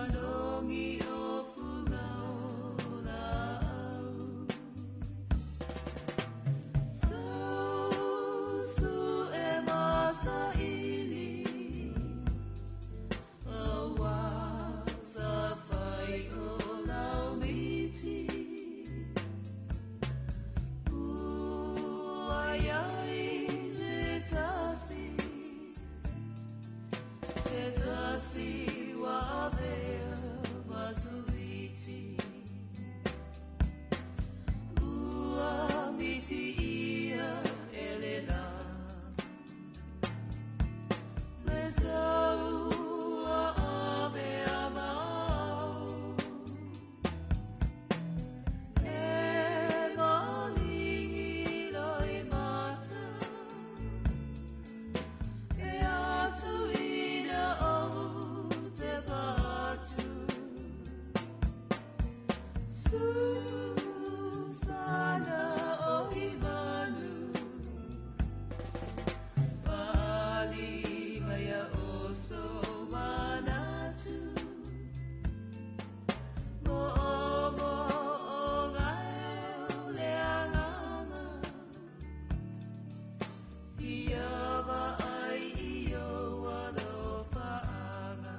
Manogi o fuga o laau. Su e masaili, aua sa fai o lau miti. Ua iai se tasi, se tasi ua avea ma suiti. Ua miti ia e le la, le sau ua avea mau. E maligi loi mata, e atu ina o te patu. Susana o imanu, fali maia o so manatu. Mo o mo o ngai le anganga, fia va ai i o alofaanga.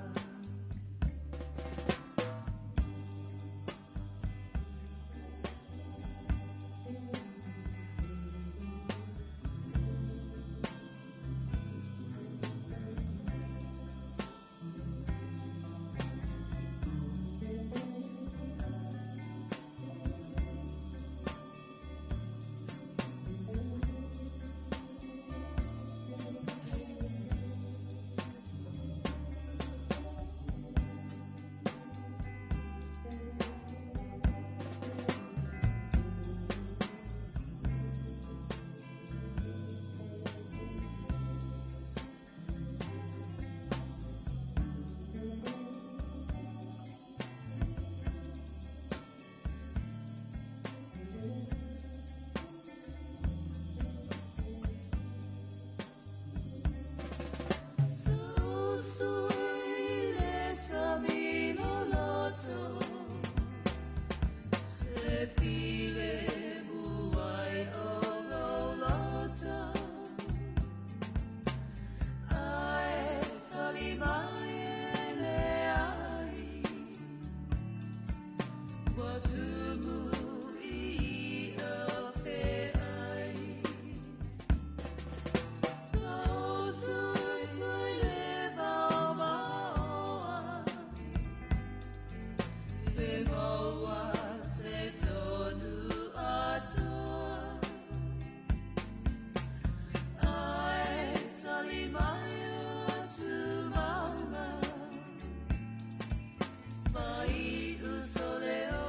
Su le samilo loto, le file muai o lo loto. Ai tali mai le ai, ua tumu i o fe ai. Sui le maomaoa, le maua se tonu atoa. Ai tali mai atu maunga, fai uso le o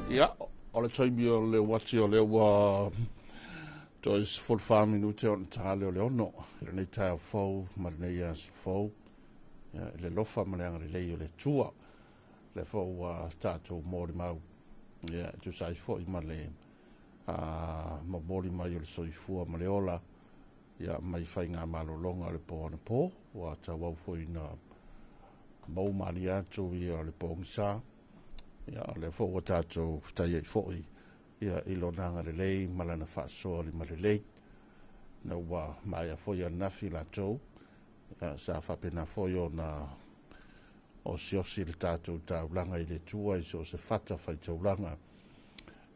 Ia, o le taimi o le uati o lea ua toe 14 minute ona ta lea o le 6 i lenei taeao fou ma lenei aso fou. Ia, i le alofa ma le agalelei o le Atua, lea foi ua tatou molimau, ia, e tusa ai foi ma le momoli mai o le soifua ma le ola, ia, mai faigamalologa o le po anapo, ua tauau foi ina mou malie atu ia o le pogisa. Ia, o lea foi ua tatou fetai ai foi, ia, i lona agalelei ma lana faasoa limalelei. Na ua maea foi ananafi latou, ia, sa faapena foi ona osiosi le tatou taulaga i le Atua i so o se fata faitaulaga,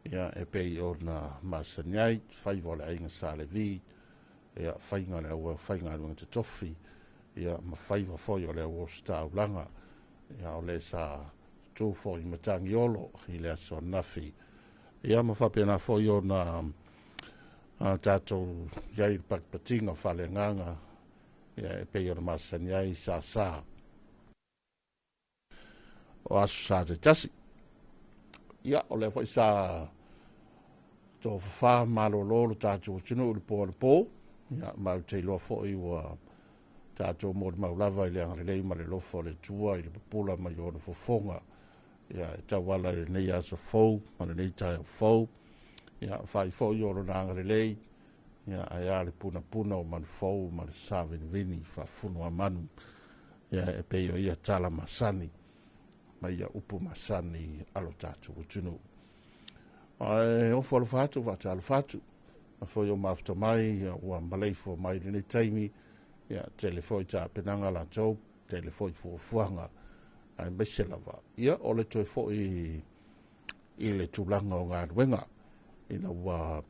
ia, e pei ona masani ai, faiva o le aiga Sa Levi, ia, faiga o le au faigaluega totofi, ia, ma faiva foi o le au ositaulaga, ia, o le sa tu foi Matagiolo i le aso ananafi. Ia, ma faapena foi ona tatou i ai i le patipatiga faaleagaga, ia, e pei ona masani ai sa o aso sa taitasi. Ia, o lea foi sa tofafa malolo lo tatou atunuu i le po anapo. Ia, ma ou te iloa foi ua tatou molimau lava i le agalelei ma le alofa o le Atua i le pupula mai o ona fofoga, ia, e tauala i lenei aso fou ma lenei taeao fou. Ia, fai foi o lona agalelei, ia, ae a le punapuna o manu fou ma le savinivini faafunuamanu, ia, e pei o ia tala masani ma ia upu masani a lo tatou atunuu. Ae ofo alofa atu, faatalofa atu, a foi o mafuta mai, ia, ua maleifua mai i lenei taimi. Ia, tele foi tapenaga latou, tele foi fuafuaga, aemaise lava, ia, o le toe foi i le tulaga o galuega, ina ua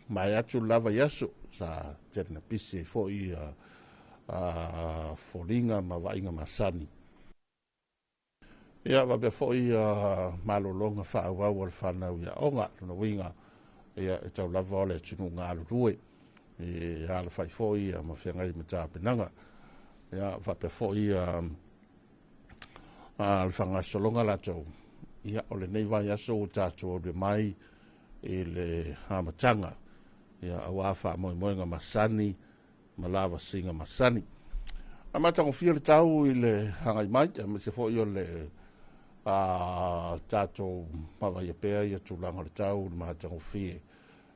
maea atu lava i aso, sa tele na pisi ai foi foliga ma vaaiga masani. Ia, faapea foi malologa faaauau a le fanau i aoga, lona uiga, ia, e tau lava o le atunuu galulue, e alafai foi, ia, ma feagai ma tapenaga. Ia, faapea foi le faagasologa latou, ia, o lenei vaiaso ua tatou aulia mai i le amataga, ia, aua faamoemoega masani ma lavasiga masani. A matagofie le tau i le agai mai, aemaise foi o le tatou vaavaia pea ia tulaga o le tau le matagofie,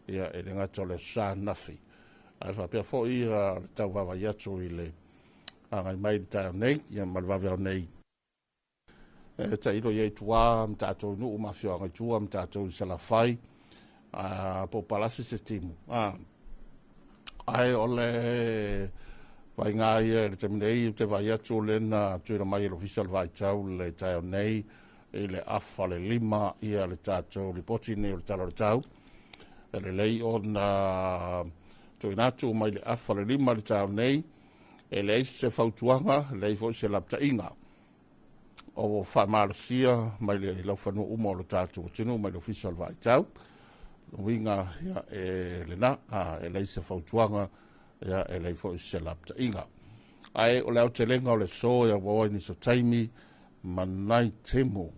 ia, e le gata o le aso sa ananafi, ae faapea foi le tau vaavaai atu i le agai mai i le taeao nei, ia, ma le vaveao nei. E tailo i ai tua ma tatou nuu ma afioaga i tua ma tatou i Salafai, po o palasi se timu. Ae o le vaiga ia i le taimi nei, ou te vaai atu o lea na tuuina mai e le Ofisa o le Vaitau le taeao nei i le 4:30, ia, le tatou lipoti nei o le Tala o le Tau. E lelei ona tuuina atu mai le 4:30 le taeao nei, e leai se fautuaga, e leai foi se lapataiga o faamalosia mai le laufanua uma o lo tatou atunuu mai le Ofisa o le Vaitau. Uiga, ia, e lena, e leai se fautuaga, ia, e leai foi se lapataiga. Ae o le aotelega o le aso e auau ai nisi o taimi ma nai timu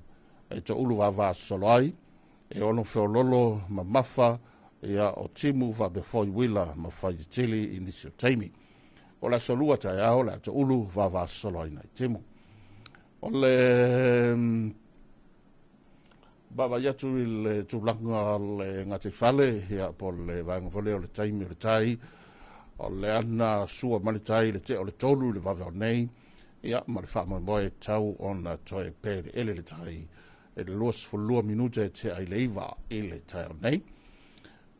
e toulu vavasolo ai, e ono feololo mamafa, ia, o timu faapea foi uila ma faiatili i nisi o taimi. O le aso lua taeao le a toulu vavasolo ai nai timu. O le vaavaai atu i le tulaga o le gataifale, ia, po o le vaega foi lea o le taimi o le tai, o le ana sua ma le tai le tea o le 3 i le vaveao nei, ia, ma le faamoemoe tau ona toe peleele le tai e le 22 minute e tea i le 9 i le taeao nei.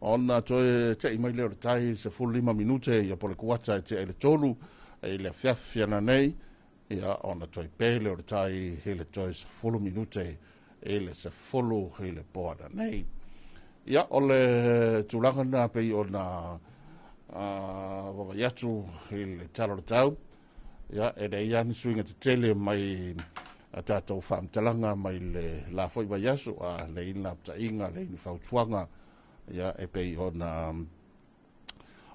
Ona toe tei mai lea o le tai 15 minute, ia, po o le kuata e tea i le 3 i le afiafi ana nei, ia, ona toe pele o le tai i le toe 10 minute i le 10 i le po ana nei. Ia, o le tulaga na pei ona vaavaai atu i le Tala o le Tau. Ia, e leai lava ni suiga tetele mai a tatou faamatalaga mai le la foi vaiaso, leai ni lapataiga, leai ni fautuaga, ia, e pei ona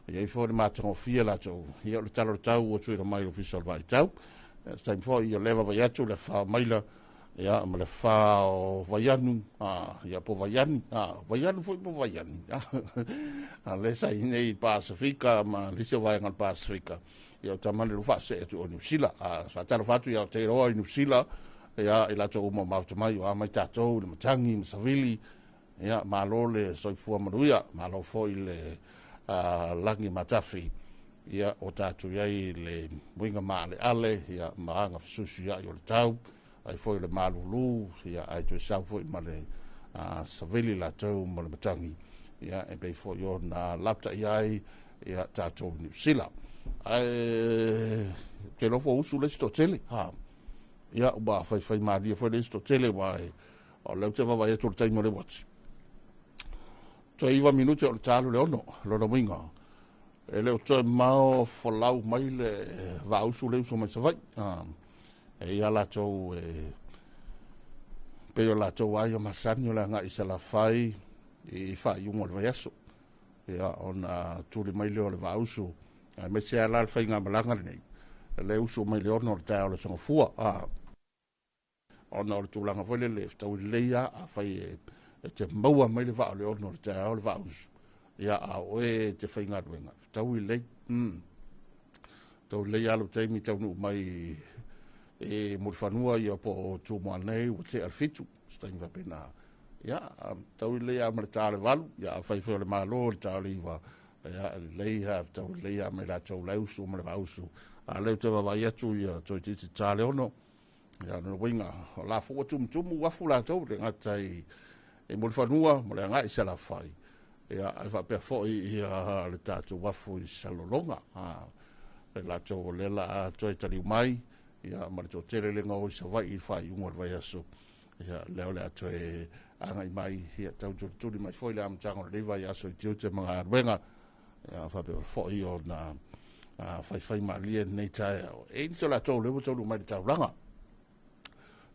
i ai foi le matagofie latou, ia, o le Tala o le Tau ua tuuina mai i le Ofisa o le Vaitau. Se taimi foi, ia, lea vaavaai atu le fao maila Ia, ma le fa o Vaianu, ia po Vaiani, Vaianu foi po Vaiani. A le sa i nei Pasifika ma lisi o vaega o le Pasifika. Ia o tama le lufa se atu o Niu Sila. Faatalofa atu ia o Teiroa i Niu Sila, ia i latou uma o mafuta mai, o a mai tatou, le matagi ma savili. Ia, malo le soifua manuia, malo foi le lagi matafi. Ia, o tatou iai le muiga maaleale, ia, ma aga fesuisuiai o le tau, ai foi le malulu, ia, ai toe sau foi ma le savili latou ma le matagi, ia, e pei foi ona lapta iai, ia, tatou Niu Sila. Ae, te lofo usu le isi toatele, ha. Ia, ua faifai malie foi le isi toatele, ua e, o lea ou te vaavaai atu i le taimi o le uati. Toe 9 minute o le ta alu le 6, lona uiga. E le o toe mao folau mai le vaausu le uso mai Savaii. E ia latou e pei o latou ai o masani o le agai i Salafai i faaiuga o le vaiaso. Ia, ona tuli mai lea o le vaausu, aemaise lava la le faigamalaga lenei, le usu mai le 6 o le taeao o le Sogafua. Ona o le tulaga foi lele, fetaui lelei lava, afai e te maua mai le vaa o le 6 o le taeao le vaausu, ia, a o oe te faigaluega, fetaui lelei. Fetaui lelei lava lou taimi taunuu mai e Mulifanua, ia po o Tumua nei, ua tea le 7, se taimi faapena. Ia, fetaui lelei lava ma le ta o le 8, ia, afai foi o le Malo, le ta o le 9, ia, lelei lava, fetaui lelei lava mai latou le usu ma le vaausu. A lea ou te vaavaai atu, ia, toeitiiti ta le 6, ia, lona uiga, o la foi ua tumutumu uafu latou, le gata i Mulifanua ma le agai i Salafai, ia, ae faapea foi ia le tatou uafu i Salelologa. E latou o lea la toe taliu mai, ia, ma le toatele le gao i Savaii i faaiuga o le vaiaso, ia, lea o le a toe agai mai, ia, tau tulituli mai foi le amataga o lenei vaiaso i tiute ma galuega, ia, faapea foi ona faifai malie lenei taeao. E i ai nisi o latou lea ua taunuu mai i le taulaga,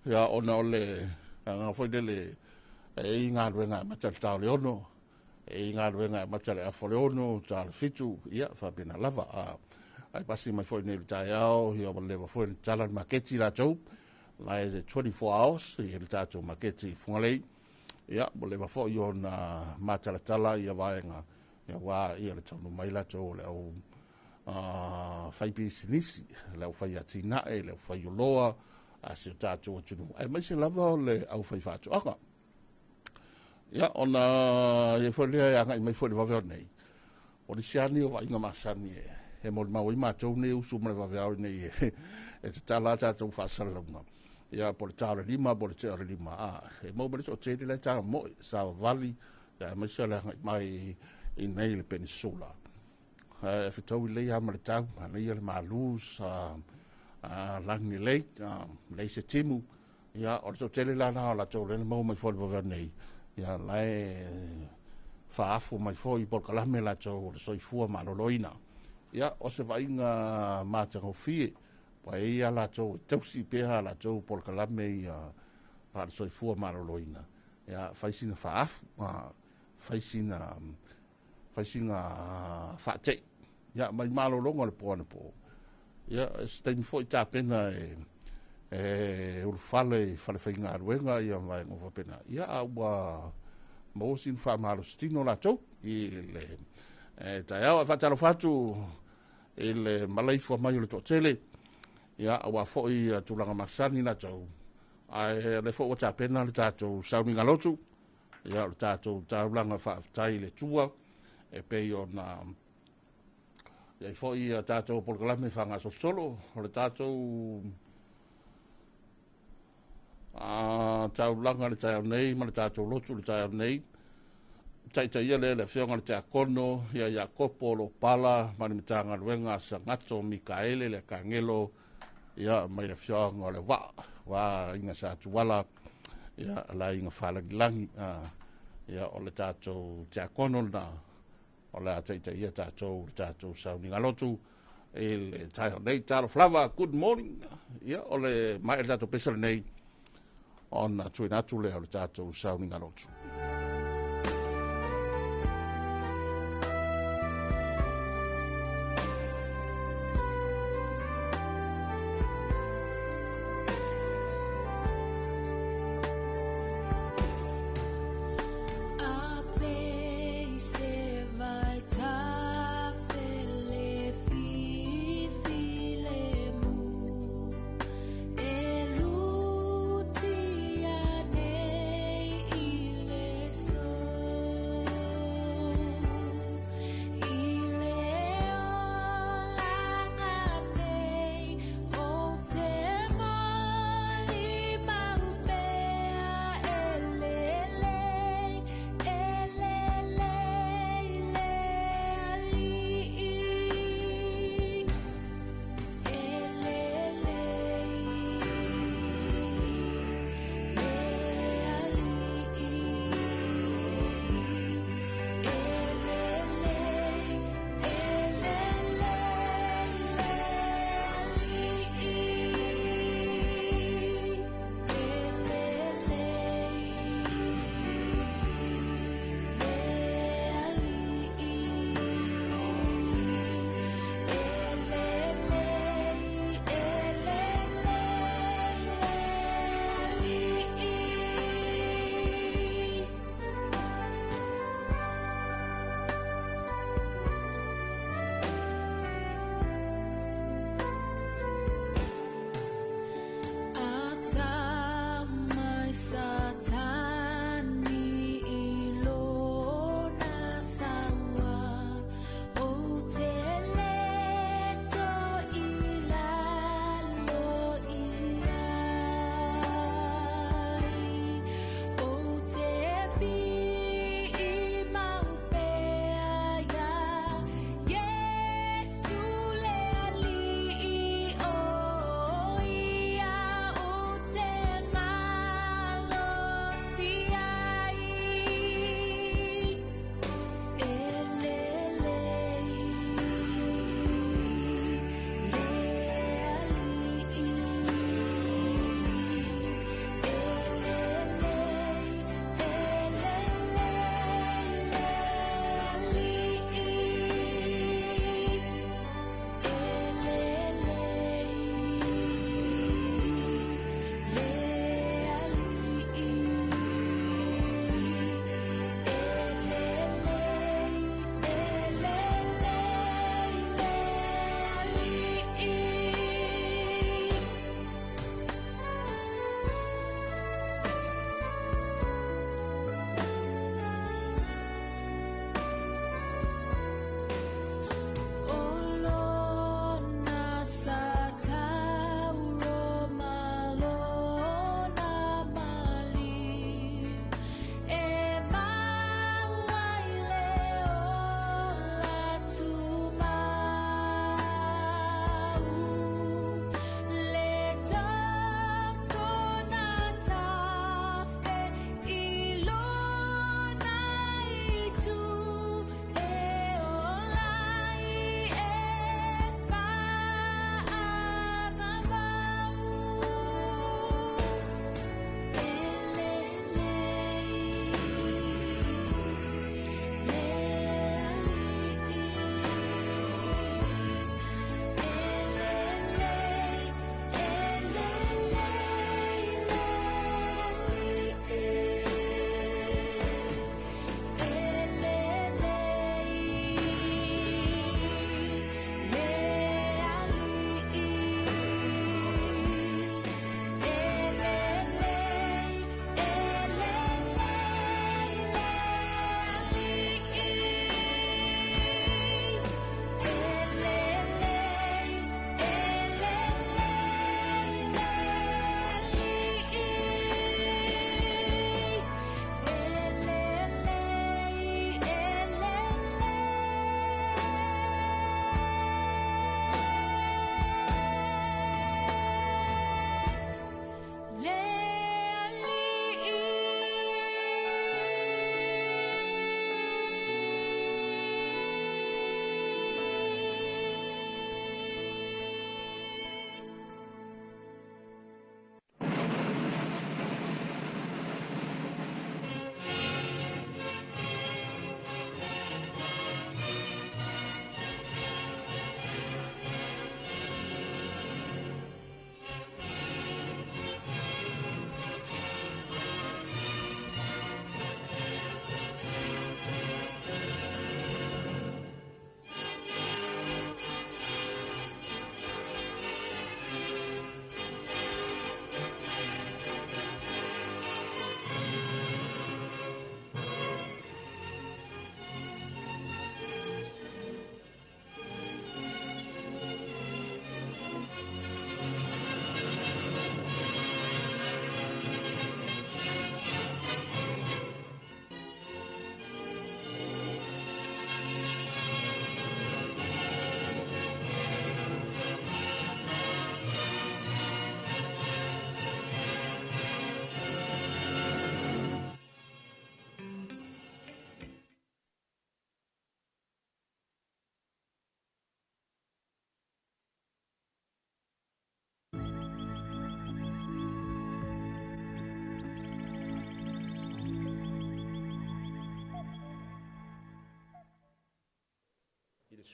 ia, ona o le agaga foi lele, e i ai galuega e amata i le ta o le 6, e i ai galuega e amata i le afa o le 6, ta o le 7, ia, faapena lava. Ai pasi mai foi nei le taeao, ia, ua leva foi ona tatala le maketi latou, la e 24 hours, ia, le tatou maketi i Fugalei, ia, ua leva foi ona matalatala ia vaega, ia, ua, ia, le taunuu mai latou o le au fai pisinisi, le au fai atinae, le au fai oloa, a si o tatou atunuu, aemaise lava o le au fai faatoaga. Ia, ona ia foi lea e agai mai foi le vaveao nei, o le siani o vaaiga masani e molimau ai matou nei usu ma le vaveao nei e tatala a tatou faasalalauga. Ia, po le ta o le 5, po le tea o le 5, e maua mai le toatele la e tamoe, savavali, ia, aemaise le agai mai i nei le penisula. E fetaui lelei lava ma le tau, manaia le malu, sa lagi lelei, leai se timu. Ia, o le toatele la na o latou lea na maua mai foi le vaveao nei, ia, la e faaafo mai foi i polokalame latou o le soifua maloloina. Ia, o se vaaiga matagofie, ua e ia latou e tausi pea latou polokalame ia faale-soifua maloloina. Ia, fai sina faaafu, fai sina faatei, ia, mai malologa o le po anapo. Ia, se taimi foi tapena e ulufale i falefaigaluega, ia, vaega faapena. Ia, a ua maua sina faamalositino latou i le taeao. E faatalofa atu i le malaifua mai o le toatele, ia, aua foi tulaga masani latou, ae o lea foi ua tapena le tatou sauniga lotu, ia, o le tatou taulaga faafetai i le Atua, e pei ona iai foi ia tatou polokalame faagasolosolo, o le tatou taulaga le taeao nei ma le tatou lotu le taeao nei, taitaia lea le afioga le Tiakono ia Iakopo Lopala ma le Matagaluega Sagato Mikaele le Akagelo, ia, mai le afioga o le Vaa, wa aiga Satuala, ia, la aiga Falagilagi, ia, o le tatou Tiakono lena, o le a taitaia tatou le tatou sauniga lotu i le taeao nei. Talofa lava, good morning. Ia, o le mae le tatou pesa lenei, ona tuuina atu lea o le tatou sauniga lotu.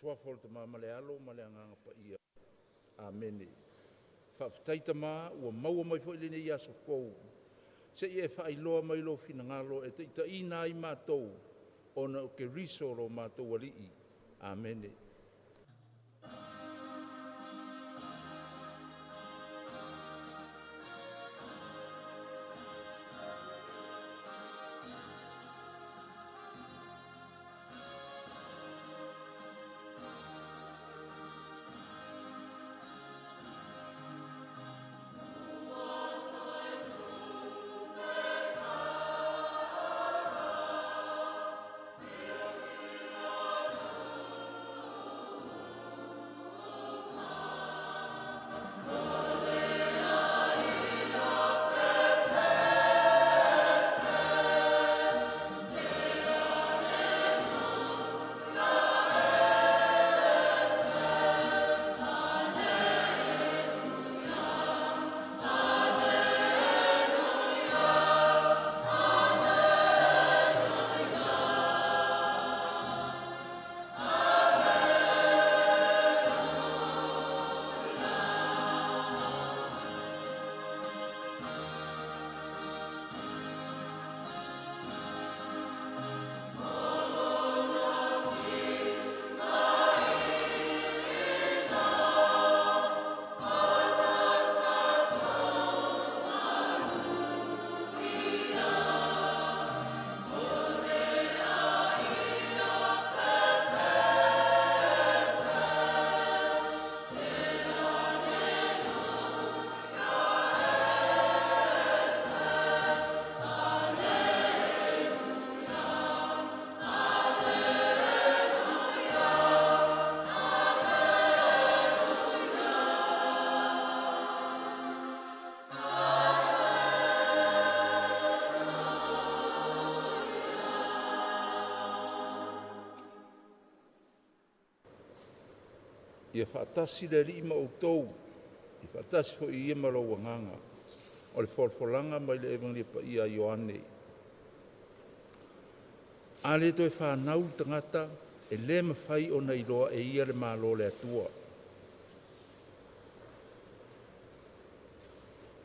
Suafa o le Tama ma le Alo ma le Agaga Paia. Amene. Faafetai Tama ua maua mai foi lenei aso fou, seia e faailoa mai lou finagalo e taitaiina ai matou ona o Keriso lo matou Alii. Amene. Ia faatasi le Alii ma outou, ia faatasi foi ia ma lou agaga. O le folafolaga mai le Evagelia Paia a Ioane. A le toe fanau le tagata, e le mafai ona iloa e ia le Malo o le Atua.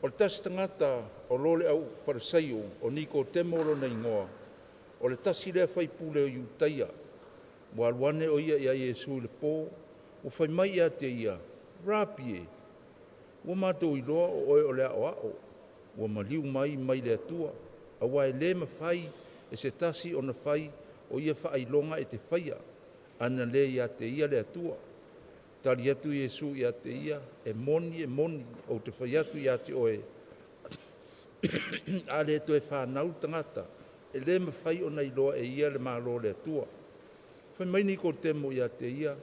O le tasi tagata o lo le au Farisaio, o Nikotemo lona igoa, o le tasi lea faipule o Iutaia. Ua alu ane o ia ia Iesu i le po, ua fai mai ia te ia, “Rapi e, ua matou iloa o oe o le aoao, ua maliu mai mai le Atua, auā e le mafai e se tasi ona fai o ia faailoga e te faia, ana lē ia te ia le Atua.” Tali atu Iesu ia te ia, “E moni, e moni, ou te fai atu ia te oe, a le toe fanau le tagata, e le mafai ona iloa e ia le Malo o le Atua.” Fai mai Nikotemo ia te ia,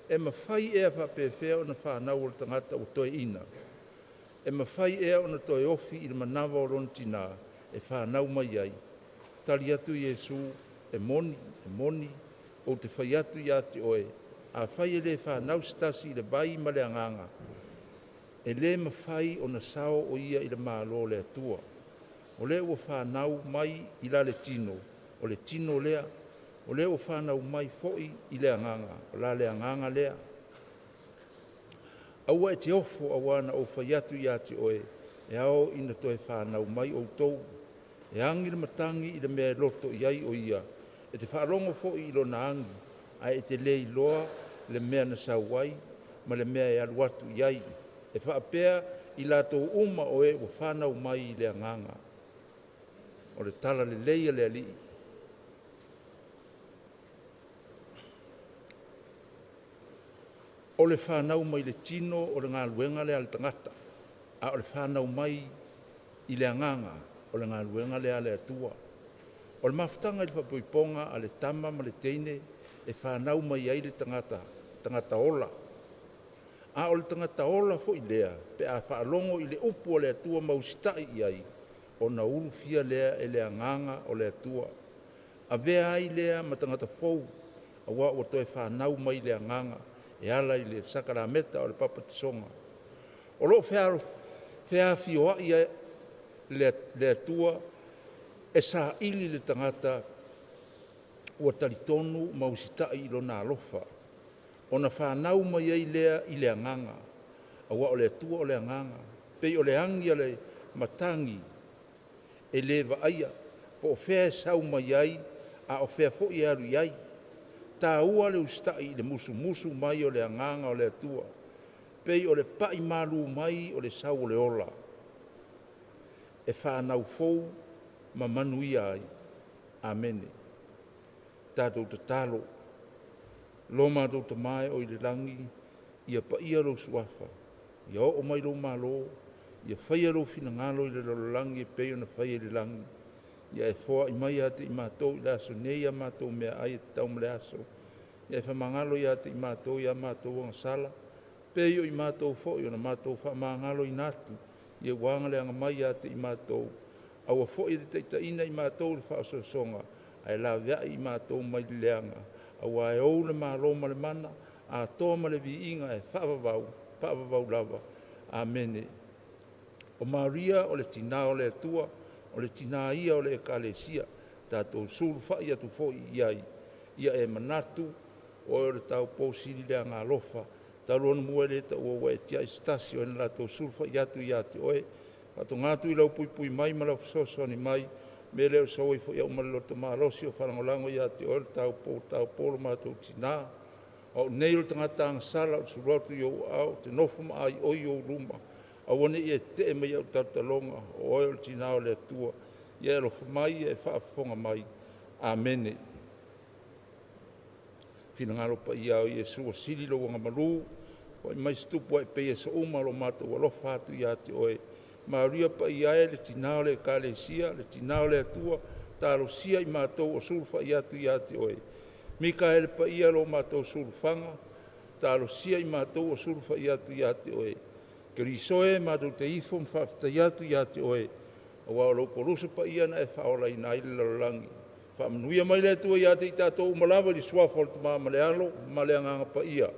“E mafai ea faapefea ona fanau o le tagata ua toeaina? E mafai ea ona toe ofi i le manava o lona tinā e fanau mai ai?” Tali atu Iesu, “E moni, e moni, ou te fai atu ia te oe, afai e le fanau se tasi i le vai ma le Agaga, e le mafai ona sao o ia i le Malo o le Atua. O le ua fanau mai i la le tino, o le tino lea. O le ua fanau mai foi i le Agaga, o la le Agaga lea. Aua e te ofo auā na ou fai atu ia te oe, e ao ina toe fanau mai outou. E agi le matagi i le mea e loto i ai o ia, e te faalogo foi i lona agi, ae e te le iloa le mea na sau ai ma le mea e alu atu i ai. E faapea i latou uma o e ua fanau mai i le Agaga.” O le tala lelei a le Alii. O le fanau mai le tino o le galuega lea a le tagata, a o le fanau mai i le Agaga o le galuega lea a le Atua. O le mafutaga i le faapoipoga a le tama ma le teine e fanau mai ai le tagata, tagata ola. A o le tagata ola foi lea, pe a faalogo i le upu a le Atua ma usitai i ai, ona ulufia lea e le Agaga o le Atua. Avea ai lea ma tagata fou, auā ua toe fanau mai le Agaga e ala i le sakalameta o le papatisoga. O lo o feafioai le Atua e saili le tagata ua talitonu ma usitai i lona alofa. Ona fanau mai ai lea i le agaga, auā o le Atua o le agaga. Pei o le agi a le matagi e lē vaaia po o fea e sau mai ai a o fea fo'i e alu i ai. Tāua le usita'i i le musumusu mai o le agaga o le Atua, pei o le pa'i malū mai o le sau o le ola, e fanau fou ma manuia ai. Amene. Tatou tatalo. Lo matou Tamā e oi le lagi, ia paia lou suafa, ia oo mai lou malo, ia faia lou finagalo i le lalolagi e pei ona faia i le lagi. Ia e foa'i mai ia te i matou i le aso nei a matou meaai e tatau ma le aso. Ia e faamagalo ia te i matou i a matou agasala, pei o i matou foi ona matou faamagaloina atu, ia ua agaleaga mai ia te i matou, aua foi e te taitaiina i matou i le faaososoga, ae laveai i matou mai le leaga, auā e ou le malo ma le mana, atoa ma le viiga e faavavau, faavavau lava. Amene. O Maria o le tinā o le Atua, o le tinā ia o le Ekalesia, tatou sulufai atu foi i ai, ia e manatu, oe o le taupou sili le agalofa, talu ona mua e le taua ua e tiai se tasi o e na latou sulufai atu ia te oe, faatoga atu i lau puipui mai ma lau fesoasoani mai, mea lea o le sau ai foi au ma le loto malosi o faalagolago ia te oe le taupou, taupou lo matou tinā. O au nei o le tagata agasala ou te sulu atu i ou aao, ou te nofo ma aioi i ou luma, aua ne i e tetee mai i au talotaloga, o oe o le tinā o le Atua. Ia e alofa mai, ia e faafofoga mai. Amene. Finagalo paia o Iesu, ua sili lou agamalu, fo'i mai se tupu ae pei e souma lo matou alofa atu ia te oe. Maria paia e le tinā o le Ekalesia, le tinā o le Atua, talosia i matou o sulufai atu ia te oe. Mikaele paia lo matou sulufaga, talosia i matou o sulufai atu ia te oe. Keriso e matou te ifo ma faafetai atu ia te oe, auā o lou koluso paia na e faaolaina ai le lalolagi. Faamanuia mai le Atua ia te i tatou uma lava i le suafa o le Tamā ma le Alo ma le Agaga Paia.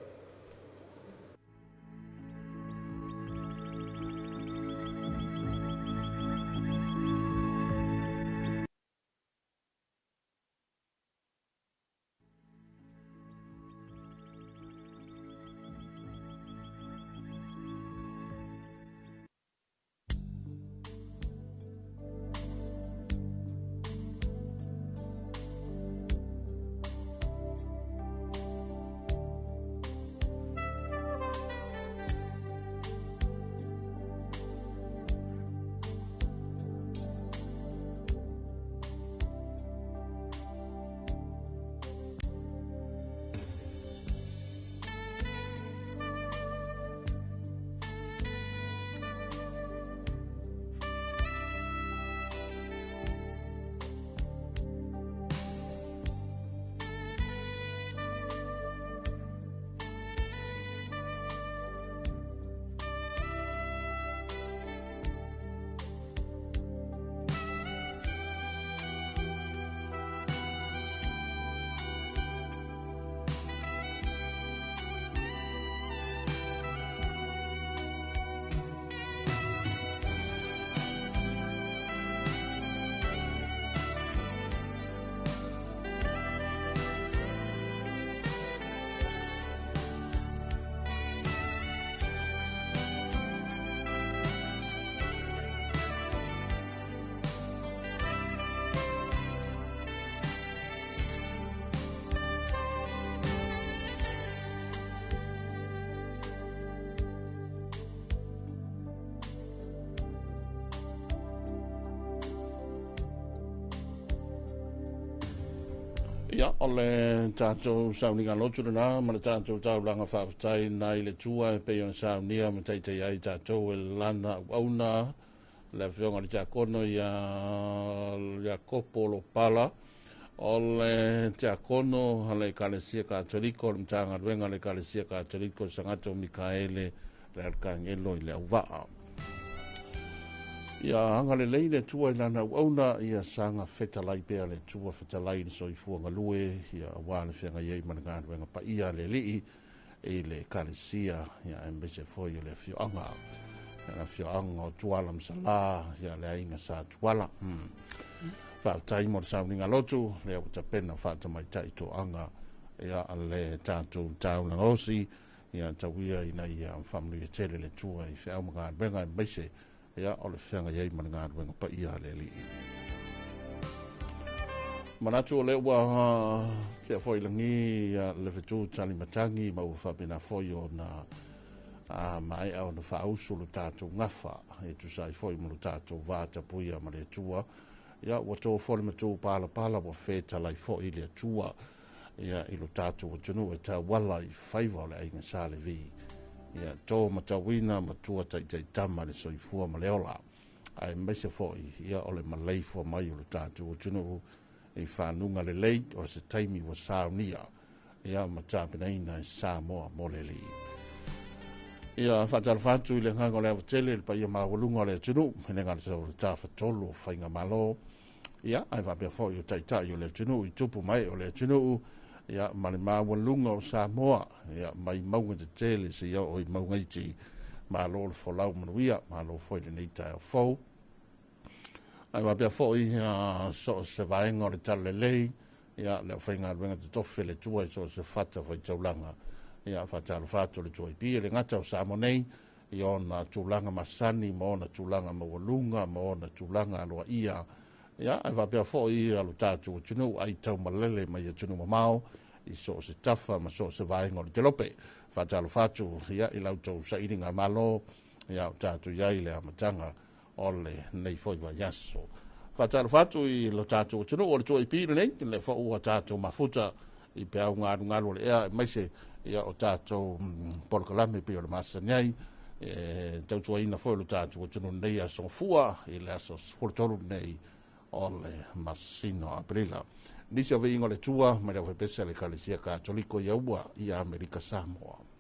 Ia, o le tatou sauniga lotu lena ma le tatou taulaga faafetai nai le Atua e pei ona saunia ma taitai ai tatou e lana auauna le afioga i le tiakono ia Iakopo Lopala, o le tiakono a le Ekalesia Katoliko, o le Matagaluega a le Ekalesia Katoliko Sagato Mikaele le Alikagelo i le Auvaa. Ia agalelei le Atua i lana auauna, ia saga fetalai pea le Atua, fetalai i le soifua galue, ia auā le feagai ai ma le galuega paia a le Alii i le Ekalesia, ia aemaise foi o le afioaga. Ia le afioaga o Tuala ma Salā, ia le aiga sa Tuala. Faafetai mo le sauniga lotu, lea ua tapena faatamaitai toaga ia le tatou taulaga osi, ia tauia ina ia faamanuia tele le Atua i feau ma galuega aemaise ia o le feagai ai ma le galuega paia a le Alii. Manatu o lea ua tea foi i lagi le fetu talimatagi ma ua faapena foi ona maea ona faausu lo tatou gafa e tusa ai foi ma lo tatou va tapuia ma le Atua. Ia ua to foi le matu palapala ua fetalai foi le Atua ia i lo tatou atunuu e tauala i faiva o le aiga Sa Levi. Ia to matauina matua taitaitama le soifua ma le ola, aemaise foi ia o le maleifua mai o lo tatou atunuu i fanuga lelei o se taimi ua saunia ia ma tapenaina e Samoa mo le Alii. Ia faatalofa atu i le agaga o le avatele le paia maualuga o le atunuu e le gata o le tafatolu o faigamalo, ia ae faapea foi o taitai o le atunuu i tupu mai o le atunuu, ia ma le maualuga o Samoa, ia mai mauga tetele seia oo i mauga iti. Malo le folau manuia, malo foi lenei taeao fou. Ae faapea foi so o se vaega o le talalelei, ia le aufaigaluega totofi le Atua i so o se fata faitaulaga. Ia faatalofa atu le Atua i pia le gata o Samoa nei i ona tulaga masani ma ona tulaga maualuga ma ona tulaga aloaia. Ia ae faapea foi lo tatou atunuu ai taumalele mai atunuu mamao i so o se tafa ma so o se vaega o le telope. Faatalofa atu ia i lau tou sailiga malo, ia o tatou i ai le amataga o lenei foi vaiaso. Faatalofa atu i lo tatou atunuu o le Atua i pi lenei, le foi ua tatou mafuta i peau galugalu o le ea, aemaise ia o tatou polokalame pei o le masani ai, e tautuaina foi lo tatou atunuu nei aso Gafua i le aso 13 nei o le masina o Aperila. Nisi o viiga o le Atua mai le aufaipese a le Ekalesia Katoliko i Aua i Amerika Samoa.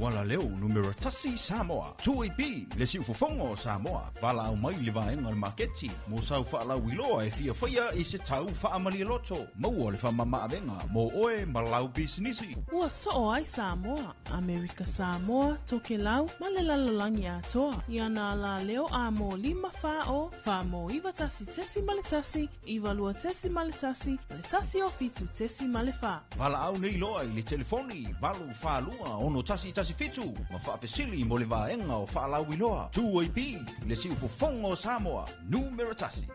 auala leo numera 1 Samoa. 2AP, le siufofoga o Samoa. Valaau mai le vaega o le maketi mo sau faalauiloa e fiafaia i se tau faamalialoto. Maua le faamamaavega mo oe ma lau pisinisi. Ua soo ai Samoa, Amerika Samoa, Tokelau ma le lalolagi atoa. Ia nā la leo a mō 5 4 o, 4 mō 91.1, 92.1, ma le 1 o 7.4. Valaau nei loa i le telefoni 8 42 6 1 7 ma faafesili mo le vaega o faalauiloa. 2AP, le siufofoga o Samoa, numera 1.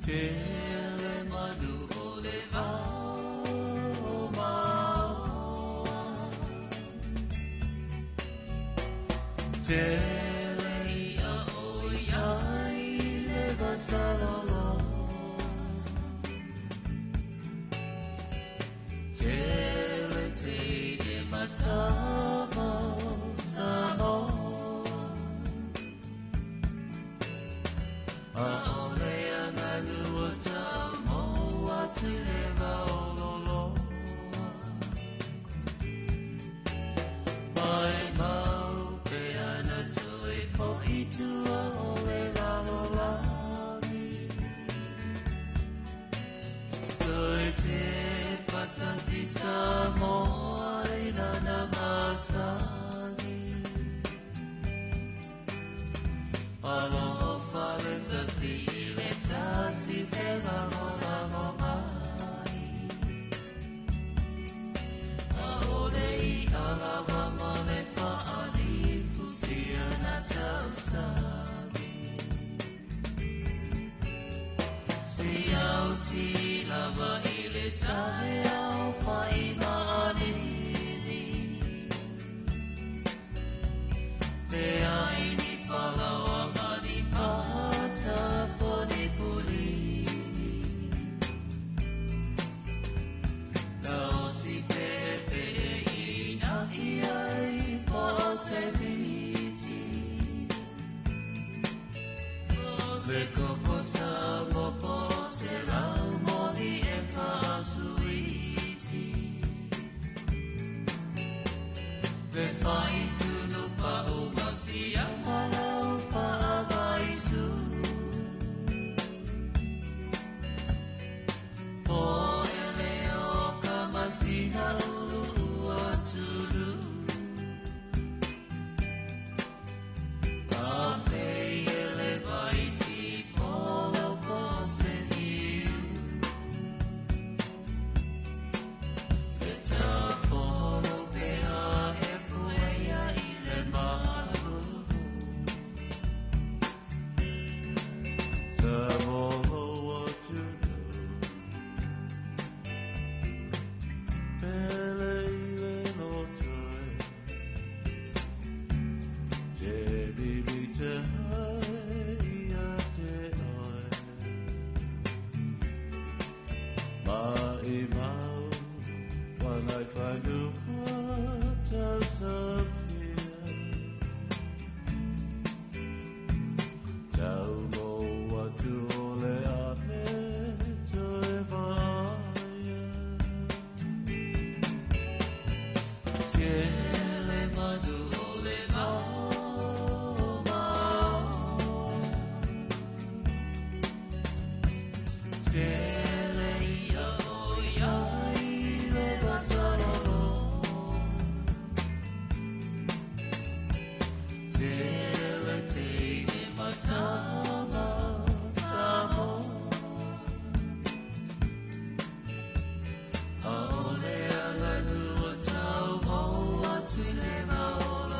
Tele manu o le vao maoa. Tele ia o iai le vasalolo. Tele teine matama Samoa. Aole aganu o tau mo atu le maololoa. Mai mau pe ana tui fo i tua o le lalolagi. Toi te patasi Samoa i lana masani. Aloha fale tasi i le tasi fela mo mai. Aole i alawa ma le whaalifu sia na tausami. Si au ti lava i le tae au whai maalili. Le aini whalawa mani pata poni pulini. Na osi te pe i na ia i po se miti. Se koko sa mo po se lau moni e whaasuiti. Le whai tunu pa o masia malau whaamaisu. Po ele o ka masina ulu ua tulu. A fei ele vai ti polo po se niu. Le ta folo pe a e puea i le malu. Tele manu o le vao maoa. Tele ia o iai le vasalolo. Tele teine matama Samoa. Aole aganu o tau mo atu i le maololo.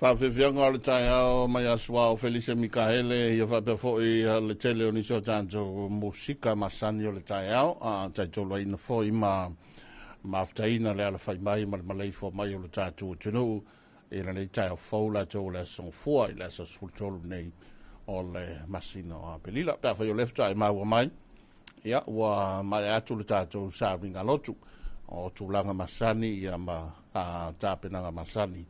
Faafiafiaga o le taeao mai Asuao Felise Mikaele, ia faapea foi le tele o nisi o tatou musika masani o le taeao, a taitoloaina foi ma mafutaina le alafai mai ma le maleifua mai o le tatou atunuu i lenei taeao fou latou o le aso Gafua i le aso 13 nei o le masina o Aperila. Pe afai o lea faatoa e maua mai, ia ua maea atu le tatou sauniga lotu o tulaga masani ia ma tapenaga masani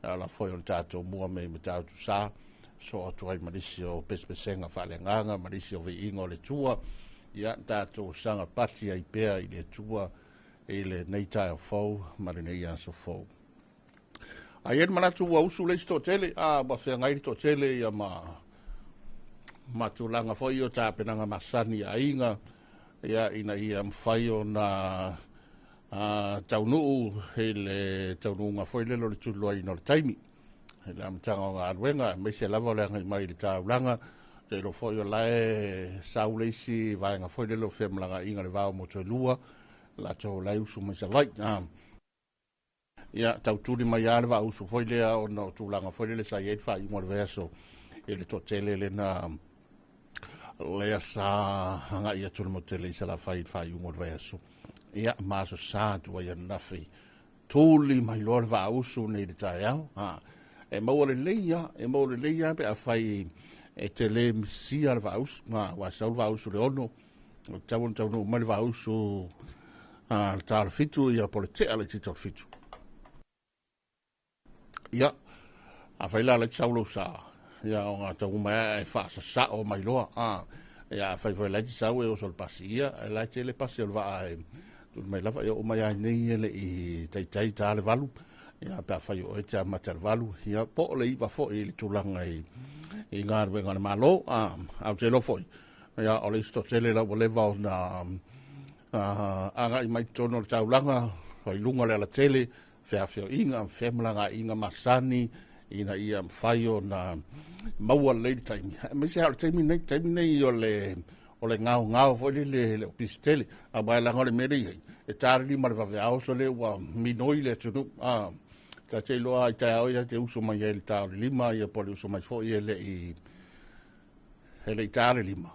ala foi o le tatou mua mei Matautu sa so atu ai ma nisi o pesepesega faaleagaga ma nisi o viiga o le Atua, ia tatou saga pati ai pea i le Atua i lenei taeao fou ma lenei aso fou. A i ai le manatu ua usu le isi toatele, a ua feagai le toatele ia ma tulaga foi o tapenaga masani a aiga, ia ina ia mafai ona taunuu i le taunuuga foi lele o le tuliloaina o le taimi i le amataga o galuega, aemaise lava o le agai mai i le taulaga. Te iloa foi o la e sau le isi vaega foi lele o femalagaaiga i le va o Motuelua, latou la e usu mai Savaii. Ia tautuli mai lava le vaausu foi lea ona o tulaga foi lele sa i ai le faaiuga o le vaiaso i le toatele lena lea sa agai atu le motele i Salafai i le faaiuga o le vaiaso. Ia ma aso sa atu ai ananafi, tuli mai loa le vaausu nei i le taeao. E maua lelei lava, e maua lelei lava pe afai e te le misia le vaausu. Ua sau le vaausu i le 6, o le tatau ona taunuu mai le vaausu le ta o le 7, ia po o le tea laitiiti o le 7. Ia, afai la laiti sau lou sa, ia ona tau mai ae faasasao mai loa. Ia afai foi laiti sau e oso le pasi, ia e la tele pasi o le vaa e tuli mai lava, ia oo mai ai nei e le i taitai ta le 8. Ia pe afai o oe te amata le 8, ia po o le 9 foi i le tulaga i galuega a le Malo. Ae ou te iloa foi, ia o le isi toatele la ua leva ona agai mai totonu o le taulaga, o i luga o le alatele, feafioiga, femalagaaiga masani, ina ia mafai ona maua lelei le taimi. Aemaise lava o le taimi nei, taimi nei o le gaogao foi lele le ofisi tele. Aua e leaga o le mea lea e i ai, e ta le 5 le vaveao, so lea ua minoi le atunuu. Ta te iloa i taeao ia te usu mai ai le ta o le 5, ia po o le usu mai foi e le i ta le 5.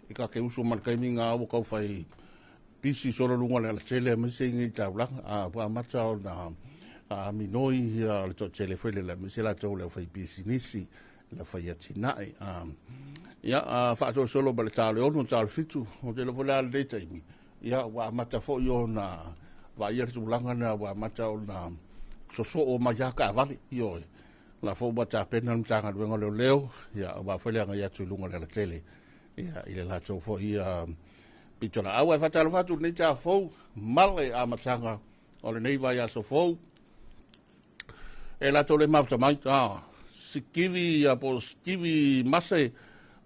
E ka ke usu mai le taimi ngā ua kau whai pisi solo lunga le alatele aemaise i ngei taulaga. Ua amata ona minoi le toatele foi lele aemaise latou le au whai pisinisi, le au whai atinae. Ia, faatosolo ma le ta o le 6, ta o le 7, o te iloa foi le a lenei taimi. Ia, ua amata foi ona vaaia le tulaga na ua amata ona sosoo mai ia kaavale. Ioe, la foi ua tapena le Matagaluega o Leoleo, ia, ua foi le agai atu i luga o le alatele. Ia, i le latou foi pitola. Aua e faatalofa atu lenei taeao fou ma le amataga o lenei vaiaso fou. E latou le mafuta mai, Sikivi, ia po o Sikivi Mase,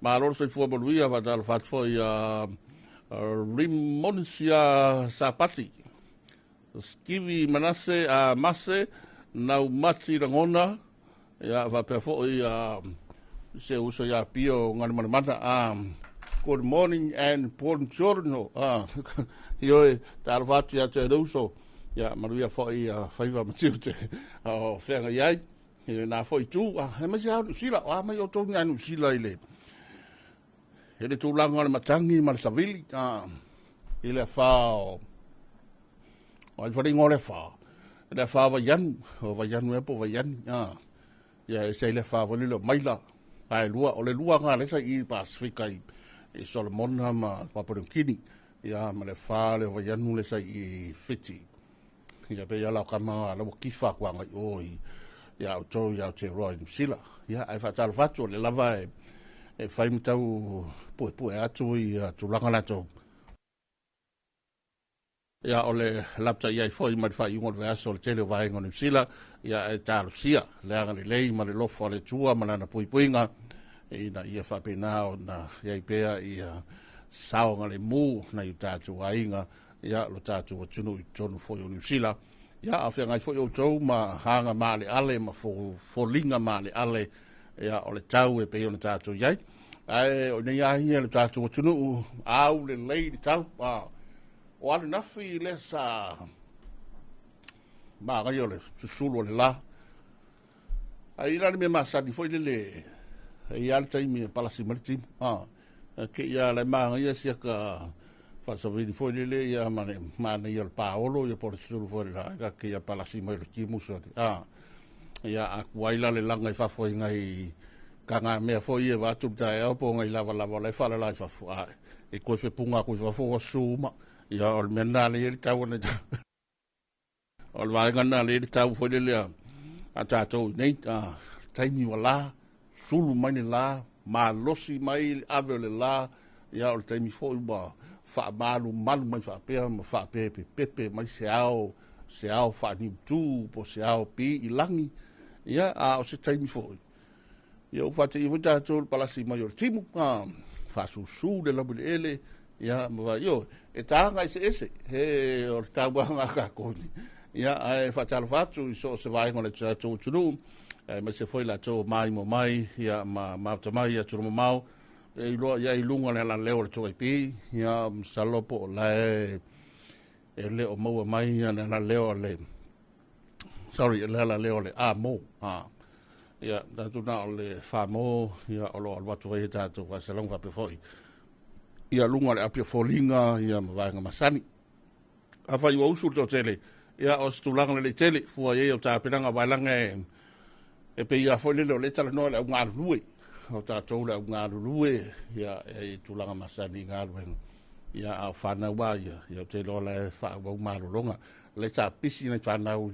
malo le soifua manuia, faatalofa atu foi Rimonisia Sapati, Sikivi Manase, Mase, Naumati Ragona, ia faapea foi se uso ia Pio Galumalemana. Good morning and buongiorno. Ioe, talofa atu ia te uso, ia manuia foi faiva ma tiute o feagai ai i lena foi itu. Aemaise lava o Niu Sila, o a mai outou ni a Niu Sila i le tulaga o le matagi ma le savili, i le afa o ai fale ingoa o le afa, le afa o Vaianu, o Vaianu ea po o Vaiani, ia e se i le afa foi lele o Maila, ae lua, o le lua ngā lesa i Pasifika i Solomona ma Papua New Guinea, ia ma le afa le o Vaianu lesa i Fiti. Ia pe ia lau kama lau kifa kua ngai o i ia outou ia Aotearoa i Niu Sila. Ia ae faatalofa atu o le lava e fai ma tau puepue atu i tulaga latou. Ia o le lapta i ai foi ma le faaiuga o le vaiaso o le tele o vaega o Niu Sila, ia e talosia le agalelei ma le lofa o le Atua ma lana puipuiga, ina ia faapena ona iai pea ia saogalemu nai o tatou aiga, ia lo tatou atunuu i totonu foi o Niu Sila. Ia a feagai foi outou ma haga maaleale ma foliga maaleale, ia o le tau e pei ona tatou iai. Ae o nei a ia le tatou atunuu, au lelei le tau, o ananafi le sa Magaia o le susulu o le la. Ai la le mea masani foi lele e ia le taimi e palasi mai le timu. Ke ia le magaia sia ka faasavili foi lele ia ma le manaia o le paolo ia po o le susulu foi le la ka ke ia palasi mai le timu so. Ia aku ai la le langa i fafo i ngai ka ngā mea foi e vatu taeao po ngai lava lava le whalala i fafo. E koe fepunga koe fafo wa suma. Ia o le mea nā le le tau ana. O le vaega nā le le tau foi lele a tātou nei. Taimi wa la, sulu mai le la, malosi mai ave o le la. Ia o le taimi foi ua whaamalu malu mai whaapea ma whaapepe pepe mai se ao whaaniutu po se ao pi i langi. Ia a o se taimi foi. Ia o whate i foi tātou le palasi mai o le timu. Whaasusu le lamu le ele. Ia ma yo e tānga i se ese. He o le tauanga ka koni. Ia ai whatalo whatu i so se vaenga le tātou tunu. Mai se foi la tō mai mo mai. Ia ma mauta mai ia turu mamau. E iloa ia i lunga le ala leo le tō pi. Ia msalopo o lae e le o maua mai ia le ala leo le sorry le ala leo le a mo. Ia tātou nā o le whamō. Ia o lo alu atu ai tātou ka salonga whape foi. Ia lunga le apia fōlinga ia mawaenga masani. A whai ua usu le tō tele. Ia o situlanga le tele. Fua ia o tāpinanga wailanga e pe ia foi lele o le tala noa le au ngā lulue. O tātou le au ngā lulue. Ia e tulaga masani ngā luenga. Ia au whanau wā ia. Ia o te loa le wha au malolonga. Le tā pisi nei whanau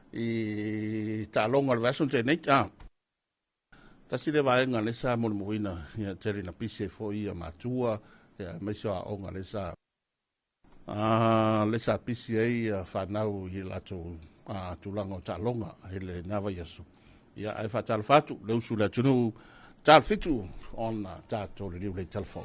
i tālonga le vason tēnei. Tasi le vaenga le sa mole moina. Ia tele na pisi e foi ia matua. Ia meiso a onga le sa. Le sa pisi ai whanau i lato tulaga o tālonga. Hele nava iaso. Ia ai whatalo whatu. Le usu le atunu. Tal fitu ona tātou le liu le telefou.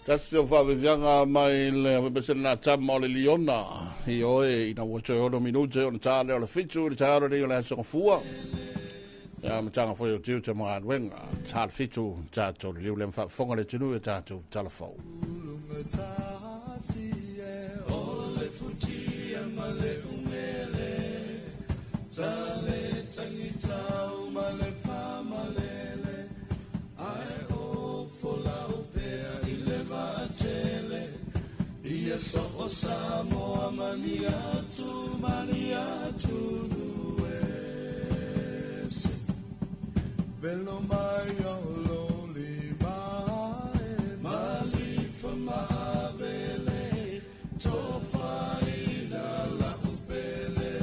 Tasi o whaawewianga mai le awepese na tama o le liona. I oe, ina ua toe 6 minute o na tā leo le 7, le tā ora o le aso fua. Ia matanga foi o tiu te mga aluenga. Tā le 7, tātou le liu le mwhaafonga le tunu e tātou talafau. O le futia ma le umele, tale tangi tau ma le whamalele, ai o fola o pea i le vaatele, ia so o Samoa mani atu nuese. Velo mai o loli mai, malifa maavele, tofaina la upele.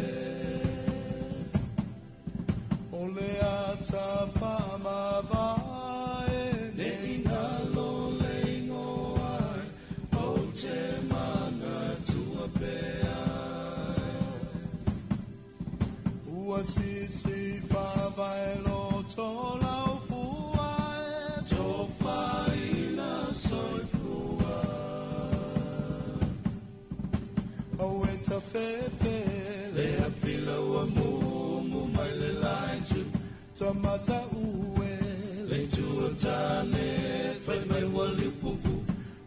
O le ata whamavae, ne ingalo le ingoai, o te mana tua pea. Ua sisi whavae loto lau fuae, tofaina soifua. O e ta fefe, le afila ua mumu mai le laitu, tamata ue, le tua tane, fai mai wali pupu,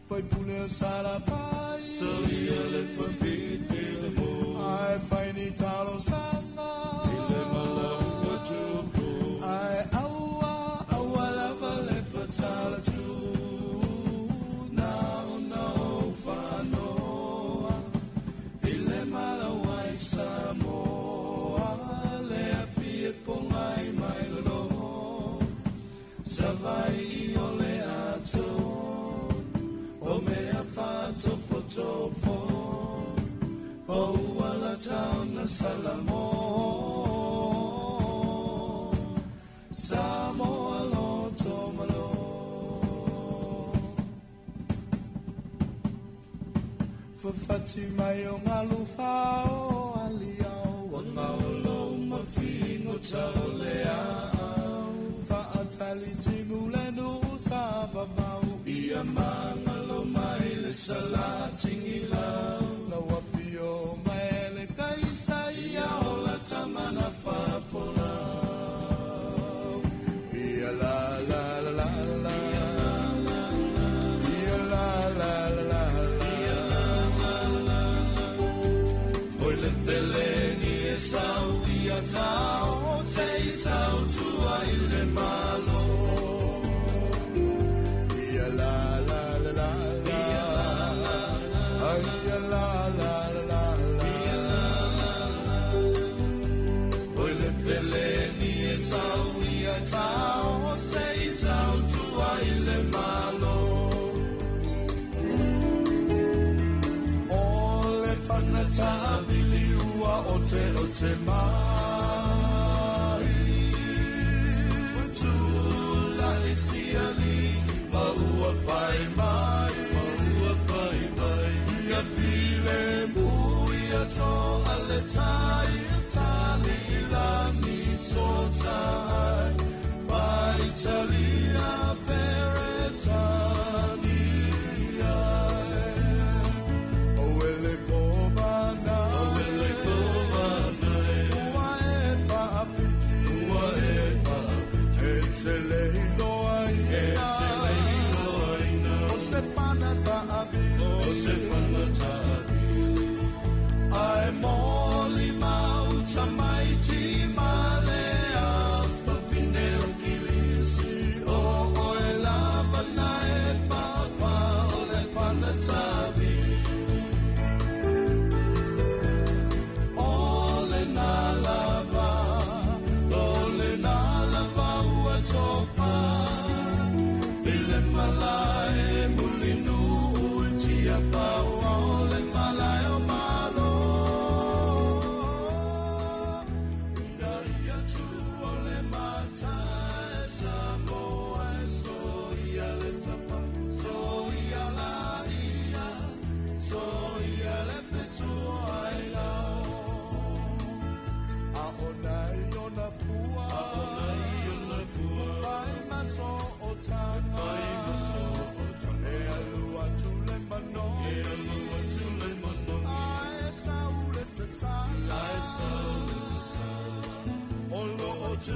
fai pule o sala fai, so ia le whawhiti le mo. Ai fai ni talo sanga, i le mala ua tupu, ai aua, aua lava le whatala tu, nao nao whanoa, i le mala wai Samoa, le awhi e pongai mai lolo, savai i o le ato, o mea whatofotofo, o uala tauna Salamo, Samoa loto malo. Fafati mai o ngalu whao aliao, o ngaulo mawhingo tau le au. Whaatali timu le nusa vavau, ia mangalo mai le salatingi lau. Lau awhio mai le kaisa, ia ola tamana whafolau. Ia la la la la la, ia la la la la la. Oi le tele ni e sau ia tau, se i tau tua i le malo. Ia la la la la la, ai ia la la la la la. Oi le tele ni e sau ia tau, se i tau tua i le malo. O le whanata vili ua o te o te mai. Tula i siali, ma ua whai mai, ma ua whai mai. Ia file mu ia tō ale tai, tali i langi so tai. Whai talia peretania. O ele kovanai, o ele kovanai, O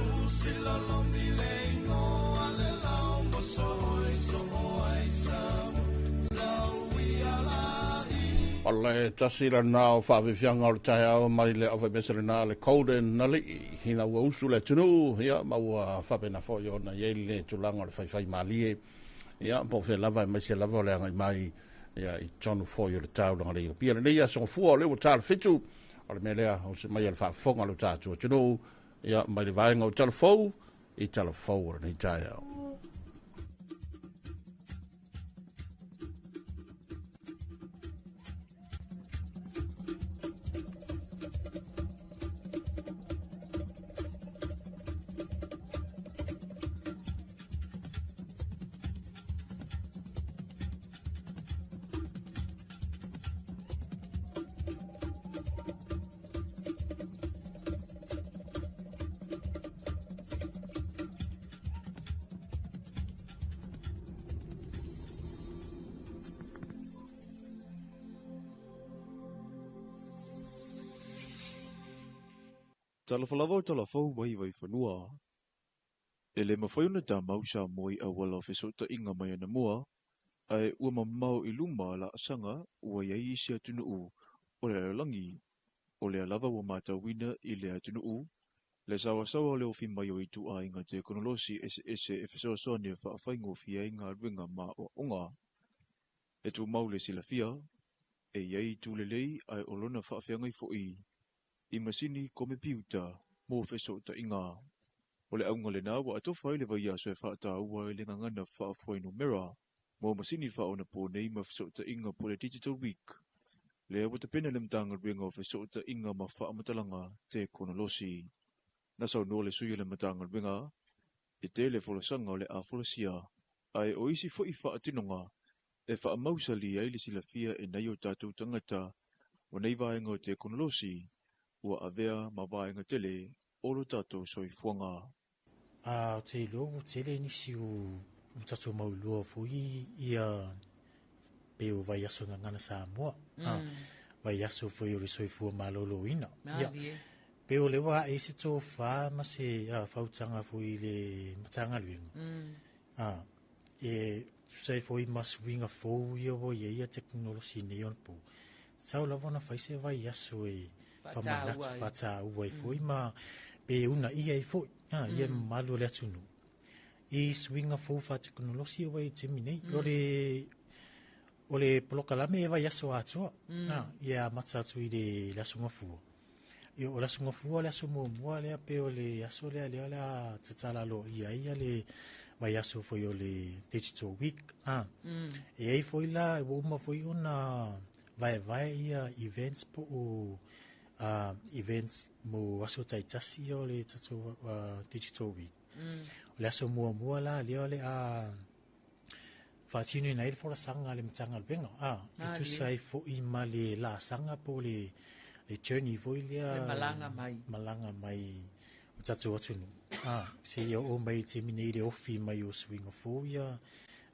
le tasi la nao whaawifianga o le taeao mai le au whaimese le nā le Golden Nalii. Hina ua usu le tunu, ia, ma ua whapena fo i ona iei le tulaga o le whaiwhai malie. Ia, po fe lava e maise lava o le angai mai, ia, i tonu fo i o le taulaga le Pia le nei aso fua o le ua tāle fitu, o le mea lea o se mai a le whaafonga le tātua tunu, ia, mai le vaenga o talafou, i talafou o le nei taeao. Talofa lava o talafou mai Vaifanua. E le mafai ona tamau Samoa i auala o fesootaiga mai anamua, ae ua mamao i luma laasaga ua iai isi atunuu o le lalolagi. O lea lava ua matauina i le atunuu, le saoasaoa o le ofi mai o ituaiga tekonolosi eseese e fesoasoani e faafaigofie ai galuega ma aoaoga. E tumau le silafia, e iai itu lelei ae o lona faafeagai foʻi i masini komepiuta mo fesootaiga. O le auga lena ua atofa ai le vaiaso e faataua i le gagana faafuainumera mo masini faaonaponei ma fesootaiga po le Digital Week. Lea ua tapena le Matagaluega o Fesootaiga ma Faamatalaga Tekonolosi. Na saunoa le sui o le Matagaluega e tele folasaga o le a folasia, ae o isi foʻi faatinoga e faamausali ai le silafia e nai o tatou tagata o nei vaega o tekonolosi ua avea ma vaega tele o lo tatou soifuaga. A te iloa ua tele nisi o tatou maulua foi ia pe o vaiaso gagana Samoa. Vaiaso foi o le soifua malōlōina. Ia, pe o le ua ae se tofā ma se fautaga foi i le Matagaluega. E tusa ai foi ma suiga fou ia ua iai ia tekonolosi nei ona pou. Tatau lava ona fai se vaiaso e famanatu faataua ai foi ma pe una ia ai foi ia mamalu o le atunuu i suiga fou faatekonolosi ua i taimi nei. O le polokalame e vaiaso atoa, ia amata atu i le aso gafua. Ia, o le aso gafua le aso muamua lea pe o le aso lea lea o le a tatala aloaia ai ia le vaiaso foi o le Digital Week. E ai foi la ua uma foi ona vaevae ia events po o events mo aso taitasi ia o le tatou Digital Week. O le aso muamua la lea o le a faatinoina ai le folasaga a le Matagaluega. E tusa ai foi ma le laasaga po o le journey foi lea. Le malaga mai. Malaga mai o tatou atunuu. Seia oo mai i le taimi nei le ofi mai o suiga fou ia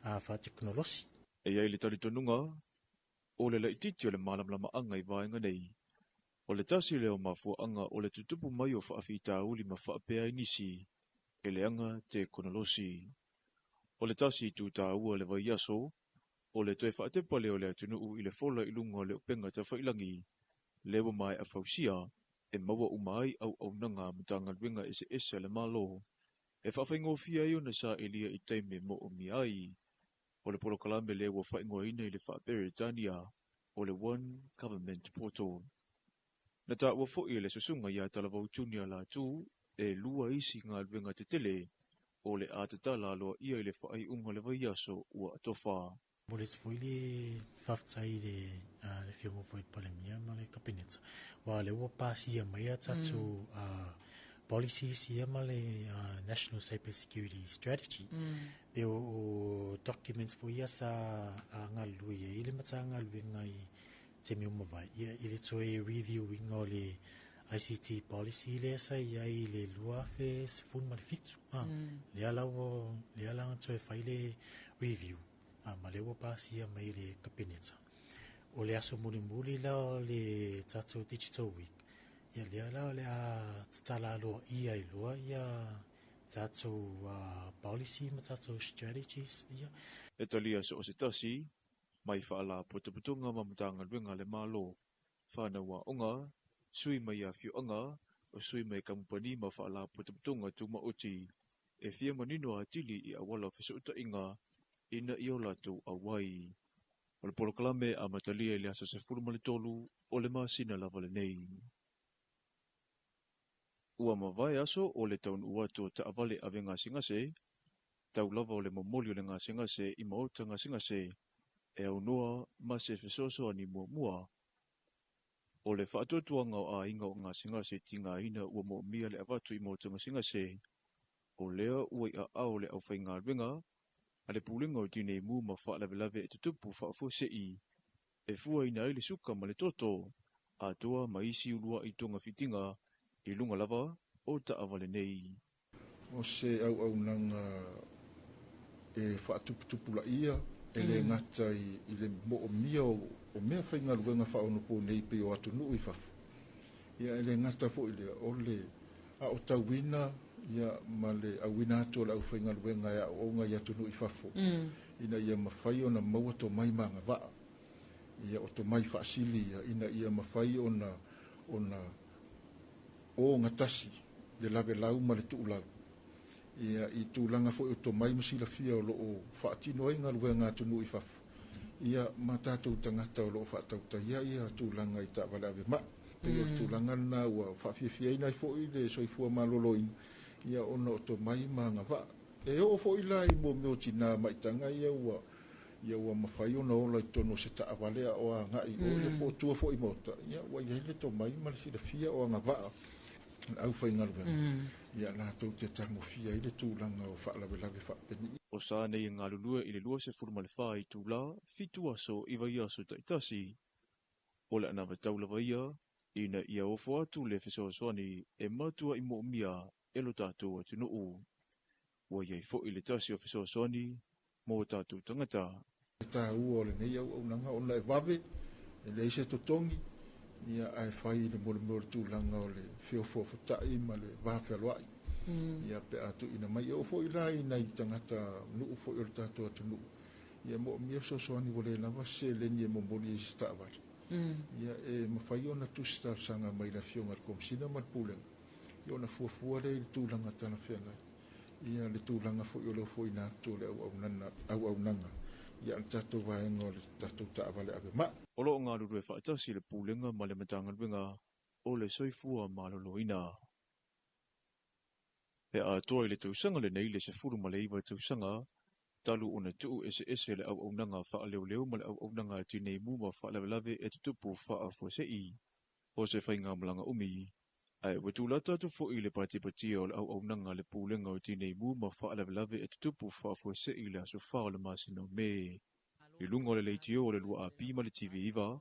faatekonolosi. E iai le talitonuga o le laitiiti o le malamalamaʻaga i vaega nei. O le tasi lea o mafuaʻaga o le tutupu mai o faafitauli ma faapea ai nisi e leaga tekonolosi. O le tasi itu taua le vaiaso, o le toe faatepa lea o le atunuu i le fola i luga o le upega tafailagi, lea ua maeʻa fausia e maua uma ai auaunaga a Matagaluega eseese a le Malo, e faafaigofie ai ona saʻilia i taimi e moomia ai. O le polokalame lea ua faaigoaina i le faaperetania o le One Government Portal. Na taua foʻi e le susuga iā Talavou Junior Latu e lua isi galuega tetele o le a tatala aloaia i le faaiuga o le vaiaso ua atofa. Momoli atu foi le faafetai i le afioga foi i le Palemia ma le Kapeneta. Aua o lea ua pasia mai a tatou policies ia ma le National Cyber Security Strategy. Pe o documents foi ia sa galulue ai le Matagaluega i taimi o mavae. Ia, i le toe reviewinga o le ICT policy lea sa i ai i le 2017. Lea la ua lea la na toe fai le review, ma lea ua pasia mai i le Kapeneta. O le aso mulimuli la o le tatou Digital Week. Ia lea la o le a tatala aloaia ai loa ia tatou policy ma tatou strategies ia. E talia so o se tasi, mai faalapotopotoga ma Matagaluega a le Malo, fanau aoga, sui mai afioaga, o sui mai kamupani ma faalapotopotoga tumaoti, e fia manino atili i auala o fesootaiga ina ia o latou auai. O le polokalame amatalia i le aso 13 o le masina lava lenei. Ua mavae aso o le taunuu atu o taavale ave gasegase, tau lava o le momoli o le gasegase i maota gasegase, e aunoa ma se fesoasoani muamua. O le faatuatuaga o aiga o gasegase tigaina ua moomia le avatu i maota gasegase, o lea ua i aao le aufaigaluega a le Pulega o Tinei Mu ma Faalavelave e Tutupu Faafuasei, e fuaina ai le suka ma le toto, atoa ma isi uluai togafitiga i luga lava o taavale nei. O se auaunaga e faatuputupulaia e le gata i le moomia o mea faigaluega faaonoponei pei o atunuu i fafo. Ia e le gata foi lea o le aotauina ia ma le auina atu o le aufaigaluega e aooga i atunuu i fafo. Ina ia mafai ona maua tomai ma agavaa. Ia o tomai faasili ia ina ia mafai ona o gatasi le lavelau ma le tuulau. Ia i tulaga foi o tomai ma silafia o loo faatino ai galuega atunuu i fafo. Ia ma tatou tagata o loo faatautaia ia tulaga i taavale ave mai. Pei o le tulaga lena ua faafiafiaina ai foi le soifua maloloina ia ona o tomai ma agavaa. E oo foi la i mea o tina maitaga ia ua mafai ona ola i totonu o se taavale a o agai o ia po o tua foi i maota. Ia ua i ai le tomai ma le silafia o agavaa le aufaigaluega. Ia latou te tagofia ai le tulaga o faalavelave faapeni. O sa nei e galulue i le 24 itula, 7 aso i vaiaso taitasi. O le anavatau lava ia, ina ia ofo atu le fesoasoani e matua i moomia e lo tatou atunuu. Ua iai foi le tasi o fesoasoani mo tatou tagata. E taua o lenei auaunaga ona e vave, e leai se totogi, ia ae fai le molemole o le tulaga o le feofofotai ma le vafealoai. Ia pe a tuuina mai. E oo foi la i nai tagata nuu foi o le tatou atunuu. Ia moomia fesoasoani ua le lava se seleni e momoli ai se taavale. Ia e mafai ona tusi talosaga mai le afioga i le Komesina ma le Pulega. Ia ona fuafua lea i le tulaga talafeagai. Ia le tulaga foi o le ofoina atu o le auaunaga. Ia le tatou vaega o le tatou taavale ave mai. O loo galulue faatasi le Pulega ma le Matagaluega o le Soifua Maloloina. E atoa i le tausaga lenei le 19 tausaga, talu ona tuu eseese le auaunaga faaleoleo ma le auaunaga a Tinei Mu ma Faalavelave e Tutupu Faafuasei. O se faigamalaga umi, ae ua tulata atu foi le patipatia o le auaunaga a le Pulega o Tinei Mu ma Faalavelave e Tutupu Faafuasei i le aso 4 o le masina o Me. I luga o le leitio o le 2AP ma le TV9,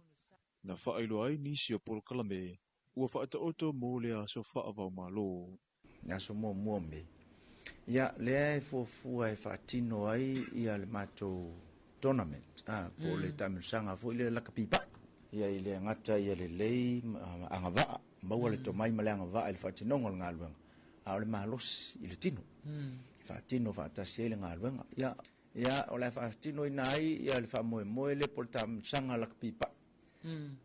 na faailoa ai nisi o polokalame ua faataoto mo le aso faavaumalo. Le aso muamua o Me. Ia, lea e fuafua e faatino ai ia le matou tournament, po o le taamilosaga foi lea lakapi pai. Ia i le gata ia lelei agavaa, maua le tomai ma le agavaa i le faatinoga o le galuega, a o le malosi i le tino. Faatino faatasi ai le galuega. Ia, o le faatinoina ai ia le faamoemoe le po o le taamilosaga lakapi pai.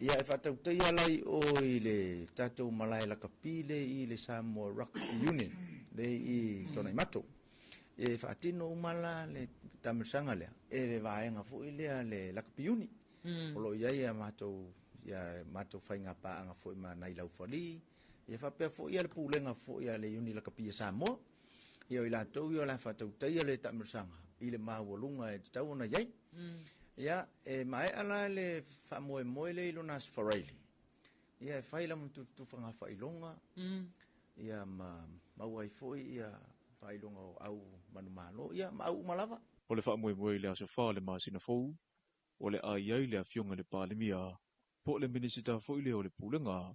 Ia e faatautaia lai o i le tatou malae lakapi le i le Samoa Rugby Union le i Tuanaimato. E faatino uma la le taamilosaga lea e le vaega foi lea le lakapi uni. O loo i ai ia matou faigapaaga foi ma nai laufali. Ia faapea foi ia le pulega foi a le uni lakapi a Samoa. Ia o i latou ia o le faatautaia le taamilosaga i le maualuga e tatau ona i ai. Ia, e maea la le faamoemoe le i lona aso Faraile. Ia e fai la matutufaga faailoga. Ia ma maua ai foi ia faailoga o au manumalo. Ia ma au uma lava. O le faamoemoe i le aso 4 le masina fou, o le a i ai le afioga i le Palemia, po o le Minisita foi lea o le Pulega.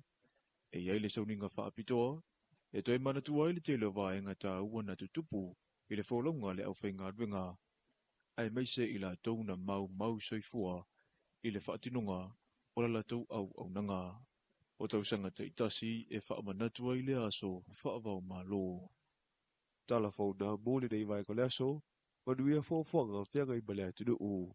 E i ai le sauniga faapitoa, e toe manatua ai le tele o vaega taua na tutupu i le folauga le aufaigaluega, aemaise i latou na maumau soifua i le faatinoga o la latou auaunaga. O tausaga taitasi e faamanatu ai le aso faavaomalo. Tala fauna mo lenei vaega o le aso, manuia fuafuaga feagai ma le atunuu.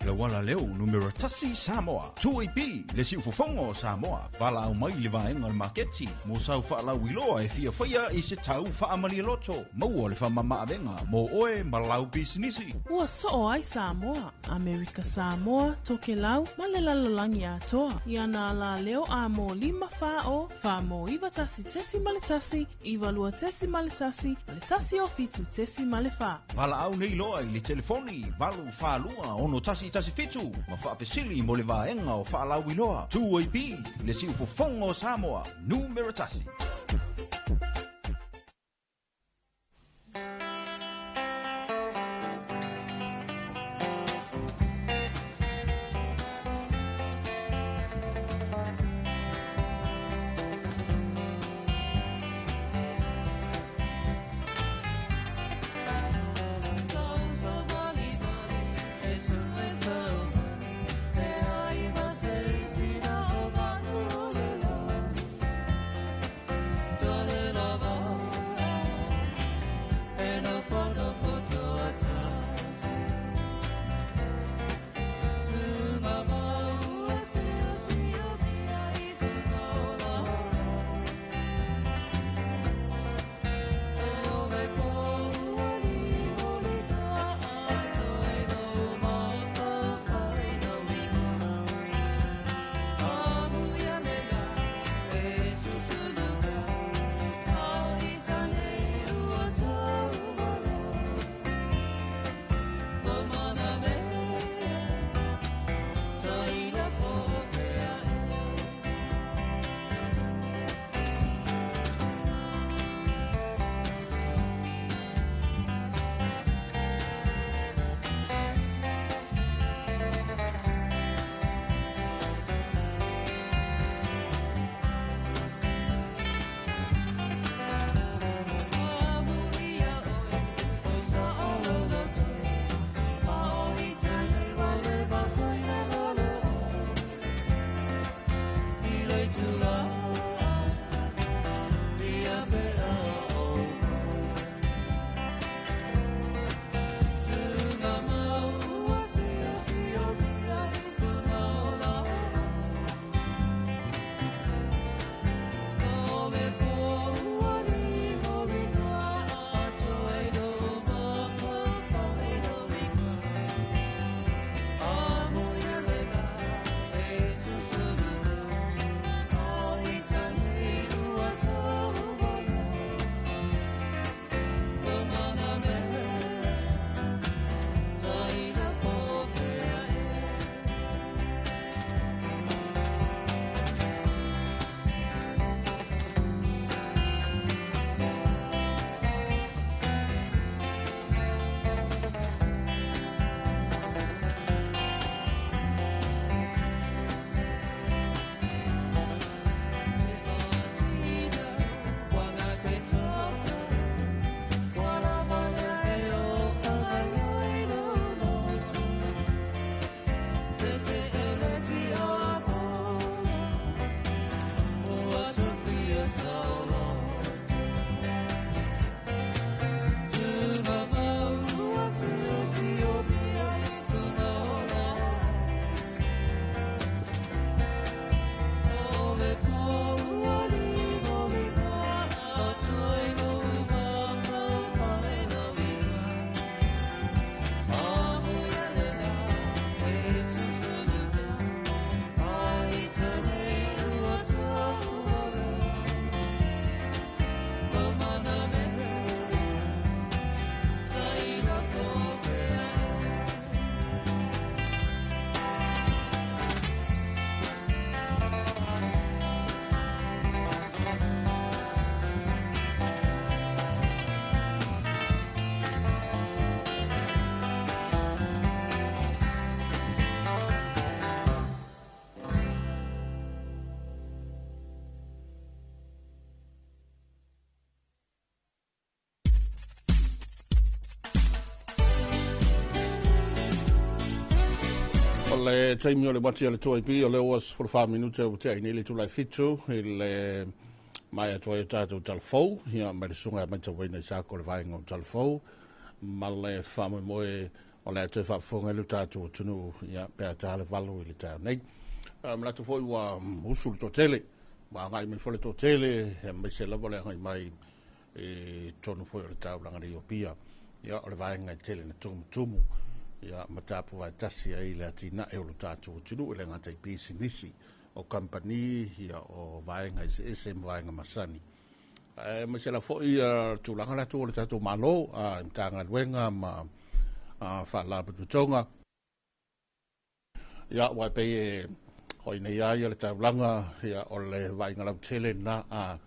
Le wala leo numero tasi Samoa. 2AB, le siufofogo o Samoa. Valaau mai le vaega o le maketi. Mo sau faalauiloa e fiafaia i se tau faamalialoto. Maua le faamamaavega mo oe ma lau pisinisi. Ua soo ai Samoa, Amerika Samoa, Tokelau ma le lalolagi atoa. Ia nā la leo a mō 5 4 o 4 mō 9 1.1, 9 2.1 ma le 1 o 7 .4. Valaau nei loa i le telefoni 8 4 2 6 1 1 7 ma faafesili mo le vaega o faalauiloa. 2AB, le siufofogo o Samoa, numero tasi. Darling. le taimi o le uati a le 2AP, o lea ua 14 minute ua tea ai nei le itula e 7 i le maea atu ai o tatou talafou, ia, mai le susuga ia Matauaina Isako le vaega o talafou, ma le faamoemoe o le a toe faafofoga ai lo tatou atunuu, ia, pe a ta le 8 i le taeao nei. Manatu foi ua usu le toatele, ua agai mai foi le toatele, aemaise lava le agai mai i totonu foi o le taulaga nei o Apia. Ia, o le vaega e tele na tumutumu, ia, ma tapuvae tasi ai le atinae o lo tatou atunuu, e le gata i pisinisi, o kamupani, ia, o vaega eseese ma vaega masani. Ae aemaise lava foi tulaga latou o le tatou Malo, i Matagaluega ma Faalapotopotoga. Ia, aua e pei e hoi nei lava ia le taulaga, ia, o le vaaiga lautele lena, a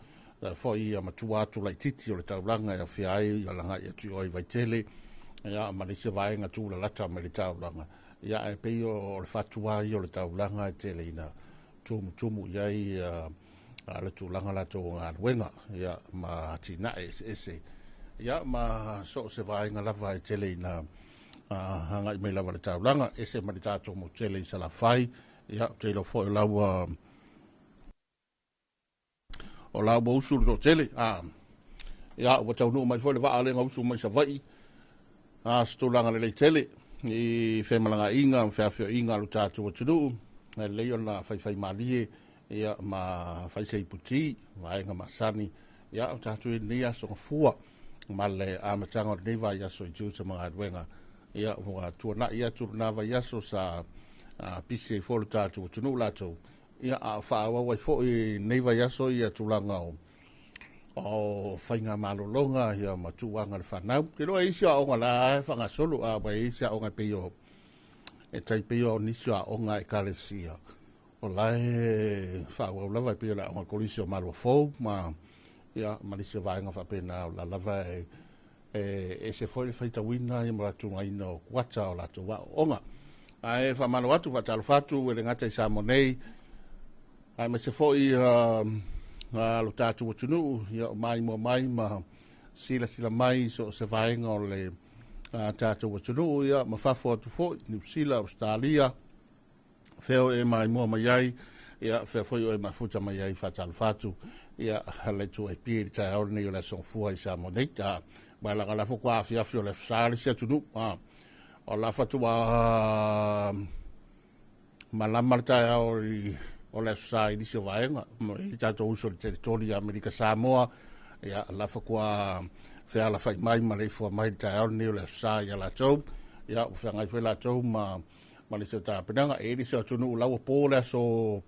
foi ia matua atu laitiiti o le taulaga e afia ai ia lagai atu i o i Vaitele, ia, ma le isi vaega tulalata mai le taulaga. Ia, ae pei o le fatua ia o le taulaga e tele ina tumutumu i ai ia le tulaga latou o galuega, ia, ma atinae eseese, ia, ma so o se vaega lava e tele ina agai mai lava le taulaga, ese ma le tatou motu tele i Salafai. Ia, ou te iloa foi o la ua usu le toatele. Ia, ua taunuu mai foi le vaa lea na usu mai Savaii, se tulaga lelei tele i femalagaaiga ma feafioaiga a lo tatou atunuu, e lelei ona faifaimalie, ia, ma fai se iputi vaega masani. Ia, o tatou i lenei aso gafua ma le amataga o lenei vaiaso i tiute ma galuega. Ia, ua tuanai atu lena vaiaso sa pisi ai foi lo tatou atunuu latou, ia, a o faaauau ai foi lenei vaiaso ia tulaga o faiga malologa, ia, ma tuuaga le fanau. Ke loa isi aoga la e faagasolo, a ua isi aoga e pei o e tai pei o nisi o aoga ekalesia o la e faaauau lava, e pei o le aoga kolisi o Maluafou ma, ia, ma nisi o vaega faapena o la lava e ese foi le faitauina, ia, ma latou o kuata o latou aoaoga. Ae faamalo atu, faatalofa atu e le gata i Samoa nei, aemaise foi lo tatou atunuu, ia, o maimoa mai ma silasila mai so o se vaega o le tatou atunuu, ia, ma fafo atu foi, Niu Sila, Australia, fea o e maimoa mai ai, ia, fea foi o e mafuta mai ai, faatalofa atu, ia, le 2AP i le taeao lenei o le aso Gafua i Samoa nei. Ma laga la fo kwa afiafi o le aso Sa le isi atunuu, o la faatoa malama le taeao o le aso Sa i nisi o vaega i tatou uso i le teritori Amerika Samoa. Ia, la faatoa fealafai mai ma le ifua mai le taeao lenei o le aso Sa ia latou. Ia, ua feagai foi latou ma le isi o tapenaga. E i nisi o atunuu la ua po le aso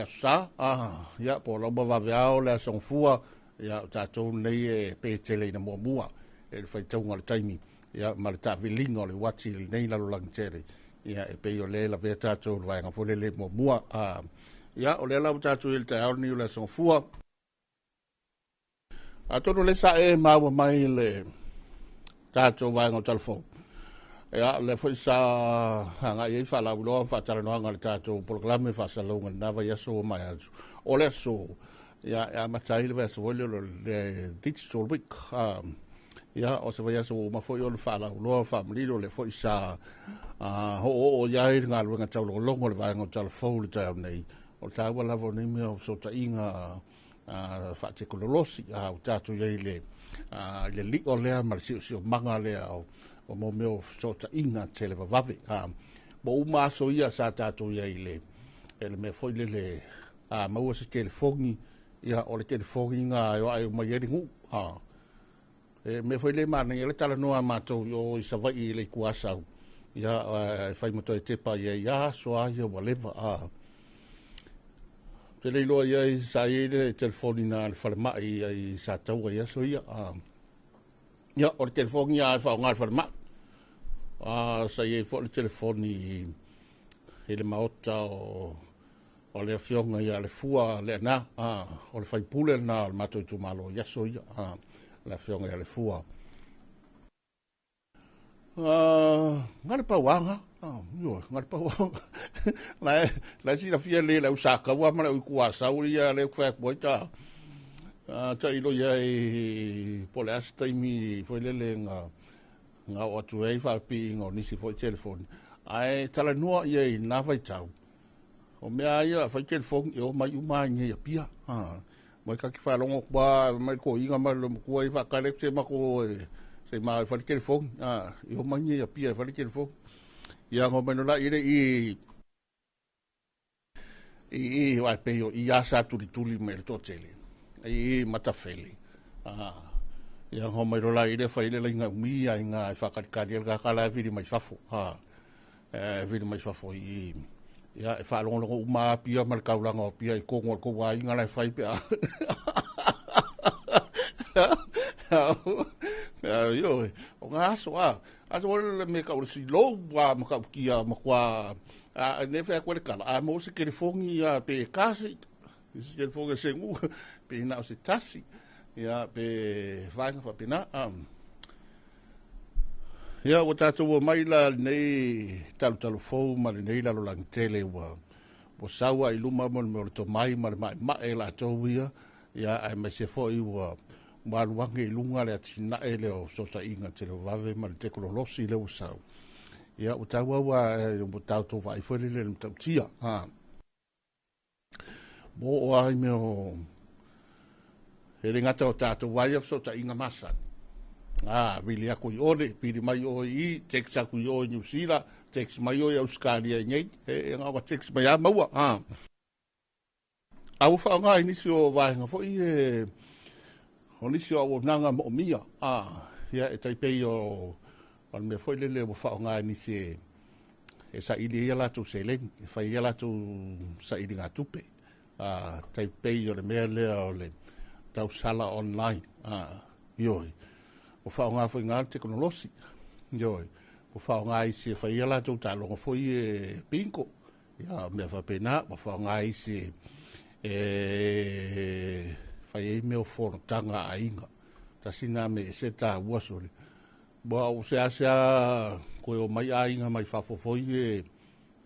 Sa, ia, po o la ua vaveao le aso Gafua. Ia, o tatou nei e pe tele ina muamua e le faitauga o le taimi, ia, ma le taaviliga o le uati i lenei lalolagi tele. Ia, e pei o lea e lavea tatou le vaega foi lele muamua. Ia, o lea la ua tatou i le taeao lenei o le aso Gafua. Atonu le sa e maua mai le tatou vaega o talafou. Ia, lea foi sa agai ai faalauiloa ma faatalanoaga le tatou polokalame faasalalauga lena vaiaso ua maea atu. O le aso, ia, e amata ai le vaiaso foi lea o le Digital Week. Ia, o se vaiaso ua uma foi ona faalauiloa faamalilo, lea foi sa ho'o'o i ai le galuega taulogologo le vaega o talafou le taeao nei. O le taua lava o nei mea o fesootaiga faatekonolosi, ua tatou i ai i le li'o lea ma le siosiomaga lea o mo mea o fesootaiga televavave. Ua uma aso ia sa tatou i ai i le mea foi lele a maua se telefoni, ia, o le telefoni na e o ae mai ai le nuu. E mea foi le manaia le talanoa a matou i o i Savaii i le itu Asau, ia, e fai ma toe tepa i ai aso a ia ua leva. Te le iloa i ai sa i ai le telefoni na le falemai ai sa taua i aso ia. Ia, o le telefoni a e faaaoga le falemai. Sa i ai foi le telefoni i le maota o le afioga ia le Fua Leana, o le faipule lena o le matou itumalo i aso ia, le afioga ia le Fua. Nga le pauaga, ioe, nga le pauaga. La e silafia lelei e le au Sataua ma le au Ituasau ia lea ou te fai atu ai ta tailo i ai po o le a se taimi foi lele na oo atu ai faapiiga o nisi foi telefoni. Ae talanoa ia i na vaitau, o mea ia fai telefoni e o mai uma ai nei Apia. Mai ka ki whalongo kua, mai ko inga mai lo makua i whakale se mako e se ma fai telefoni. I o mai nei Apia e fai telefoni. Ia ngo mai no la ire i i i wai pe i asa tuli tuli mai le totele. I matafele. Ia ngo mai lo la ire fai le inga umi ia inga e whakarikari el kakala e viri mai fafo. E viri mai fafo i ia e whaalongolongo uma apia ma le kaulanga o pia i kongo ko wa inga lai fai pe. Yo, o ngā aso a. Aso wale le me ka ore si lou wa ma ka ukia ma kwa a ne whea koe le kala. A mo se telefongi a pe kasi. Se telefongi se ngu pe na o se tasi. Ia pe whainga whapena. Ia ua tātou ua mai la nei talu talu fou ma le nei lalo langitele ua saua i luma mo le mea o le tomai ma le mai mae la tau ia. Ia ai mai se foi ua maluange i lunga le atinae le o sota inga te le vave ma le teknolosi le ua sau. Ia ua tau ua ua tātou vai foi le le mtautia. Mo o ai mea o he le ngata o tātou vai o sota inga masani. Vili aku i ole, pili mai o i, text aku i o i New Zealand, text mai o i Australia i nei, e ngā waka text mai a maua. A ua whaonga i nisi o vaenga foi e o nisi o nanga mo mia. Ia e taipei o le mea foi lele ua whaonga i nisi e sa ili ia latou seleni, e fai ia latou sa ili ngā tupe. Taipei o le mea lea o le tausala online. Ioi. O whaonga foi ngā teknolosi. Ioi. O whaonga i se fai ia latou talonga foi e pinko. Ia mea whapena, o whaonga i se e fai ei mea o fonotaga a aiga. Tasi nā me e se tā ua sole. Boa o se asea koe o mai aiga mai fafofoi e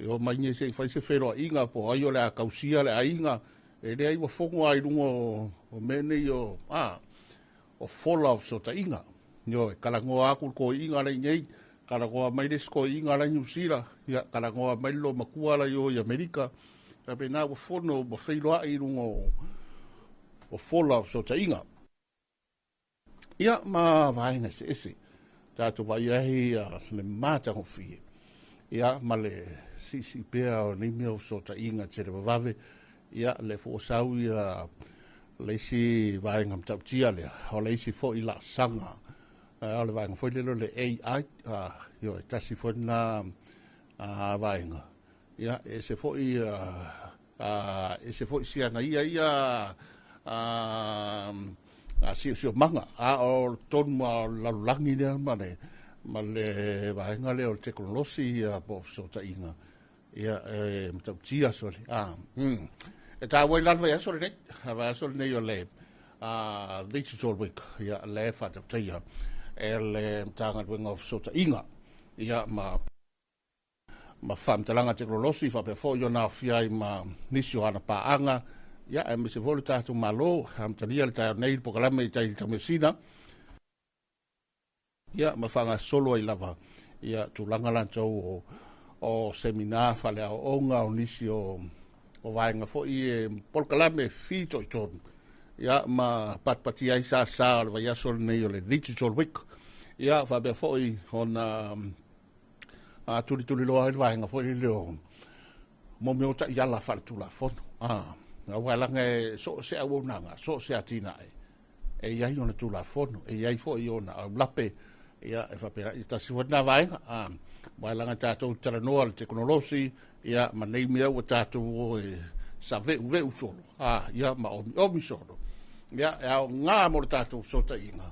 o mai nei se i fai se wheroa inga po ai o le a kausia le aiga. E lea i ua fongo ai lunga o mea nei o, o fola o sota inga. Io, e kalangoa aku ko inga lei nei, kalangoa mai le sko inga lei New Zealand, ia kalangoa mai lo makua lei o i Amerika. Ka pena ua fono ua wheiloa i runga o fola o sota inga. Ia ma vaenga se ese. Tātou vai ai le mātangofie. Ia ma le sisi pea o nei mea o sota inga te le vavave. Ia le fuosau ia le isi vaenga mtautia lea. O le isi foi la sanga. O le vaenga foi lelo le AI. Io e tasi foi na vaenga. Ia e se foi e se foi siana ia ia a sio manga a o tonu ma lalulangi lea ma le vaenga lea o le teknolosi ia po sota inga. Ia e mtautia sole. E tā wai lalo vai aso le nei. Vai aso le nei o le Digital Week. Ia le whatautia e le mtanga luenga o sota inga. Ia ma whamtalanga teknolosi whapea fo i o nā whiai ma nisi o ana paanga. Ia e mese fo le tātou malo amtalia le taio nei pokalame i tai tamesina. Ia ma whanga solo ai lava. Ia tūlanga lantou o seminar whale o onga o nisi o vaenga fo i e polkalame whito i tonu. Ia ma patpati ai sa sa o le vaiaso nei o le Digital Week. Ia whapea fo i ona tuli tuli loa i le vaenga fo i le o mo meo ta iala whale tūla fono. Ngā wailanga e so se au nanga, so se atina e. E iai ona tūla fono, e iai fo i ona au lape. Ia e whapea i tasi fo nā vaenga. Wailanga tātou talanoa le teknolosi, ia ma nei mea ua tātou o e sa veu veu solo. Ia ma omi omi solo. Ia e au ngā mo le tātou sota inga.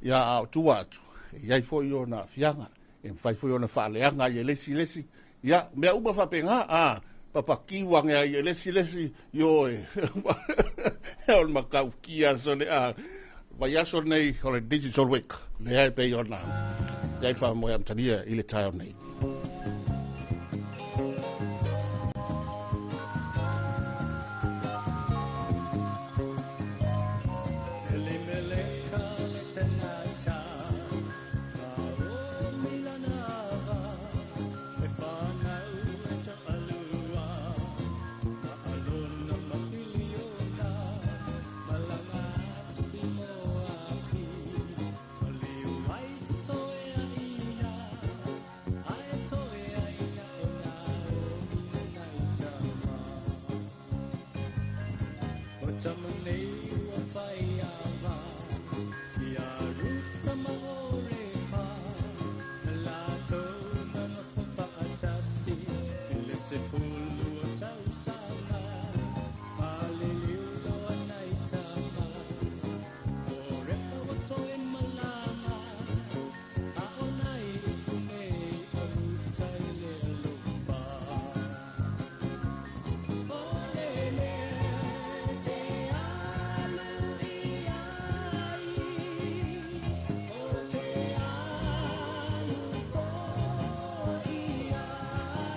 Ia au tua atu. E iai fo i ona fianga. E mwhai fo i ona whaaleanga i e lesi lesi. Ia mea uma whapenga. Papakiwange ai e lesi lesi. Io e. E o le makau kia sole. Vai aso nei o le Digital Week. Le ai pe ona. Iai whamoe amtania i le taio nei. Milana, e Tama nei ua faiava ia Ruta ma Orepa, na latou na nofo faatasi i le 12 tausaga. Paliliu loa nai tama, o Repa ua toe malaga, a o nai upu nei a Ruta i le alofa. O le mea te alu i ai, o te alu foi ai.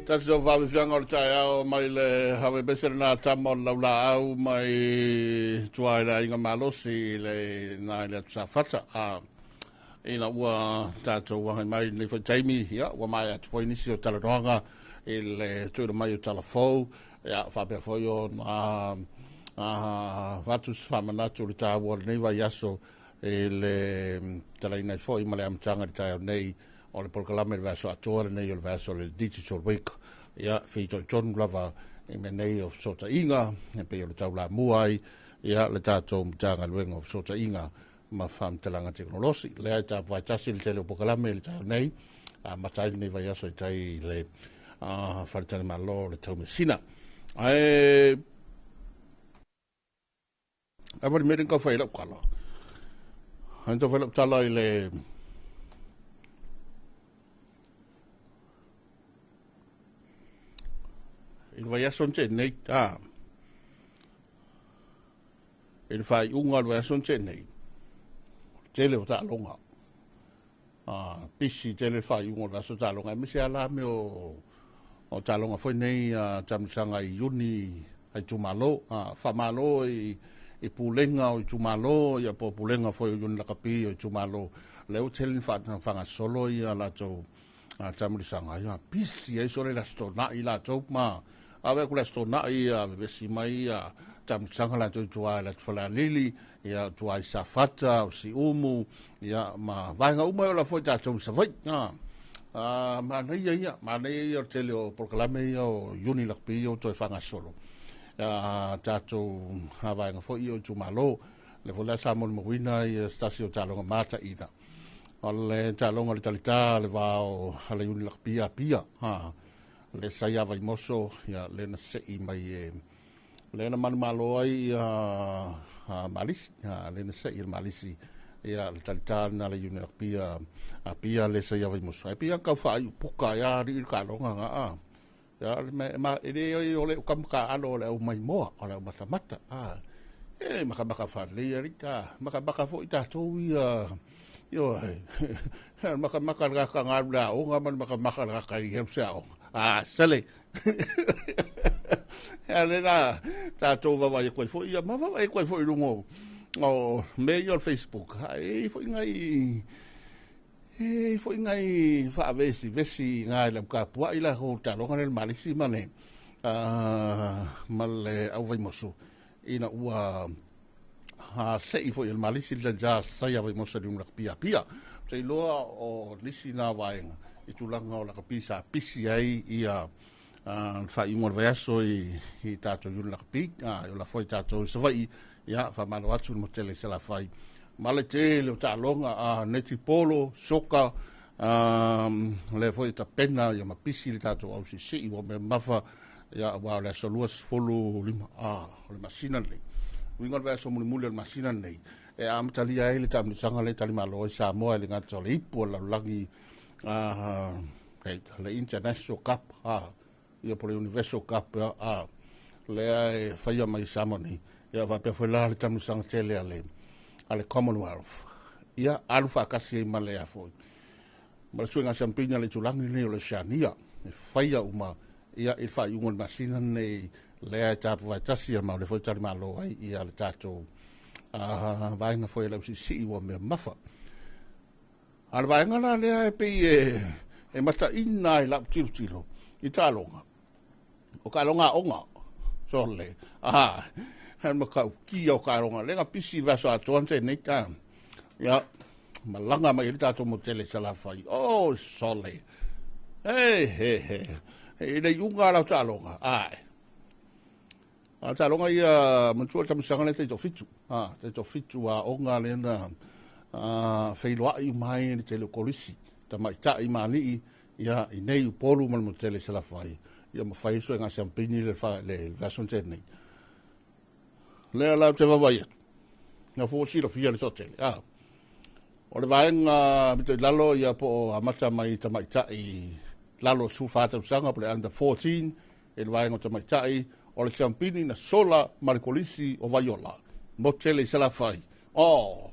Tasi o faafiafiaga o le taeao mai le havebese lena tama o le laulaau mai tua i le aiga malosi i le na i le atu Safata. Ina ua tatou agai mai i lenei foi taimi, ia, ua maea atu foi nisi o talanoaga i le tuuina mai o tala fou, ia, faapea foi ona avatu se faamanatu i le taua o lenei vaiaso i le talaina ai foi ma le amataga i le taeao nei o le polokalame i le vaiaso atoa lenei o le vaiaso o le Digital Week. Ia, fitoitonu lava i mea nei o fesootaiga, e pei o le taulamua ai, ia, le tatou Matagaluega o Fesootaiga ma Faamatalaga Tekonolosi. Lea e tapuai tasi le tele o polokalame i le taeao nei, amata ai lenei vaiaso i tai i le Faletalimalo o le Taumeasina. Ae ava le mea lea na tau fai ai lau tala. Ai tau fai lau tala i le vaiaso na tea nei, i le faaiuga o le vaiaso na tea nei, tele o taaloga. Pisi tele le faaiuga o le vaiaso taaloga, aemaise lava la mea o taaloga foi nei taamilosaga i Iuni a itumalo. Faamalo i pulega o itumalo, ia po o pulega foi o Iuni lakapi o itumalo, lea ua tele ni faagasolo ia latou taamilosaga, ia pisi ai sole le Aso Toonai latou ma ave aku le Aso Toonai, ia vevesi mai ia taamilosaga latou i tua i le atu Falealili, ia tua i Safata, o Siumu, ia ma vaega uma e ola foi tatou i Savaii. Manaia ia, manaia ia o le tele o polokalame ia o Iuni lakapi ia o toe faagasolo. Tatou vaega foi ia o itumalo, le foi la sa molimauina ia se tasi o taaloga mataina. O le taaloga o le talita le va o le Iuni lakapi Apia, le saia Vaimoso, ia le na sei mai e le na manumalo ai ia Malisi, le na sei le Malisi, ia le talita na le Iuni lakapi Apia le saia Vaimoso. Ai pia kau whaai upuka ia ri i ka longa nga a. Ia le ma e le o le ukam ka alo o le au mai moa, o le au matamata. E maka maka wha le ia rika, maka maka fo i tātou ia, io, maka maka nga ka ngaru la onga, ma maka maka nga ka i heu se aonga. Sele. Ia le la, tātou wawa e koe fo ia, ma wawa e koe fo i rungo, o me i o Facebook. E fo i ngai, e fo i ngai whaavesi, vesi ngai lau ka pua i la ho talonga le malisi ma ne, ma le au Vaimoso. Ina ua sei foi le malisi le ja saia Vaimoso le unga pia pia. Te iloa o nisi nā vaenga i tulaga o la kapi sa pisi ai ia whaingo le vaiaso i tātou Iuni lakapi, o la foi tātou i Savaii, ia whamalo atu le motele se la whai. Ma le tele o taaloga, netipolo, soka, le foi tapena ia mapisi le tātou au sisi ua mea mafa, ia ua o le aso 25, o le masina nei. Uiga o le vaiaso mulimuli o le masina nei, e amatalia ai le taamilosaga le talimalo ai Samoa i le gata o le ipu o le lalolagi, le International Cup, ia po le Universal Cup, lea e whaia mai Samoa nei. Ia whapea foi la le taamilosaga tele a le Commonwealth. Ia alu whaakasi ai ma le a foi. Ma le suiga sampina le tulangi nei o le Oceania. E whaia uma ia i le whaiunga o le masina nei lea e tāpu vaitasi a ma o le foi talimalo ai ia le tātou vaenga foi e lau sisi ua mea mafa. A le vaenga la lea e pei e mataina ai lau tilotilo i taaloga. O kaaloga aoga. Sole. He makau kia o kaaloga. Lenga pisi vaso atoa nte nei ta. Ia, malanga mai le tātou motele Salafai. Oh, sole. He, he, he. E le iunga lau taaloga. Ai. A taaloga ia matua le tamasaga le teito fitu. Teito fitu a onga le na wheiloai mai le tele o kolisi. Tamaitai mani ia i nei upolu ma le motele Salafai. Ia mawhai so e ngā sampini le vaso tēnei. Lea lau te vavai atu. Ngā fōsila fia le sotele. O le vaenga mito i lalo ia po o amata mai tamaitai lalo su whātausanga po le under 14 e le vaenga o tamaitai o le sampini na sola ma le kolisi o Vaiola. Motele i Salafai. O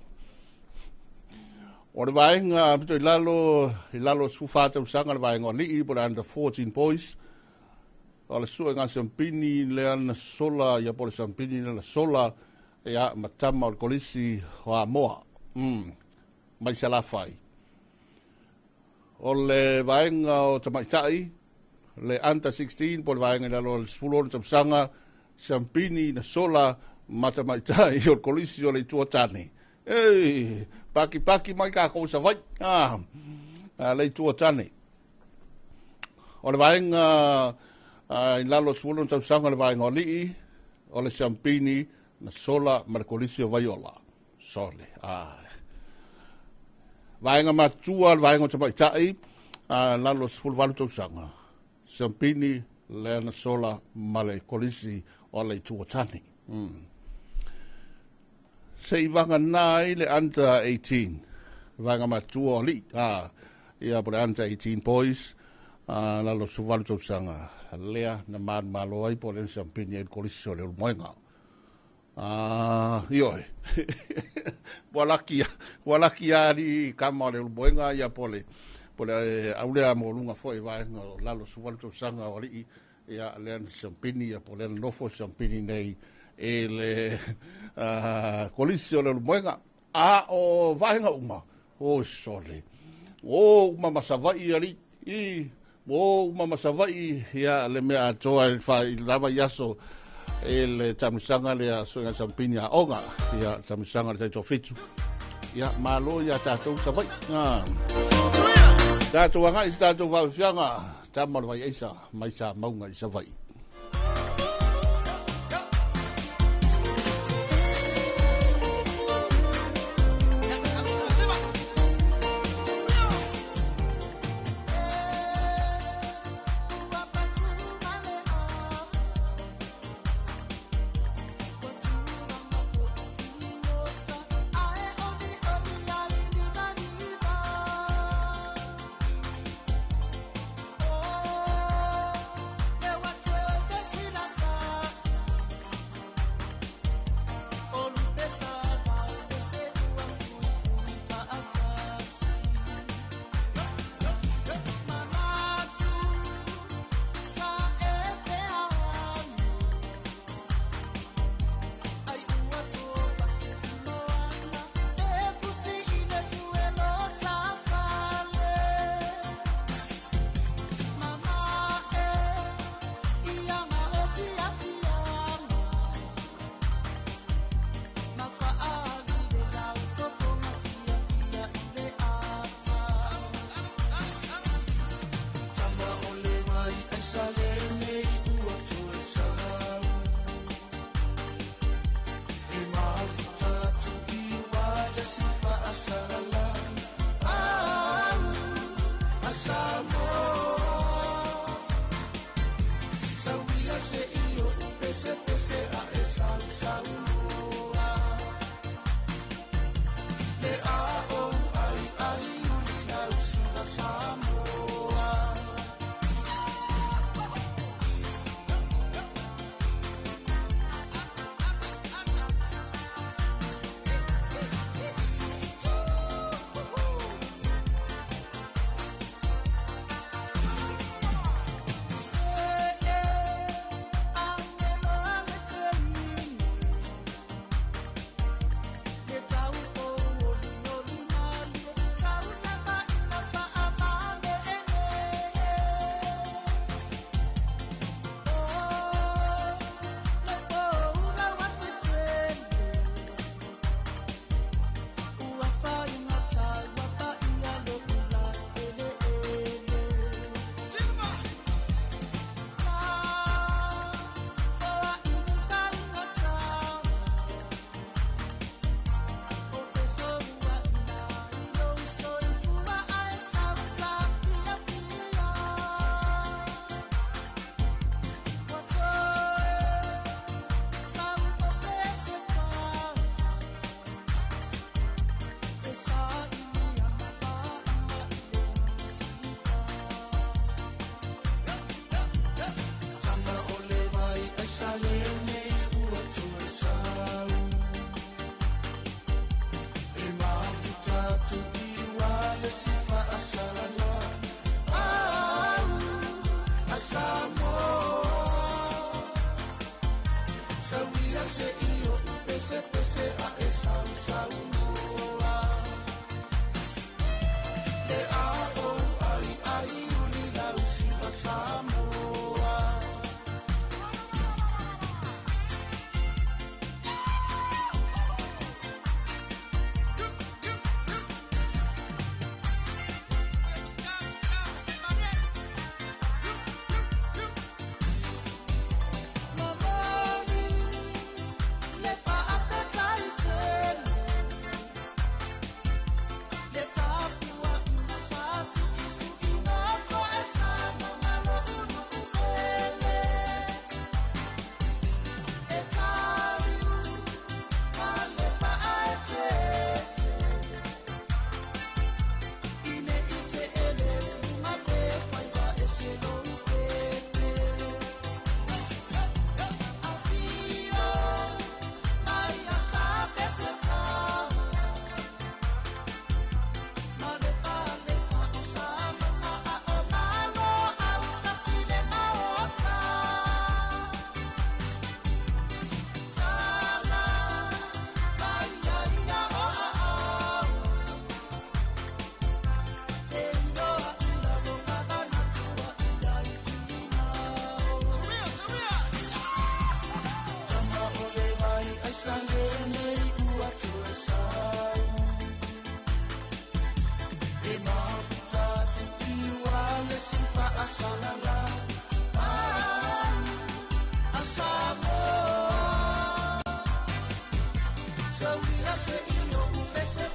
le vaenga mito i lalo su whātausanga le vaenga o alii po le under 14 boys. O le suega siampini lea na sola ia po le siampini lea na sola ia ma tama o le kolisi o Amoa. Mai Salafai. O le vaega o tamaitai, le under 16 po le vaega i lalo o le 16 tausaga, siampini na sola ma tamaitai o le kolisi o le Itu o Tane. Ei, paki paki mai kākou Savaii. Le Itu o Tane. O le vaega i lalo o le 16 tausaga le vaega o alii, o le siampini na sola ma le kolisi o Vaiola. Sole. Vaega matua le vaega o tamaitai, lalo o le 18 tausaga. Siampini lea na sola ma le kolisi o le Itu o Tane. Se i vagana ai le under 18, vaega matua o alii, ia po le under 18 boys, lalo 18 tausaga, lea na manumalo ai po o le siampini ai le kolisi o le Ulumoega. Ioe. Ua laki ali kama o le Ulumoega ia po le aulea mo lunga foi vaega o lalo 18 tausaga o alii, ia lea na siampini ia po le nofo siampini nei e le kolisi o le Ulumoega. A o vaega uma, o sole, o uma masavai ali, i o uma masavai ia le mea atoa e fai lava i aso e le tamusaga lea suega siampini a oga, ia tamusaga le taitoafitu. Ia malo ia tātou Savaii. Tātou agai se tātou vaafiaga, tama o le vai aisa mai sa maunga i Savaii.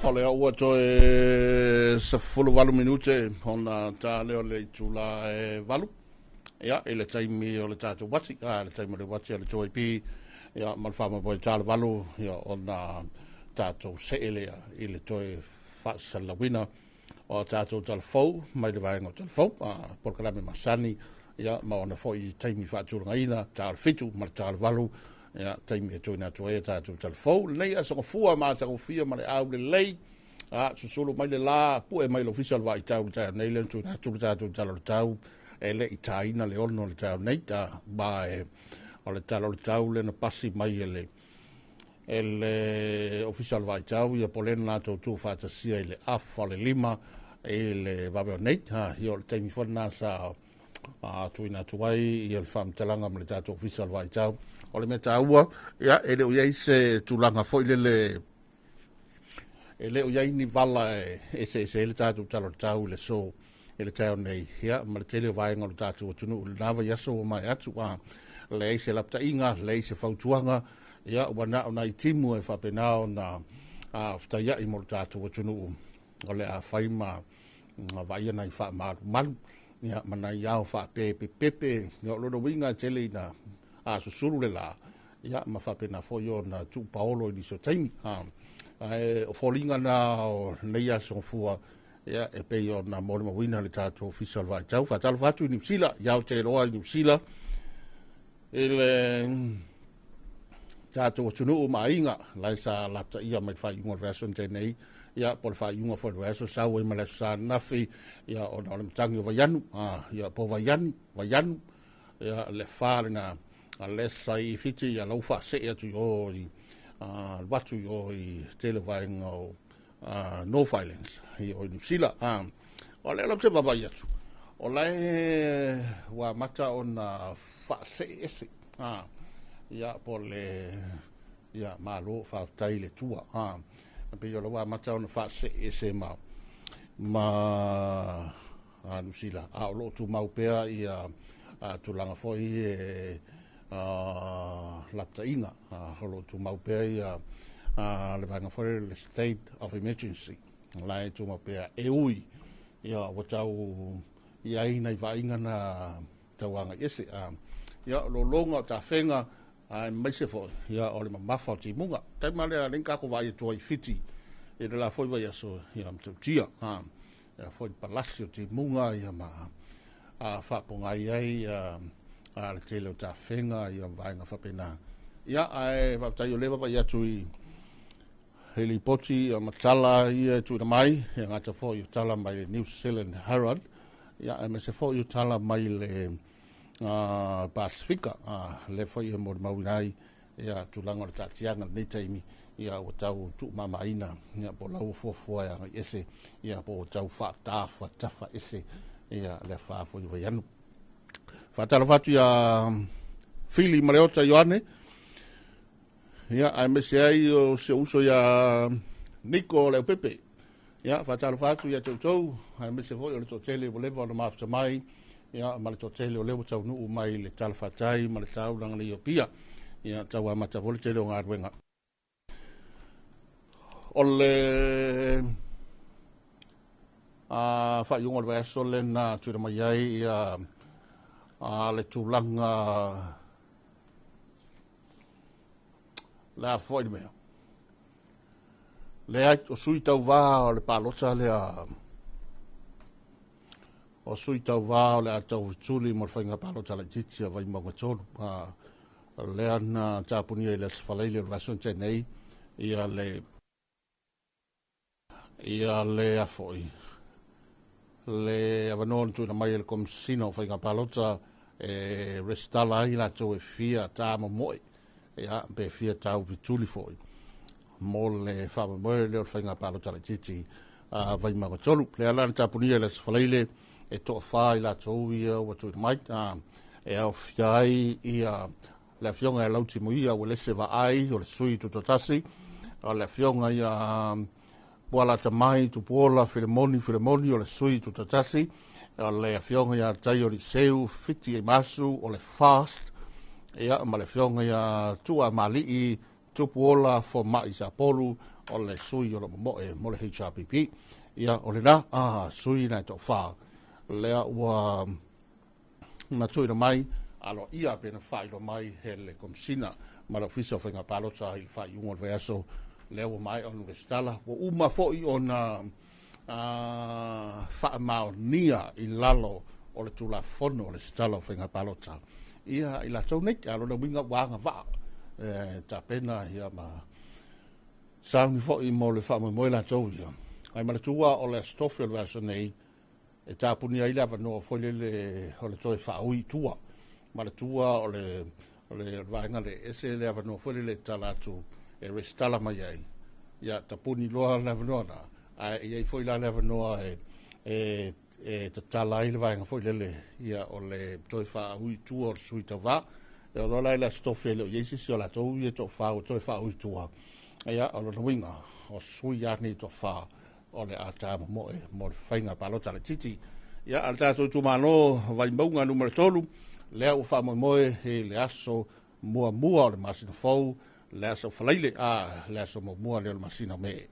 O lea ua toe 18 minute ona ta lea o le itula e 8. Ia, i le taimi o le tatou uati, le taimi o le uati a le 2AP, ia, ma le faamoemoe e ta le 8, ia, ona tatou see lea i le toe faasalalauina o a tatou tala fou mai le vaega o tala fou, polokalame masani, ia, ma ona foi taimi faatulagaina, ta o le 7 ma le ta o le 8, ia, taimi e tuuina atu ai a tatou tala fou. Lenei aso gafua ma atagofie ma le aulelei, susulu mai le la, pue mai le ofisa o le vaaitau le taeao nei, lea na tuuina atu le tatou tala o le tau, e le i taina le 6 o le taeao nei, ma e, o le tala o le tau lea na pasi mai e le ofisa o le vaaitau, ia po o lea na latou tuufaatasia i le afa o le 5 i le vave o nei, ia o le taimi foi lena sa tuuina atu ai ia le faamatalaga ma le tatou ofisa o le vaaitau. O le mea taua, ia, e le o i ai se tulaga foi lele, e le o i ai ni vala e eseese ai le tatou tala o le tau i le aso i le taeao nei, ia, ma le tele o vaega o le tatou atunuu i lena vaiaso ua mae atu, leai se lapataiga, leai se fautuaga, ia, ua na o nai timu e faapena ona fetaiai mo le tatou atunuu o le a fai ma vaaia nai faamalumalu, ia, ma nai ao faapepepepe, ia, o lona uiga e tele ina susulu le la, ia, ma faapena foi ona tuupaolo i nisi o taimi. Ae o foliga na o lenei aso gafua, ia, e pei ona molimauina le tatou ofisa o le vaaitau. Faatalofa atu i Niu Sila, i Aotearoa i Niu Sila, i le tatou atunuu ma aiga, la e sa lapataia mai le faaiuga o le vaiaso na tea nei, ia, po o le faaiuga foi o le vaiaso, sau ai ma le aso Sa ananafi, ia, ona o le matagi o Vaianu, ia, po o Vaiani, Vaianu, ia, le fa lena, a le sa i Fiti, ia, lau faasee atu i o i, alu atu i o i tele vaega o North Islands, i o i Niu Sila. O lea lau te vaavaai atu, o lae ua amata ona faasee ese, ia, po le, ia, malo, faafetai le Atua. Pei o la ua amata ona faasee ese ma Niu Sila, a o loo tumau pea ia tulaga foi e lapataiga, o loo tumau pea ia le vaega foi le state of emergency, la e tumau pea e ui, ia, ua tau i ai nai vaaiga na tauaga ese, ia, o lologa o tafega, aemaise foi, ia, o le mamafa o timuga. Taima lea le kako vaai atu ai Fiti i le la foi vaiaso, ia, matautia, ia, foi palasi o timuga, ia, ma faapogai ai le tele o tafega, ia, vaega faapena. Ia, ae faafetai o lea vaavaai atu i lipoti, ia, ma tala ia e tuuina mai, ia, gata foi o tala mai le New Zealand Herald, ia, aemaise foi o tala mai le Pasifika, lea foi e molimauina ai, ia, tulaga o le taatiaga lenei taimi, ia, ua tau tuumamaina, ia, po o lau fuafua e agai ese, ia, po o tau faatafatafa ese, ia, le afa foi o Vaianu. Faatalofa atu ia Fili Maleota Ioane, ia, aemaise ai o si ou uso ia Niko Leaupepe. Ia, faatalofa atu ia te outou, aemaise foi o le toatele ua leva ona mafuta mai, ia, ma le toatele o lea ua taunuu mai le talafatai ma le taulaga nei o Apia. Ia, tau amata foi le tele o galuega. O le faaiuga o le vaiaso lena tuuina mai ai, ia, le tulaga le a foi le mea. Le ai, o sui tauvā o le palota lea, o sui tauvā o le a taufetuli mo le faiga palota laitiiti a Vaimauga 3. Lea na tapunia i le aso Faraile o le vaiaso na tea nei, ia le afoi, le avanoa na tuuina mai e le Komesina o Faiga Palota e resitala ai latou e fia tāmomoe, ia, pe fia taufetuli foi mo le faamoemoe lea o le faiga palota laitiiti a Vaimauga 3. Lea la na tapunia i le aso Faraile e toafa i latou ia ua tuuina mai, e aofia ai ia le afioga ia Lautimuia Uelese Vaai o le sui tutoatasi, o le afioga ia Pualatamai Tupuola Filemoni Filemoni o le sui tutoatasi, o le afioga ia Taio Liseu Fiti Eimasu o le FAST, ia, ma le afioga ia Tua Malii Tupuola Fomai Sapolu o le sui o lo momoe mo le HRPP. Ia o le la a sui na toafa lea ua na tuuina mai alo ia pe na faailoa mai e le Komesina ma le Ofisa o Faiga Palota i le faaiuga o le vaiaso lea ua maea ona resitala, ua uma foi ona faamaonia i lalo o le Tulafono o le Resitala o Faiga Palota ia i latou nei. A o lona uiga ua agavaa e tapena ia ma sauni foi mo le faamoemoe latou ia. Ae manatua o le Aso Tofi o le vaiaso nei e tapunia ai le avanoa foi lele o le toe faaui i tua. Manatua o le vaega le ese le avanoa foi lele e tatala atu e resitala mai ai, ia tapuni loa le avanoa na, ae i ai foi la le avanoa e tatala ai le vaega foi lele ia o le toe faaui i tua o le sui tauva. E o loa la i le Aso Tofi e le o i ai se isi o latou ia toafa ua toe faaui i tua, ia o lona uiga o sui lava nei toafa o le a tamomoe mo le faiga palota laitiiti. Ia, a le tatou itumalo Vaimauga Nu.3, lea ua faamoemoe i le aso muamua o le masina fou, le aso Falaile, le aso muamua lea o le masina o Me.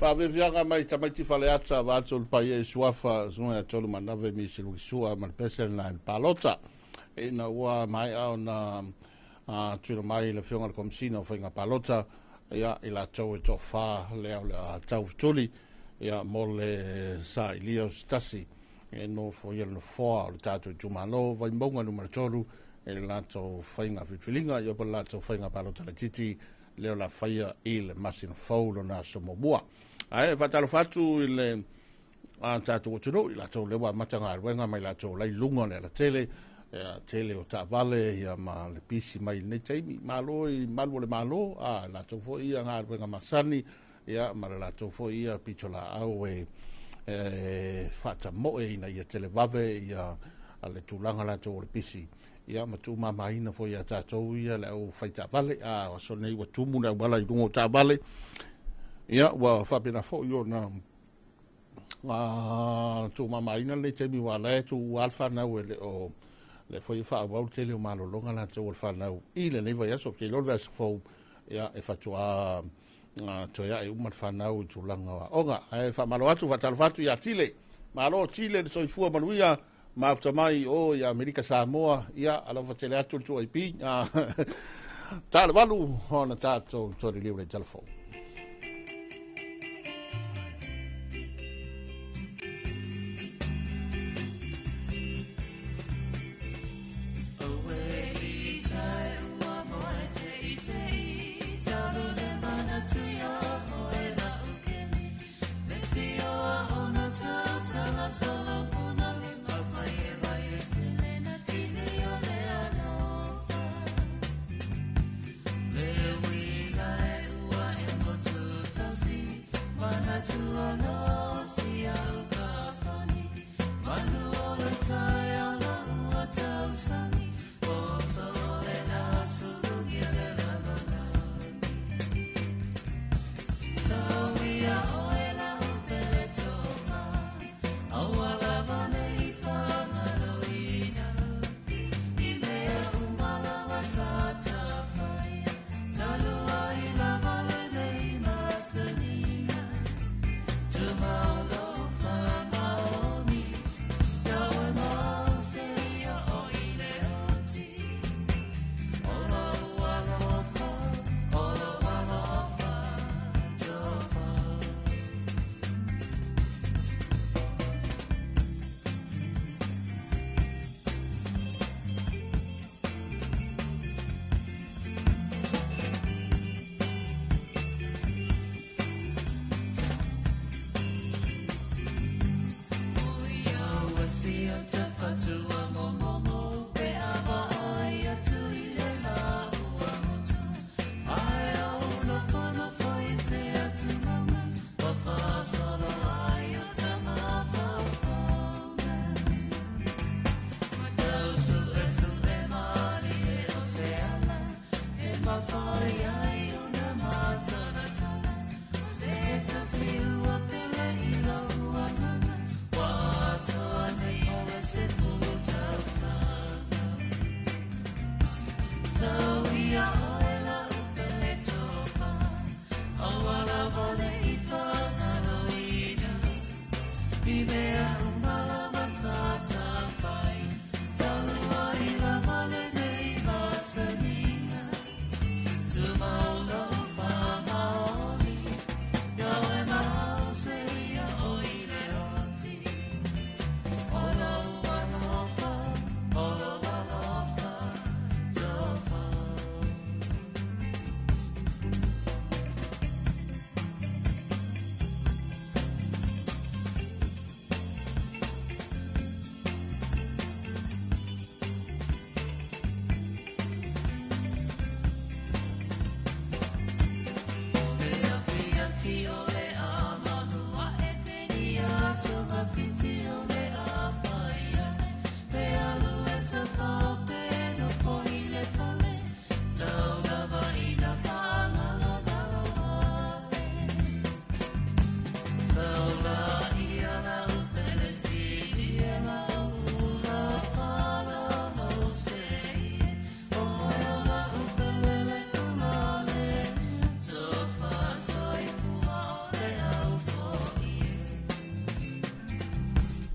Faaviaviaga mai tamaiti faleata vaatu le paia i suafa suga ia tolu manave misi luki sua ma le pese lena i le palota. Ina ua maea ona tuuina mai le Afioga i le Komesina o Faiga Palota ia i latou e toafa lea o le a taufetuli ia mo le sailia o se tasi e nofoia le nofoa o le tatou itumalo Vaimauga Nu.3 i le latou faiga filifiliga ia po o le latou faiga palota laitiiti lea o le a faia i le masina fou lona aso muamua. Ae faatalofa atu i le a tatou atunuu i latou lea ua amata galuega ma i latou la i luga o le alatele, ia, tele o taavale ia ma le pisi mai i lenei taimi. Malo i malu o le Malo, a latou foi ia galuega masani, ia ma le latou foi ia pitolaau e faatamoe ina ia televave ia le tulaga latou o le pisi, ia ma tuumamaina foi ia tatou ia le au fai taavale. A o aso nei ua tumu le auala i luga o taavale, ia ua faapena foi ona tuumamaina lenei taimi ua ala e tuua le fanau e le o le foi e faaauau le tele o malologa latou o le fanau i lenei vaiaso. Ke iloa le vaiaso fou, ia, e faatoa toe ae uma le fanau i tulaga o aoga. Ae faamalo atu, faatalofa atu ia Tile. Malo Tile le soifua manuia, mafuta mai o i Amerika Samoa, ia alofa tele atu le 2AP. Ta le 8 ona tatou toe liliu le telefoni.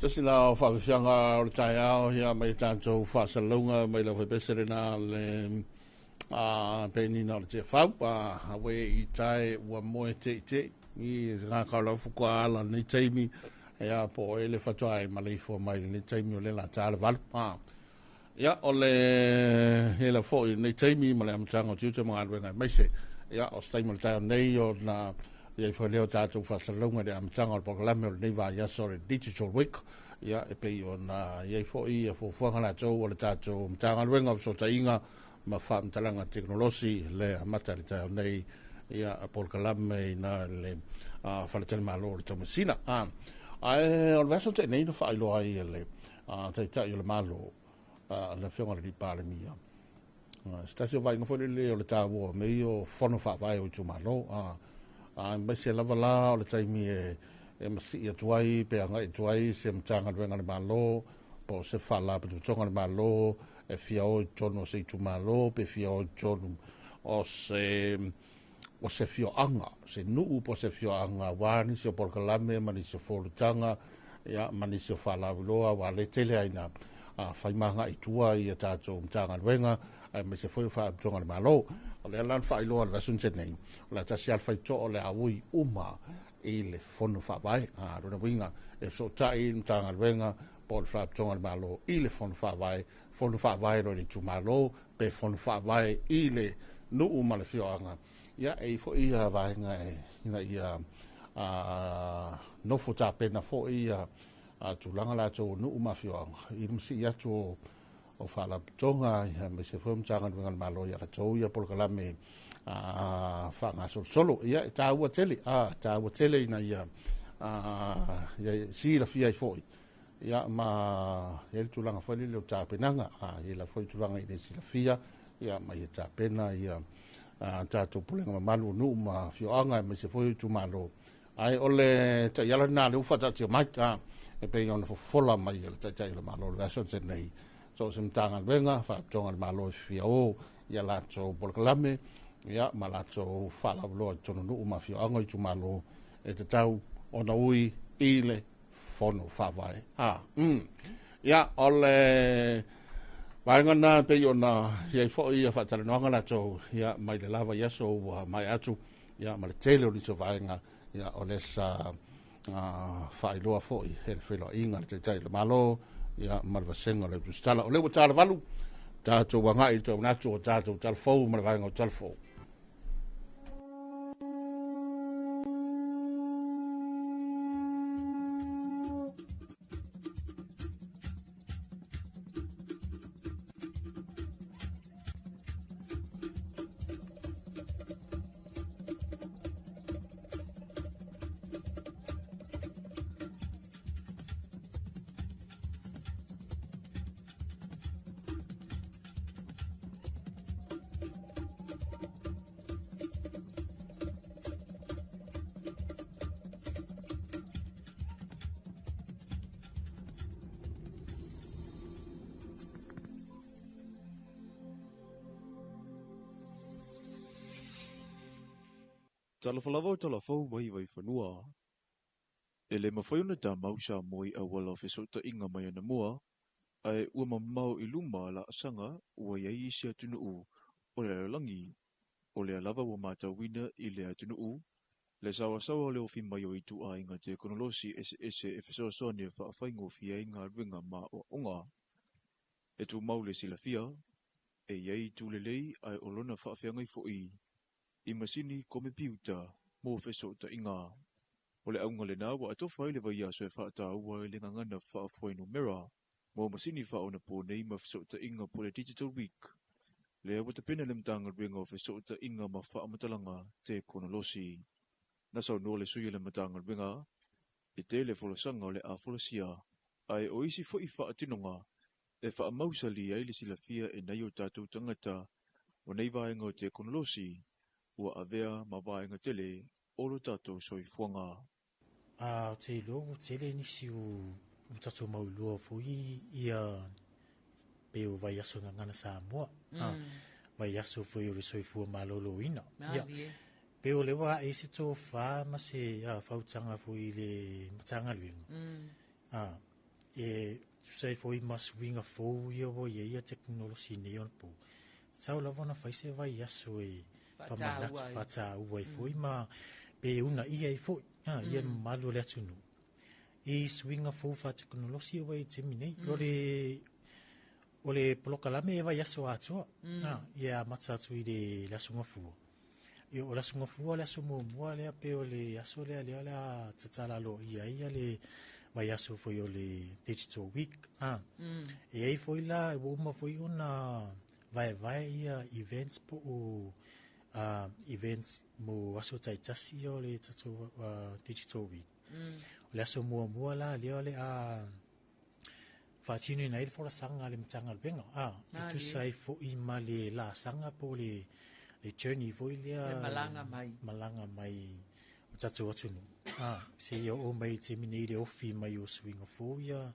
Tasi la o whaawhianga o le taeao ia mai tātou whaasalauga mai lau whaipese na le penina o le te whau a hawe i tae ua moe te i te i ngā kau lau fukua ala nei taimi ia po e le whatua e maleifua mai nei taimi o le la tā le valu. Ia o le hele foi nei taimi ma le amataga o tiute ma galuega aemaise ia o se taimi o le taeao nei o na Ia i foi lea o tatou faasalalauga i le amataga o le polokalame o lenei vaiaso o le Digital Week. Ia e pei ona i ai foi ia fuafuaga latou o le tatou Matagaluega o Fesootaiga ma Faamatalaga Tekonolosi le amata i le taeao nei ia polokalame ina le faletalimalo o le Taumeasina. Ae o le vaiaso tea nei na faailoa ai e le Taitai o le Malo, le Afioga i le Palemia, se tasi o vaaiga foi lele o le taua o mea ia o fono faavae o itumalo. Aemaise lava la o le taimi e masii atu ai pe agai atu ai se Matagaluega a le Malo po o se Faalapotopotoga a le Malo e fia o i totonu o se itumalo pe fia o i totonu o se afioaga, se nuu po o se afioaga, aua nisi o polokalame ma nisi o folutaga, ia, ma nisi o faalauiloa, aua le tele ai na fai maga i tua ia tatou Matagaluega, aemaise foi o Faalapotopotoga a le Malo. O lea la na faailoa le vaiaso na tea nei, o le a tasi lava le faitoa o le a ui uma i le fono faavae. Lona uiga, e fesootai le Matagaluega po o le Faalapotopotoga a le Malo i le fono faavae, fono faavae loa i le itumalo, pe fono faavae i le nuu ma le afioaga. Ia, e i ai foi ia vaega e ina ia nofo tapena foi ia tulaga latou o nuu ma afioaga i le masii atu o faalapotopotoga, aemaise foi o Matagaluega a le Malo ia latou ia polokalame faagasolosolo. Ia, e taua tele, taua tele ina ia silafia ai foi, ia, ma i ai le tulaga foi lele o tapenaga, i ai la foi tulaga i le silafia, ia, ma ia tapena ia tatou pulega mamalu o nuu ma afioaga, aemaise foi o itumalo. Ae o le taiala lena lea ua faataatia mai, e pei ona fofola mai e le Taitai o le Malo le vaiaso na nei, so o se Matagaluega, Faalapotopotoga a le Malo e fia o ia latou polokalame, ia, ma latou faalauiloa i totonu o nuu ma afioaga o itumalo, e tatau ona ui i le fono faavae. Ia, o le vaega na pei ona i ai foi ia faatalanoaga latou, ia, mai le lava i aso ua mai atu, ia, ma le tele o nisi o vaega, ia, o le sa faailoa foi e le feiloaiga a le Taitai o le Malo, ia, ma le vasega o le Tusitala. O lea ua talavalu, tatou agai i le taumanatu o tatou talafou ma le vaega o talafou. Talofa lava o talafou mai Vaifanua. E le mafai ona tamau Samoa i auala o fesootaiga mai anamua, ae ua mamao i luma laasaga ua i ai isi atunuu o le lalolagi. O lea lava ua matauina i le atunuu, le saoasaoa o le ofi mai o ituaiga tekonolosi eseese e fesoasoani e faafaigofie ai galuega ma aoaoga. E tumau le silafia, e i ai itu lelei ae o lona faafeagai foi i masini komepiuta mo fesootaiga. O le auga lena ua atofa ai le vaiaso e faataua i le gagana faafuainumera mo masini faaonaponei ma fesootaiga po o le Digital Week. Lea ua tapena le Matagaluega o Fesootaiga ma Faamatalaga Tekonolosi. Na saunoa le sui o le Matagaluega e tele folasaga o le a folasia, ae o isi foi faatinoga e faamausali ai le silafia e nai o tatou tagata o nei vaega o tekonolosi ua avea ma vaega tele o lo tatou soifuaga. Ou te iloa ua tele nisi o tatou mauiloa foi ia pe o vaiaso gagana Samoa. Vaiaso foi o le soifua maloloina. Ia, pe o le ua ae se tofa ma se fautaga foi i le Matagaluega. E tusa ai foi ma suiga fou ia ua i ai ia tekonolosi nei ona pou. Tatau lava ona fai se vaiaso e famanatu, faataua ai foi ma pe uunaia ai foi ia le mamalu o le atunuu i suiga fou faatekonolosi ua i le taimi nei. O le polokalame e vaiaso atoa, ia amata atu i le aso Gafua. Ia o le aso gafua le aso muamua lea pe o le aso lea lea o le a tatala aloaia ai ia le vaiaso foi o le Digital Week. E i ai foi la ua uma foi ona vaevae ia events po o events mo aso taitasi ia o le tatou Digital Week. O le aso muamua la lea o le a faatinoina ai le folasaga a le Matagaluega, e tusa ai foi ma le laasaga po o le journey foi lea, le malaga mai, malaga mai o tatou atunuu, seia oo mai i le taimi nei i le ofi mai o suiga fou ia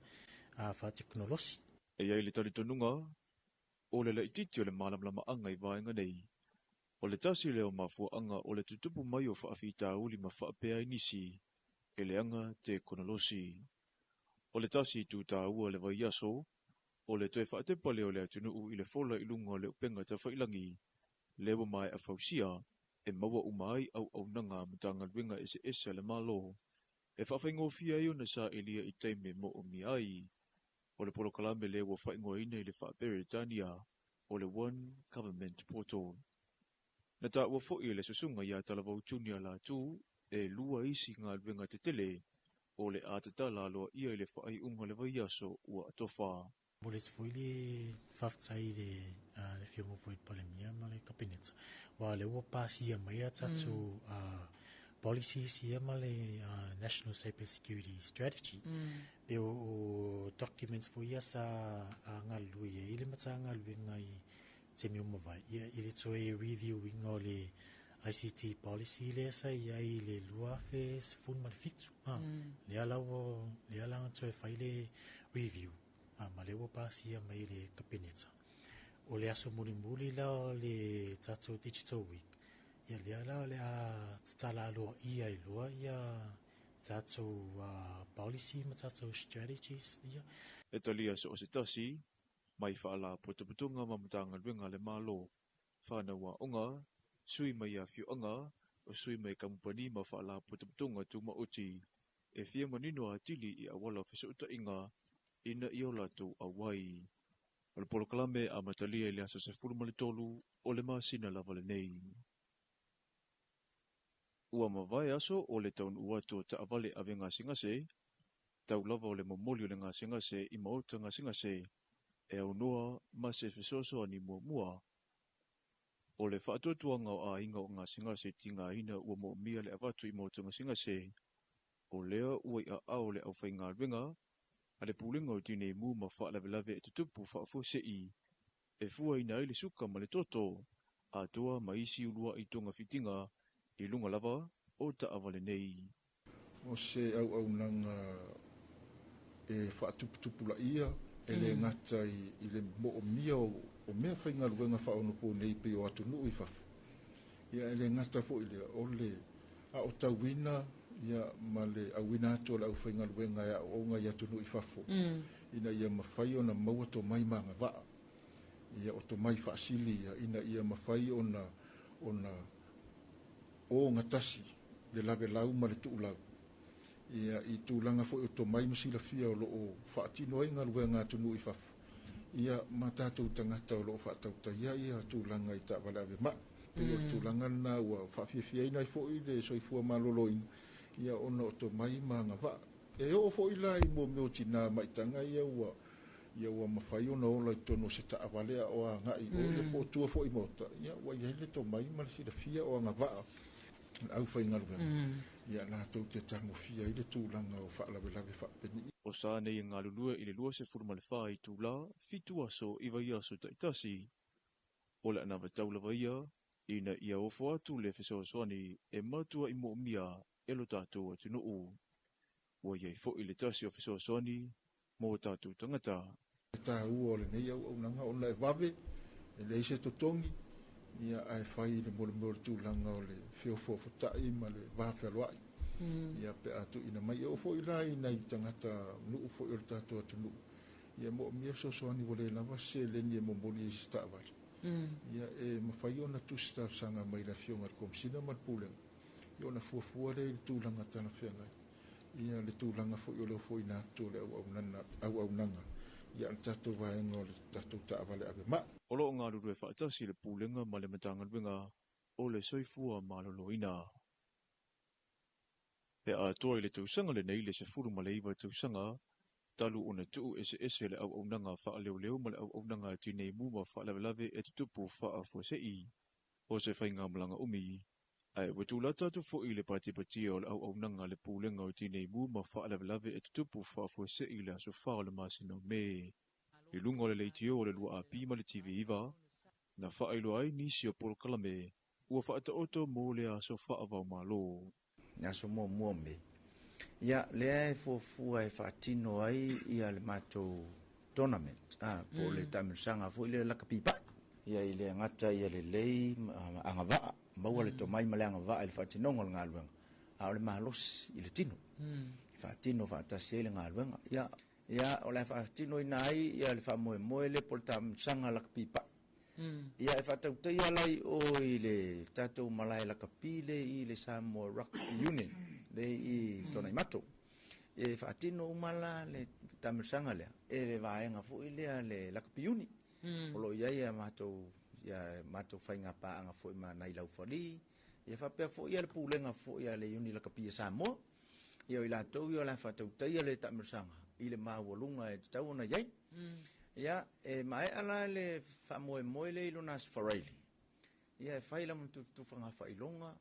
faatekonolosi. E i ai le talitonuga, o le laitiiti o le malamalamaaga i vaega nei, o le tasi lea o mafuaaga o le tutupu mai o faafitauli ma faapea ai nisi, e leaga tekonolosi. O le tasi itu taua le vaiaso, o le toe faatepa lea o le atunuu i le fola i luga o le upega tafailagi, lea ua maea fausia, e maua uma ai auaunaga a Matagaluega eseese a le Malo, e faafaigofie ai ona sailiia i taimi e moomia ai. O le polokalame lea ua faaigoaina i le Faaperetania, o le One Government Portal. Na taua foi e le susuga ia Talavou Junior Latu e lua isi galuega tetele o le a tatala aloaia i le faaiuga o le vaiaso ua atofa. Momoli atu foi le faafetai i le Afioga foi i le Palemia ma le Kapeneta, aua o lea ua pasia mai a tatou policies ia ma le National Cyber Security Strategy. Pe o documents foi ia sa galulue ai le Matagaluega i taimi ua mavae, ia i le toe review ina o le ICT policy lea sa i ai i le 2017. Lea la ua, lea la na toe fai le review, ma lea ua pasia mai le Kapeneta. O le aso mulimuli la o le tatou Digital Week, ia lea la o le a tatala aloaia ai loa ia tatou policy ma tatou strategies ia. E talia so o se tasi, mai faalapotopotoga ma Matagaluega a le Malo, whanau aoga, sui mai afioaga, o sui mai kamupani ma faalapotopotoga tumaoti, e fia manino atili i auala o fesootaiga ina ia o latou auai. O le polokalame amatalia i le aso 13 o le masina lava lenei. Ua mavae aso o le taunuu atu o taavale ave gasegase, tau lava o le momoli o le gasegase i maota gasegase, e aunoa ma se fesoasoani muamua. O le faatuatuaga o aiga o gasegase tigaina ua moomia le avatu i maota gasegase, o lea ua i aao le aufaigaluega a le pulega o tineimu ma faalavelave e tutupu faafuasei, e fuaina ai le suka ma le toto, atoa ma isi uluai togafitiga i luga lava o taavale nei. O se auaunaga e faatuputupulaia, e le gata i le moomia o mea faigaluega faaonopo nei pei o atunuu i fafo. Ia e le gata foi lea, o le aotauina ia ma le auina atu o le aufaigaluega e aooga i atunuu i fafo, ina ia mafai ona maua tomai ma agavaa, ia o tomai faasili ia, ina ia mafai ona ogatasi le lavelau ma le tuulau. Ia i tulaga foi o tomai ma silafia o loo faatino ai galuega atunuu i fafo, ia ma tatou tagata o loo faatautaia ia tulaga i taavale ave mai. Pei o le tulaga lena ua faafiafiaina ai foi le soifua maloloina, ia ona o tomai ma agavaa. E oo foi la i mea o tina maitaga ia ua mafai ona ola i totonu o se taavale a o agai o ia po o tua foi i maota, ia ua i ai le tomai ma le silafia o agavaa le aufaigaluega, ia latou te tagofia ai le tulaga o faalavelave faapeni. O sa nei e galulue i le 24 itula, 7 aso i vaiaso taitasi. O le anavatau lava ia, ina ia ofo atu le fesoasoani e matua i moomia e lo tatou atunuu. Ua iai foi le tasi o fesoasoani mo tatou tagata. E taua o lenei auaunaga ona e vave, e leai se totogi, ia ae fai le molemole o le tulaga o le feofofotai ma le va fealoai. Ia pe a tuuina mai. E oo foi la i nai tagata nuu foi o le tatou atunuu, ia moomia fesoasoani ua le lava se seleni e momoli ai se taavale. Ia e mafai ona tusi talosaga mai le Afioga i le Komesina ma le Pulega, ia ona fuafua lea i le tulaga talafeagai, ia le tulaga foi o le ofoina atu o le auaunaga, ia le tatou vaega o le tatou taavale ave mai. O loo galulue faatasi le pulega ma le Matagaluega o le soifua maloloina. E atoa i le tausaga lenei le 19 tausaga, talu ona tuu eseese le auaunaga faaleoleo ma le auaunaga tinei mu ma faalavelave e tutupu faafuasei. O se faigamalaga umi, ae ua tulata atu foi le patipatia o le auaunaga le pulega o tinei mu ma faalavelave e tutupu faafuasei le aso 4 o le masina o Me. I luga o le leitio o le 2AP ma le TV9, na faailoa ai nisi o polokalame ua faataoto mo le aso faavaomalo. Le aso muamua o Me. Ia, lea e fuafua e faatino ai ia le matou tournament, po o le taamilosaga foi lea lakapi pa'i. Ia, i le gata ia lelei agavaa, maua le tomai ma le agavaa i le faatinoga o le galuega, a o le malosi i le tino. Faatino faatasi ai le galuega. Ia, o le a faatinoina ai ia le faamoemoe lea po o le taamilosaga lakapi pa'i. Ia, e faatautaia lai o i le tatou malae lakapi le i le Samoa Rugby Union, le i Tuanaimato. E faatino uma la le taamilosaga lea, e le vaega foi lea le lakapi uni. O lo o i ai ia matou faigapaaga foi ma nai laufali, ia faapea foi ia le pulega foi a le Iuni Lakapi a Samoa. Ia o i latou ia o le a faatautaia le taamilosaga i le maualuga e tatau ona i ai. Ia, e maea la le faamoemoe le i lona aso Faraile. Ia, e fai la matutufaga faailoga,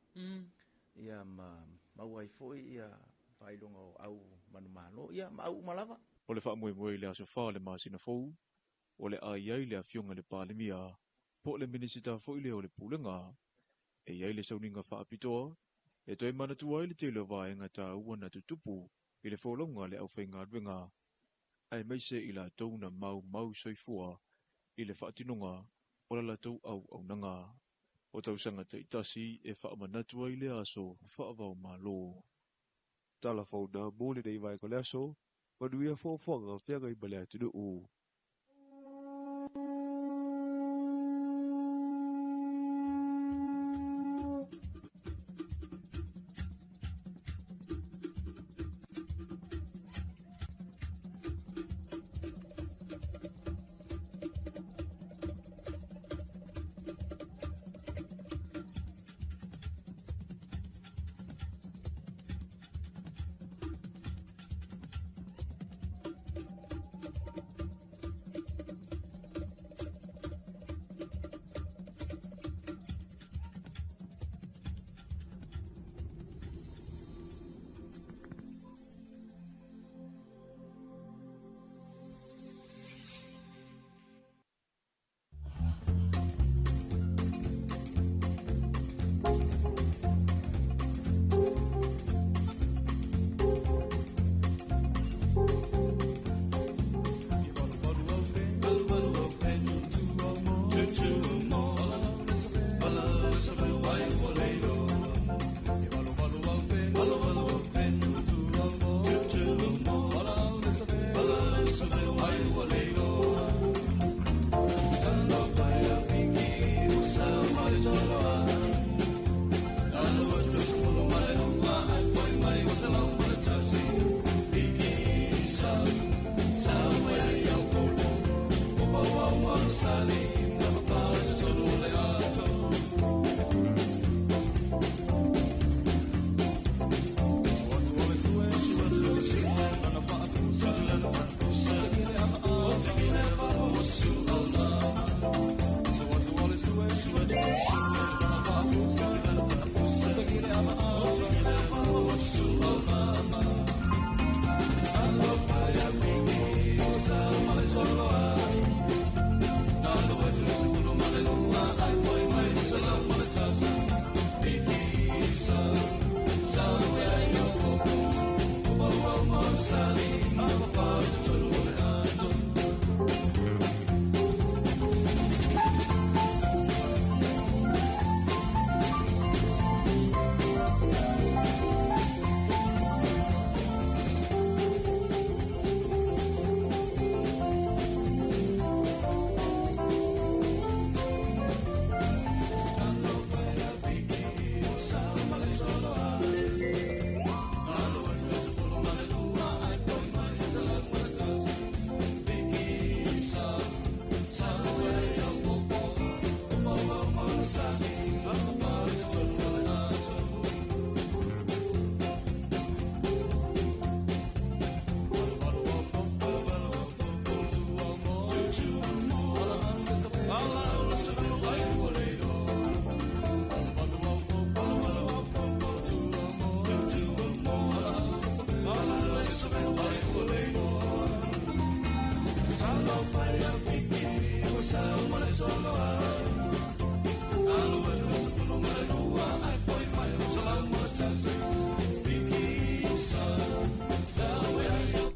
ia ma maua ai foi ia faailoga o au manumalo, ia ma au uma lava. O le faamoemoe i le aso 4 o le masina fou, o le a i ai le afioga i le Palemia, po o le Minisita foi lea o le Pulega. E i ai le sauniga faapitoa, e toe manatua ai le tele o vaega taua na tutupu i le folauga a le aufaigaluega, aemaise i latou na maumau soifua i le faatinoga o la latou auaunaga. O tausaga taitasi e faamanatu ai le aso faavaomalo. Tala fauna mo lenei vaega o le aso, manuia foafoaga feagai ma le atunuu.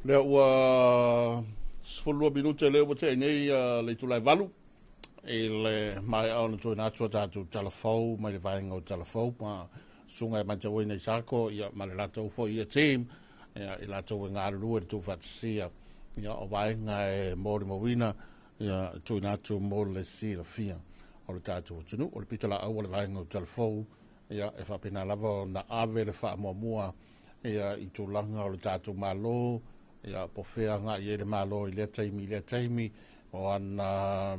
Lea ua 12 minute lea ua tea nei le itula e 8 i le maea ona tuuina atu a tatou tala fou mai le vaega o tala fou ma susuga e matauina i Sako ia ma le latou foi ia team ia i latou e galulue le tuufaatasia ia o vaega e molimauina ia tuuina atu mo le silafia o le tatou atunuu. O le pitolaau o le vaega o tala fou ia e faapena lava ona ave le faamuamua ia i tulaga o le tatou Malo ia po o fea agai ai le Malo i lea taimi i lea taimi o ana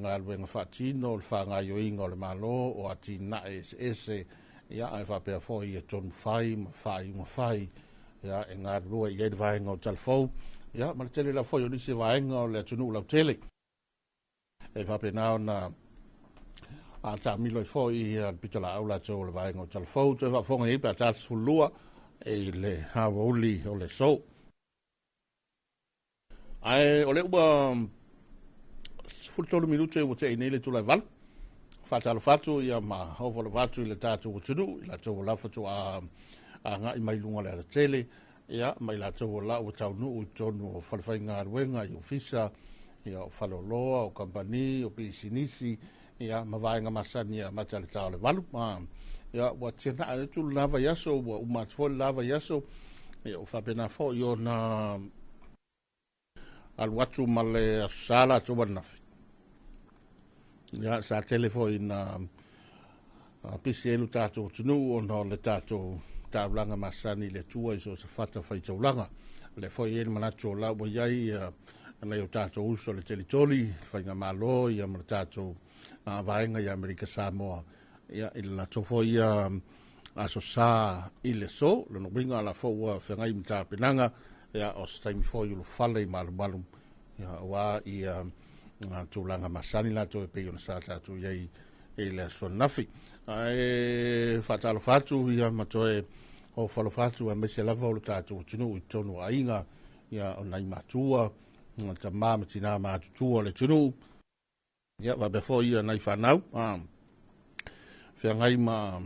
galuega faatino o le faagaoioiga o le Malo o atinae eseese ia ae faapea foi ia tonu fai ma faaiuga fai ia e galulue i ai le vaega o Talafou ia ma le tele lava foi o nisi vaega o le atunuu lautele e faapena ona taamilo ai foi le pitolaau latou o le vaega o Talafou. Toe faafofoga i ai pe a ta 12 i le aoauli o le aso. Ae o lea ua 13 minute ua tea nei le itula e 8. Faatalofa atu ia ma ofo alofa atu i le tatou atunuu, i latou o la faatoa agai mai luga o le alatele, ia ma i latou o la ua taunuu i totonu o falefaigaluega, i ofisa, ia o faleoloa, o kamupani, o pisinisi, ia ma vaega masani e amata i le ta o le 8. Ia ua tianaa atu le la vaiaso, ua uma atu foi le la vaiaso, ia ua faapena foi ona alu atu ma le aso sa latou ananafi. Ia sa tele foi na pisi ai lo tatou atunuu ona o le tatou taulaga masani i le Atua i so o se fata faitaulaga. O lea foi e i ai le manatu o la ua i ai nai o tatou uso le Telitoli, le Faigamalo ia ma le tatou vaega i Amerika Samoa ia i le latou foi aso sa i le aso. Lona uiga la foi ua feagai ma tapenaga ia o se taimi foi ulufale i malumalu ia aua ia tulaga masani latou e pei ona sa tatou i ai i le aso ananafi. Ae faatalofa atu ia ma toe ofo alofa atu aemaise lava o le tatou atunuu i totonu o aiga ia o nai matua, tama ma tina matutua o le atunuu ia faapea foi ia nai fanau feagai ma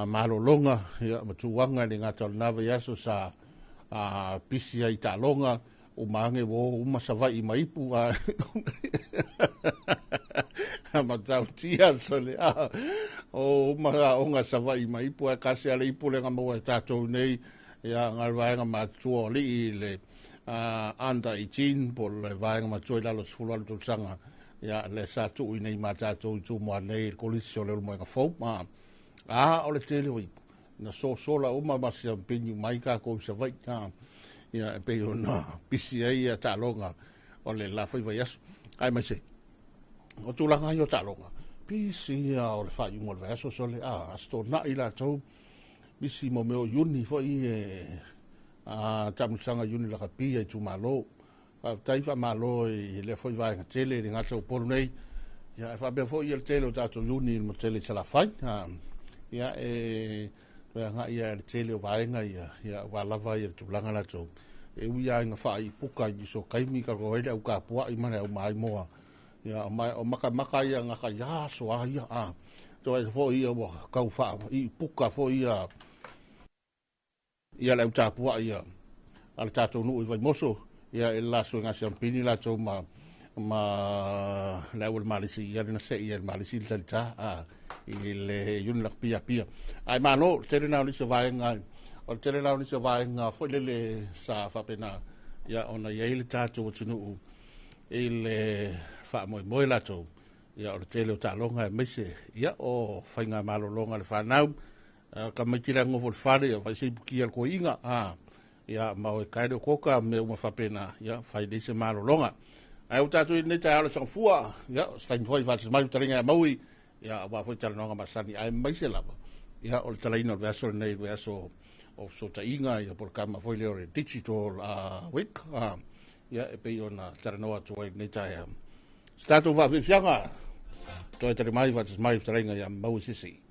malologa ia ma tuaga i le gata o lena vaiaso sa pisi ai taaloga uma age ua o uma Savaii ma ipu matautia sole o uma aoga Savaii ma ipu ae kasi ale ipu le maua e tatou nei ia ngai vaega matua o alii le under 18 po o le vaega matua i lalo o 18 tausaga ia le sa tuu i nei ma tatou i Tumua nei i le kolisi o le Ulumoega Fou. O le tele o ipu na sosola uma ma siampini mai tatou i Savaii ia e pei ona pisi ai ia taaloga o le la foi vaiaso. Ae maise o tulaga ai o taaloga pisi ia o le faaiuga o le vaiaso sole aso tona'i latou pisi mo mea o Iuni foi e taamilosaga Iuni lakapi ai itumalo. Faafetai faamalo i lea foi vaega tele i le gata o Upolu nei ia e faapea foi ia le tele o tatou Iuni mo tele i Salafai ia e toe agai ia le tele o vaega ia ia ua lava ia le tulaga latou e ui lava ina faaipuka i so kaimi ka ai le au kapuai ma le au maimoa ia o makamaka ia ngaka ia aso a ia toe foi ia ua kau faaipuka foi ia ia le au tapuai ia a le tatou nuu i Vaimoso ia e la suiga siampini latou ma le au o le Malisi ia le na sei ia le Malisi le talita i le Iuni lakapia pia. Ae malo le tele na o nisi o vaega o le tele na o nisi o vaega foi lele sa faapena ia ona i ai le tatou atunuu i le faamoemoe latou ia o le tele o taaloga aemaise ia o faiga malologa le fanau ka maiti le agofo le fale ia fai se ipukia le koiga ia ma o e kaele o koka me uma faapena ia fai lei se malologa. Ae o tatou i lenei taeao le tagofua ia o se taimi foi faatasi mai talinga ia maui ia aua foi talanoaga masani ae maise lava ia o le talaina o le vaiaso lenei le vaiaso o fesootaiga ia po o le kama foi lea o le digital week ia e pei ona talanoa atu ai lenei taeao. Se tatou faafiafiaga toe tali mai faatasi mai fetalaiga ia maui sisi.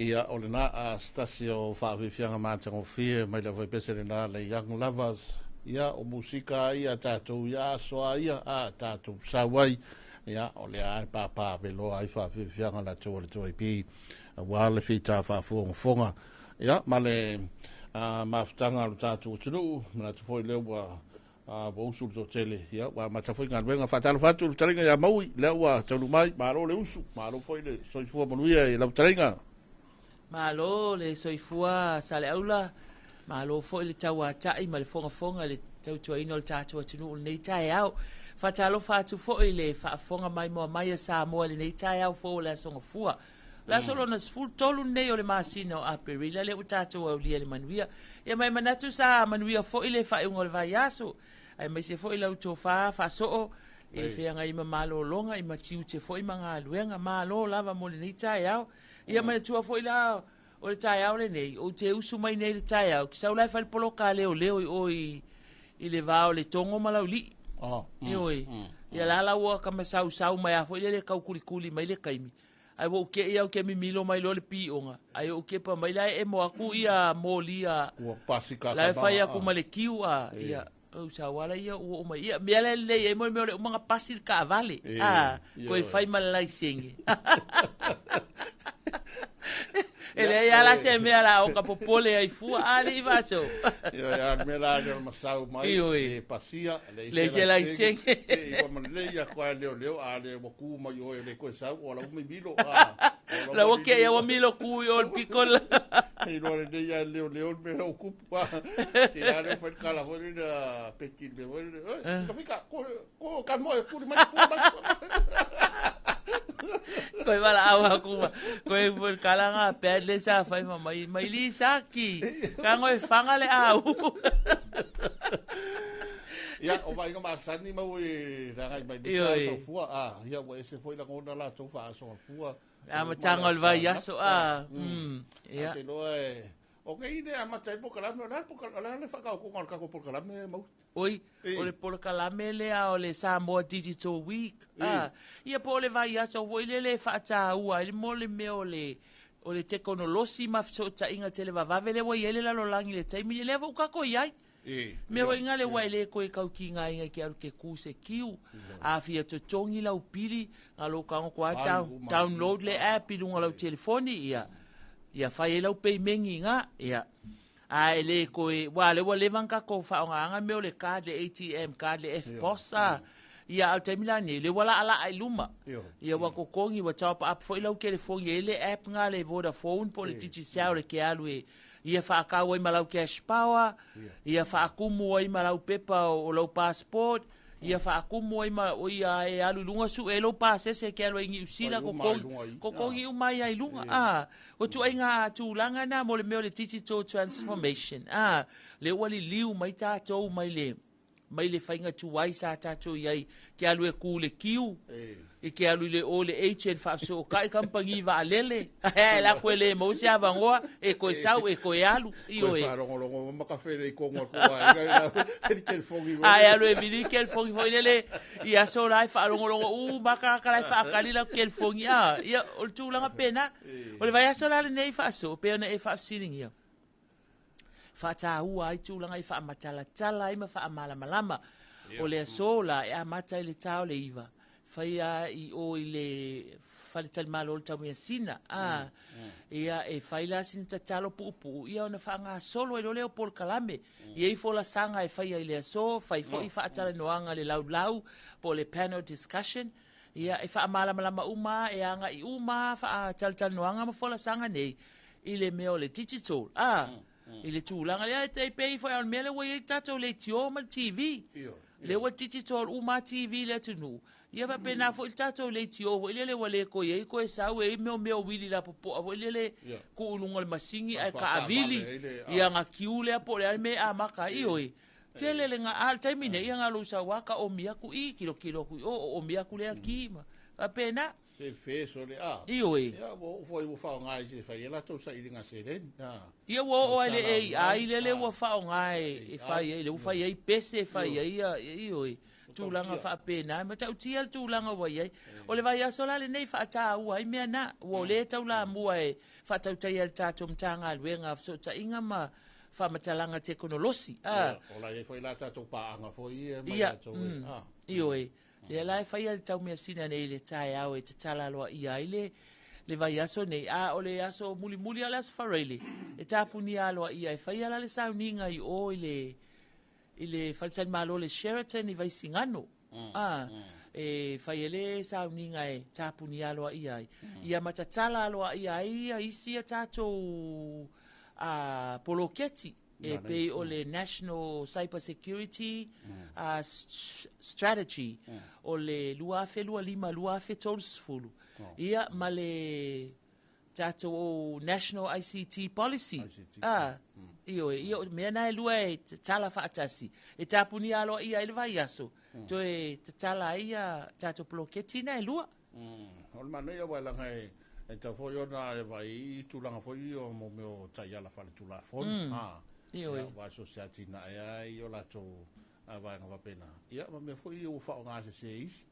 Ia, o lena a se tasi o faafiafiaga matagofie mai le aufaipese lena le Young Lovers. Ia, o musika ia tatou ia aso a ia a tatou sau ai. Ia, o lea a e pāpā veloa ai faafiafiaga latou o le 2AP aua le fita faafogafoga. Ia, ma le mafutaga o le tatou atunuu, manatu foi lea ua ua usu le toatele, ia, ua amata foi galuega. Faatalofa atu i le fetalaiga ia Maui, lea ua taunuu mai, malo le usu, malo foi le soifua manuia i lau fetalaiga. Malo le soifua Saleaula, malo foi le tauatai ma le fogafoga i le tautuaina o le tatou atunuu i lenei taeao. Faatalofa atu foi i le faafofoga maimoa mai a Samoa i lenei taeao fou o le Aso Gafua. O le aso lona 13 lenei o le masina o Aperila lea ua tatou aulia i le manuia. Ia ma e manatu sa manuia foi le faaiuga o le vaiaso, aemaise foi lau tofa faasoo i le feagai ma malologa i ma tiute foi ma galuega. Malo lava mo lenei taeao. Ia manatua foi la o le taeao lenei, ou te usu mai nei i le taeao, ki sau la e fai le poloka a leoleo i o i le va o Letogo ma Laulii. Ioe. Ia la la ua ka masausau mai a foi lele tau kulikuli mai le taimi. Ai ua ou te'i au ke mimilo mai loa le pioga, ai ou kepa mai la e emo aku ia moli a Ua pasika la e fai aku ma le kiu a ia ou sau ala ia ua oo mai ia mea la e lelei ai mo le mea o le uma na pasi le taavale a koe fai ma le laisene. E leai lava la se mea la o ka popole ai fua a alii faaso. Ioe, a mea la le masau mai Ioe. le pasia le Le se laisene. E ua malelei atu a leo leo a le ua ku mai oe le koe sau o lau mimilo a La ua ke ia ua milo ku i o le piko la. E iloa lenei a leo leo le mea o kupu a. Te a leo fai le kala foi le peki le foi le. Oi, ka fika ko ko ka moe kuri mai kuri mai. Koe wala au aku ma. Koe foi le kala ngā pad le sa fai ma mai mai li saki. Ka ngoi whanga le au. Ia, o vaaiga masani mau e ragai mai le Ioe. tau fua. A, ia ua ese foi lagona latou faasoa fua. Amataga o le vaiaso a. Ia. Te loa e o nei le amata ai polokalame, o le a le o le a le faakaokoga o le tatou polokalame mau. Oi, o le polokalame lea o le Samoa Digital Week. Ah, ia po o le vaiaso foi lele e faataua ai le mo le mea o le tekonolosi ma fesootaiga televavave lea ua i ai le lalolagi i le taimi lea foi ua tatou i ai. Mea foi ngā le ua e le koe kaukiga inga ki aru ke ku se kiu. A fia totongi lau pili, ngā lo kango kua download le app i lunga lau telefoni, ia. Ia whai e lau peimengi ngā, ia. A e le koe, wā le ua lewa ngā kou whaonga anga mea o le card, le ATM card, le FPOS, a. Ia au taimi la nei, le ua la ala ai luma. Ia ua kokongi, ua top up foi lau telefoni, e le app ngā le Vodafone, po le Digicel le ke alu e. Ia whaakau ai ma lau cash power, ia whaakumu ai ma lau pepa o lau passport, ia whaakumu ai ma o ia e alu lunga su e lau pasese ke alu ai ngi usila kokongi umai ai lunga. Ah, o tu ai ngā tūlanga nā mo le mea o le digital transformation. Ah, le ua li liu mai tātou mai le whainga tuai sa tātou iai ke alu e ku le kiu. I ke alu le o le agent whaaso o kai kampangi wa alele. He, la koe le mo se avangoa, e koe sau, e koe alu. I Koe oe. whaarongorongo, ma ka whele i kongo ko ai, ngai la, he telefongi foi. Ai, alu e vili telefongi foi lele, i aso lai whaarongorongo, u, maka ka lai whaakali la telefongi. Ah, ia, o le tūlanga pēnā. O le vai aso la le nei whaaso, pe ona e whaafsilingia. Whātāua ai tūlanga i whaamatalatala ai ma whaamalamalama. O le aso la, e amata i le tau le iwa. Whaia i o i le whaletali malo o le tau mea sina. Ah, ia e whaila sina tatalo puupuu. Ia ona whaanga solo e lole o polokalame. Ia i fola sanga e whaia i le aso, whai fo i whaatala noanga le laulau, po le panel discussion. Ia e whaamalamalama uma, e anga i uma, whaatalitali noanga ma fola sanga nei. I le mea o le digital. Ah, i le tūlanga lea, e te pei foi au le mea le ua i tātou le tio ma le TV. Le ua digital uma TV le atunu. Ia whapena foi le tātou le tio, foi le le ua le koe ei koe sau e meo meo wili la popoa, foi le le ku ulunga le masingi ai ka avili. Ia ngā kiu lea po le ale me a maka i oi. Tele le ngā al taimi nei, ia ngā lusa waka o mia ku i, kilo kilo ku i, o mia ku lea ki ma. Whapena. Se feso le a. I oi. Ia, wo foi wo whao ngai se whai e latou sa i ngā seren. Ia wo o ai le AI le le ua whao ngai e whai ai, le ua whai ai pese whai ai, ia, i oi. Tulaga faapena, e matautia le tulaga ua i ai. O le vaiaso la lenei e faataua ai mea na, ua o lea e taulamua e faatautaia e le tatou Matagaluega o Fesootaiga ma Faamatalaga Tekonolosi. A. O la e i ai foi la tatou paaga foi ia ma i latou e. A. Ioe. Lea la e faia le taumeasina nei i le taeao e tatala aloaia ai le le vaiaso nei, a o le aso mulimuli a o le aso Faraile, e tapunia aloaia e faia la le sauniga i o i le i le faletalimalo o le Sheraton i Vaisigano, a, e fai ai le sauniga e tapunia aloaia ai, ia ma tatala aloaia ai ia isi a tatou a, poloketi e pei o le National Cyber Security Strategy o le 2025-2030, ia ma le tatou National ICT Policy. A, ioe, ia o mea na e lua e tatala faatasi, e tapunia aloaia ai le vaiaso, toe tatala ai ia tatou poloketi na e lua. O le manaia aua leaga e tatau foi ona e vaai i tulaga foi ia o mea o taiala faaletulafono. Ioe. Aua so o se atinae lava e i ai o latou vaega faapena. Ia ma mea foi ia ua faaaoga sese e isi.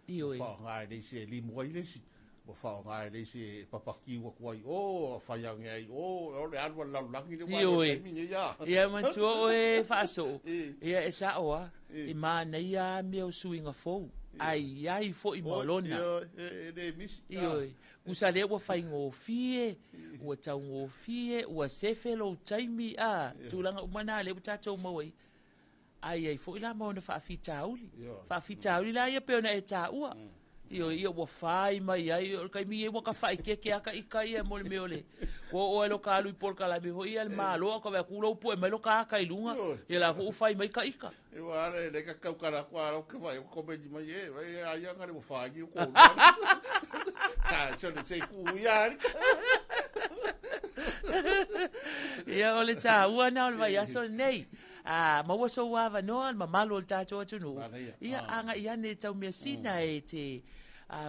Ioe. Ua faaaoga e le isi e limu ai le isi, ua faaaoga e le isi e papakiu atu ai o, fai ane ai o, o le alu a le lalolagi lea ua alu ai i le taimi lenei. A. Ia manatua oe faasoo, ia e sao lava, e manaia lava mea o suiga fou, ae i ai foi ma lona. E le misi. Ioe, tusa lea ua faigofie, ua taugofie, ua sefe lou taimi, a, tulaga uma na lea ua tatou maua ai. Ae i ai foi la ma ona faafitauli. Faafitauli la ia pei ona e taua. Ioe, ia ua fai mai ai, o le taimi nei ua tafaikeke lava ta ita ia mo le mea o le ua oo ai loka alu i polokalame foi ia a le Malo, a o ka vaai atu ua pue mai loka ata i luga, ia la foi ua fai mai ta ita. Ua ale le ka kau kala kwa ro ka vai ko me mai e vai ai anga le fa ni ko. Ta so le se ku ya. Ia o le taua na o le vaiaso lenei. A maua sou avanoa le mamalu o le tatou atunuu. Ia agai ane i Taumeasina e te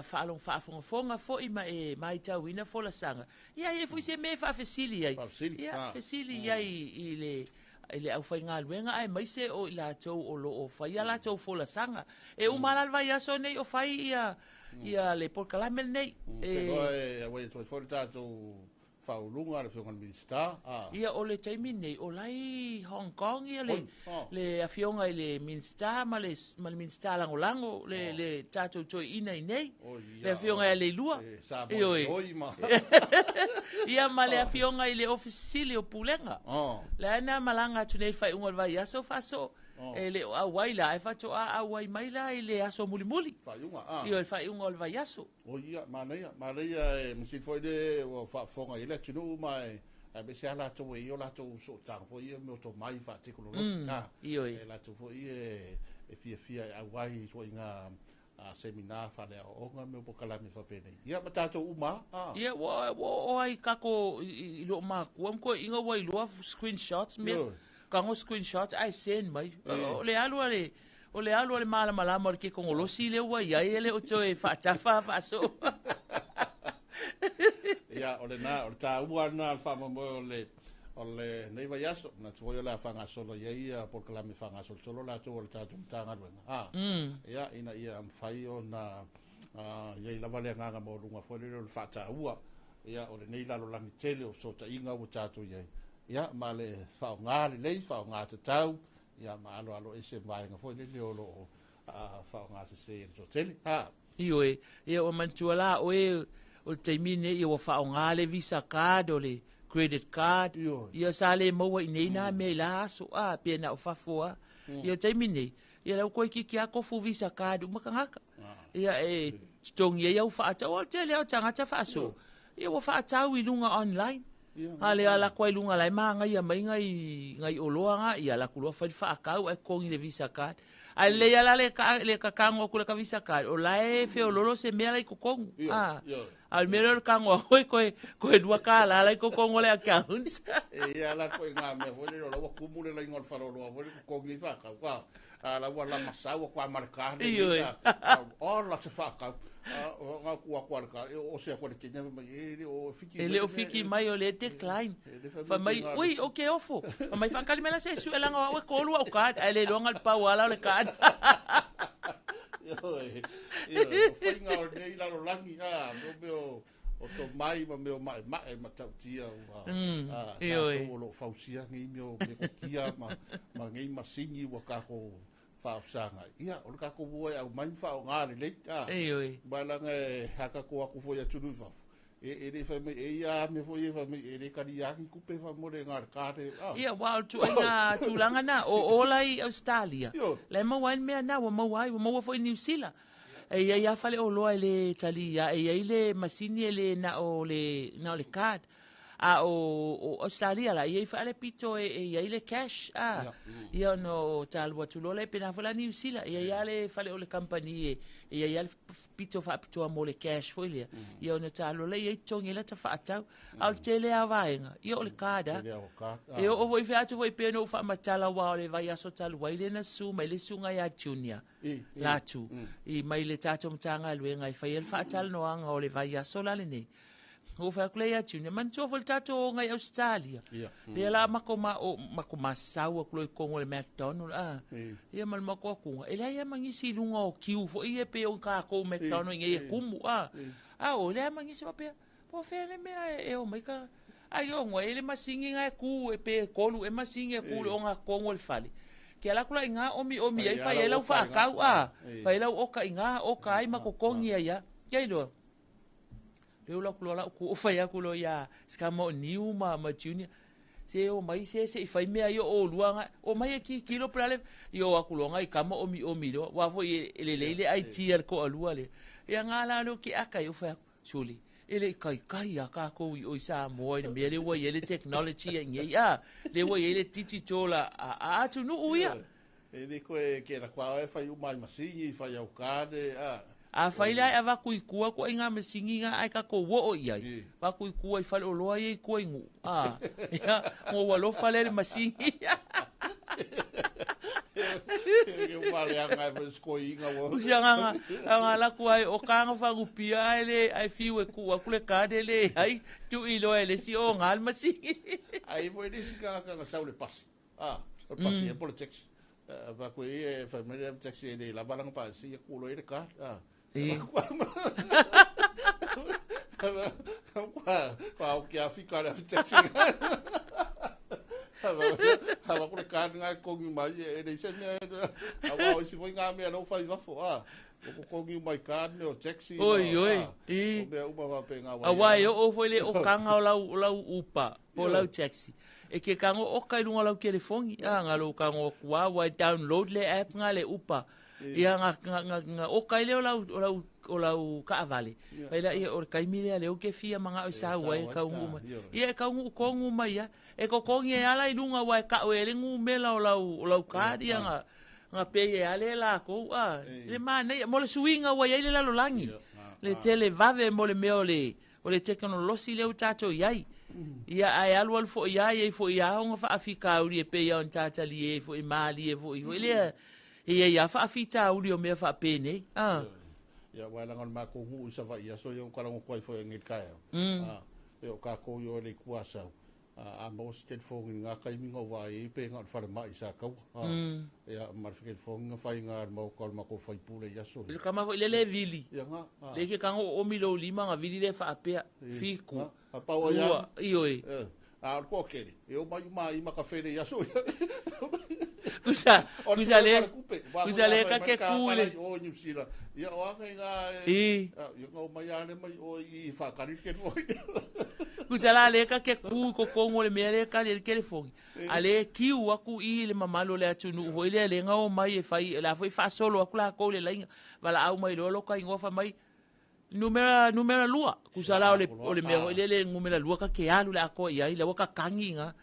faalogo faafogafoga foi ma e matauina folasaga. Ia e i ai foi se mea e faafesili ai. Ia fesili i ai i le i le aufaigaluega aemaise o i latou o lo o fai a latou folasaga. E uma la le vaiaso nei o fai ia ia le polokalame lenei. E iloa e auai atu ai foi le tatou Faauluga le Afioga i le Minisita, a. Ia, o le taimi lenei, o la e i Hong Kong ia le, le Afioga i le Minisita ma le, ma le Minisita Lagolago, le, le tatou toeaina i inei, le Afioga ia Leilua. E Samoa Oi ma. Ia, ma le Afioga i le Ofisa Sili o Pulega. La e na malaga atu nei i le faaiuga o le vaiaso faasoo. E le o auai la, ae faatoa auai mai la i le aso mulimuli. Faaiuga, a. Ia, le faaiuga o le vaiaso. O ia, manaia, manaia e masini foi le ua faafofoga i ai le atunuu ma e aemaise lava latou e i ai o latou sootaga foi ia mea o tomai faatekonolosi. Ioe. E latou foi ia e fiafia e auai i ituaiga semina faaleaoaoga mea o polokalame faapenei. Ia ma tatou uma lava. Ia, ua oo lava i kako i lou makua ma toeaiina ua iloa screenshots mea. Tago screenshot ae send mai. O le alu a le O le alu a le malamalama o le tekonolosi lea ua i ai e le o toe faatafa faasoo. Ia, o lena, o le taua lena o le faamoemoe o le o lenei vaiaso. Manatu foi o le a faagasolo i ai ia polokalame faagasolosolo latou a le tatou Matagaluega. A, ia, ina ia mafai ona i ai lava le agaga maualuga foi lele o le faataua ia o lenei lalolagi tele o fesootaiga ua tatou i ai. Ia, ma le faaaoga lelei, faaaoga tatau, Ia ma aloalo ese vaega foi lele o lo o faaaoga sese e le toatele. Ha. Ioe, ia ua manatua la oe o le taimi lenei ia ua faaaoga le visa card o le credit card. Ia sa le maua i inei na mea i la aso, a pe na o fafo lava. Ia o le taimi lenei, ia la ua toeitiiti lava tofu visa card uma tagata. Ia e totogi ai au faatau, o le tele lava o tagata faasoo, ia ua faatau i luga online. A le ala atu ai i luga la e manaia mai nai nai oloa na, ia alu atu loa fai le faatau ae totogi i le visa card. Ae lelei lava la le le tatago atu i lata visa card, o la e feololo se mea la i totonu. A, a o le mea lea o le tago a oe toe toe $2 la i totonu o le account. E i ai lava la ituaiga mea foi lele o la ua tumu le laina o le faleoloa foi lele totogi ai faatau. A, a la ua lama sau atu lava ma le card lenei, a, ola se faatau. A, na tuu atu lava i le card, e oo ese atu i le Kenya fai mai, e le o fiki mai. E le o fiki mai o lea e decline. Fai mai, ui, ou te ofo. Fai mai, faatali mai la se i sue leaga o au e 3 au card, ae le iloa na o le pau lava la o le card. Ia, o faiga o lenei lalolagi, a, mo mea o tomai ma mea o ma'ema'e matautia ua tatou o loo fausia nei mea o metotia ma nei masini ua tatou faafesagai. Ia, o le tatou o e aumai ma faaaoga lelei, a. Ioe. Ma leaga e a tatou o atu foi i atunuu i fafo, e le fai mai, e ia lava mea foi ia fai mai, e le talia ni tupe faamolemole na o le card e, a. Ia, aua o le ituaiga tulaga na, o o la i Ausetalia, la e maua ai le mea na, ua maua ai, ua maua foi i Niu Sila. E i ai lava faleoloa e le talia, e i ai le masini e le na o le, na o le card. A o, o Ausetalia la, e i ai foi lava le pito e i ai le cash, a. Ia ona o talua atu loa lea, pena foi la Niu Sila, e i ai lava le fale o le kamupani e i ai lava le pito faapitoa mo le cash foi lea. Ia ona talua lea, e i ai totogi e lata faatau. A o le tele lava o vaega, ia o le card lava. E oo foi fea atu foi pei ona ou faamatala aua o le vaiaso talu ai lea na susu mai le susuga ia Junior Latu i mai le tatou Matagaluega e faia le faatalanoaga o le vaiaso la lenei. Ou fai atu lea ia Junior, manatua foi le tatou oga i Ausetalia. Lea la matou ma, o, matou masasau atu loa i totonu o le McDonald, a. Ia ma le matou atuga, e leai lava ma nisi i luga o queue foi ia pei o tatou McDonald i inei e tumu, a. A o, e leai lava ma nisi faapea, po o fea le mea e omai ka... Ai o, e i ai le masini na e tu, e pe 3 ea masini e tu i le ogatotonu o le fale. Ke ala atu la i ina omiomi ai, fai ai lau faatau, a. Fai ai lau oka i ina, oka ai ma totogi ai lava. Ke iloa? Lea ua atu loa lau ku'u fai atu loa ia Sikama o Niu ma, ma Junior, se omai se se i fai mea ia o olua nga, omai e kikilo po o le a le, ia o atu loa nai tama omiomi loa, aua foi e lelei le IT a le toalua lea. Ia nga la lea o keaka ia, ou fai atu, sole, e le i taitai lava tatou i o i Samoa i le mea lea ua i ai le technology ia i nei, a, lea ua i ai le digital a atunuu ia. E le koe ke la kua e fai uma i masini, fai au kane, a. Afai la e avatu i tua ituaiga masini na ae tatou oo i ai, avatu i tua i faleoloa ia i tua i Nuu, a, ia, ona ou alofa lea i le masini. Usi agaga, aga ala atu ai, o kaga fagupia ae le, ae fiu e tuu atu le card e leai, tuu i loa e le isi o ga le masini. Ai foi le isi tagata na sau i le pasi, a, o le pasi ea po o le taxi. Fai atu e ia, fai mai le taxi e le lava lana pasi, ia tuu loa i le card, a. Kua o ke awhika le awhi taxi. Hawa ko le card ngai kongi mai e le se mea awa o isi foi ngā mea leo whai wafo a. O ko kongi mai card me o taxi. Oi oi. I. O mea uma wape ngā wai. Awa e oo foi le okanga o lau upa po lau taxi. E ke kango oka i lunga o lau telefoni, a nga lou kango aku a ua e download le app nga le upa. Ia nga nga nga nga oka ai lea o lau o lau o lau kaavale. Fai lea ia o le taimi lea lea ou te fia manao e sau ai e taunuu mai. Ia e taunuu tonu mai lava. E totogi ai lava la i luga aua e tau e le numera o lau o lau card ia nga nga pay ai lava lea e lakou a. Le manaia mo le suiga ua i ai le lalolagi. Le tele vave mo le mea o le O le tekonolosi lea ua tatou i ai. Ia, ae alualu foi lava, e i ai foi lava ona faafitauli e pei lava ona tatalie ai foi, malie foi foi lea, e i ai lava faafitauli o mea faapenei. A. Ia, aua leaga o le matou nuu i Savaii aso ia ua talanoa atu ai foi anei i le taeao. A, e o tatou i o i le Itu Asau, a maua se telefoni i lena taimi na ou vaai ai pe na o le falemai i Sataua. A, ia, ma le telefoni na fai i ina i le maota o le matou faipule i aso ia. Le tama foi lea le vili. Ia, na, a. Le ke tago oomi lou lima na vili lea faapea, 7, A pau ai 2, ioe. A o le toatele, e omai uma ai i Makafele i aso ia. Kusa, kusa le, kusa le ka ke ku i le. O Niu Sila. Ia o anga i ngā e. I. Ia nga omai a le mai o i whakari ke foi. Kusa la le ka ke ku ko kongo le mea le ka le telefoni. A le kiu aku i le mamalu o le atunuu foi lea le nga omai e fai, la foi faasolo aku lakou i le laina. Valaau mai loa loka igoa fai mai, Numera numera lua, kusa la o le o le mea foi lele numera lua ka ke alu le atoa i ai, la ua kakagi iga.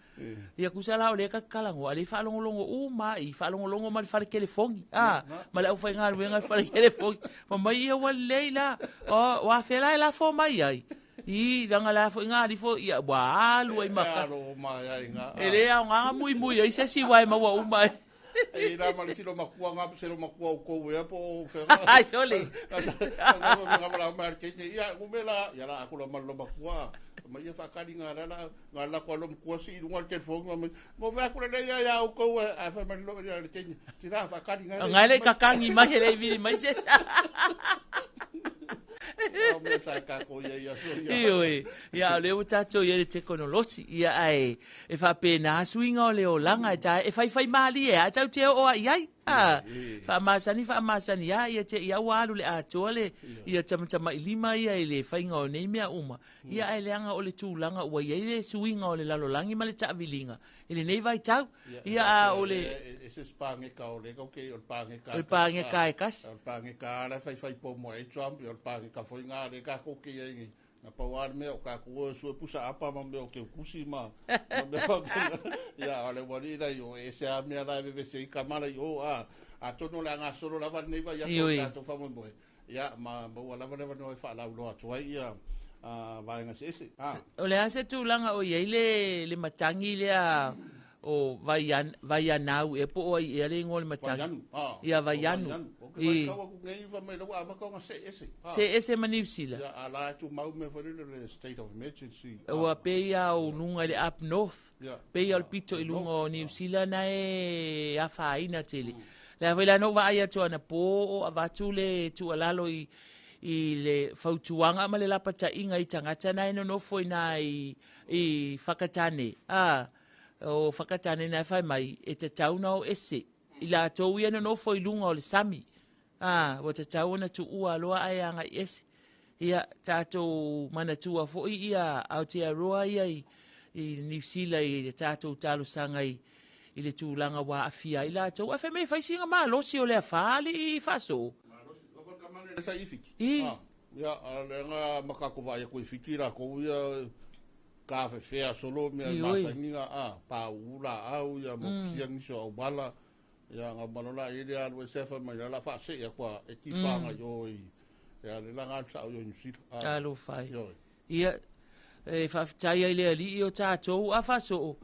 Ia kusa la o lea ka talanoa, a lea e faalogologo uma lava i, faalogologo ma le fale telefoni, a, ma le aufaigaluega i le fale telefoni. Fai mai ia ua lelei la, o, o afea la e lafo mai ai? I, leaga la foi ga alifo, ia ua alu ai ma ka. E le aoga na muimui ai se isi aua e maua uma ai. E la ma le tino makua ngā se lo makua o kou ea po o whenga. Ai, sole. Nga nga wala mai ke ke ia ngumela ia la akula ma lo makua. Ma ia whakari ngā rara, ngā lako alo mkua si i runga le telefoni ma mai. Mo whea kura lei ia au kou a whai mai lo ia le teine. Tira whakari ngā Ngai le kakangi mai he lei vili mai se. O mea sa kako ia ia so ia. Ioe, ia o le ua tātou ia le tekonolosi, ia ae, e whapena suiga o le olaga e tā, e whaiwhai maali e a tau te o a iai. A, whaamasani, whaamasani a, ia te ia ua alu le atoa le, ia tamatama i lima ia i le whainga o nei mea uma. Ia ae leanga o le tūlanga ua iai le suiga o le lalolagi ma le taaviliga i lenei vaitau. Ia a o le E se spangeka o le kau ke o le pangeka. O le pangeka e kasi. O le pangeka ala whai whai po mo e Trump, o le pangeka foi ngā le kako ke ia ingi. Na pau a le mea o kako o sue pusa apa ma mea o ke ukusi ma. Ma mea o ke ia o le wari lai o e se a mea lai veve se i kamara i o a. A tono le anga solo lava nei vai aso tātou whamoi moe. Ia ma maua lava lava no e whaalau loa atu ai ia vaenga se ese. O le a se tulaga o iai le matangi lea o Vaianau e po o ai ea le igoa o le matagi. Vaianu. Ia Vaianu. O ke vai kau aku nei fa mai lau amaka o se ese. Se ese ma Niu Sila. Ia a la tu mau me foi le state of emergency. Ua pei o luga i le up north. Ia. Pei o le pito i luga o Niu Sila na e afaina tele. Le a foi la no vaai atu ana po o avatu le tuualalo i le fautuaga ma le lapata'iga i tagata na e nonofo ina i Whakatane. O Whakatane na e whai mai, e tatau na o ese. I latou ia nonofo i luga o le sami. Ua tatau ona tu'ua loa ae aga'i ese. Ia, tātou manatua fo'i ia Aotearoa ia i Niu Sila i le tātou talosaga i le tulaga ua aafia ai latou. Ae fai mai e fai siga malosi o le afā ali'i i faasoo. Le sa i fiti. I. Ia, a le nga makako vai ko i fiti la ko ia ka fe solo mea masangi a pa ula au ia mo sia ni so au bala ia nga malola i le alu se fa mai la fa se ia kwa e ki fanga yo i ia le la nga sa yo ni sila. Alo fai. Ia e faafetai ai le ali'i o tātou a faasoo.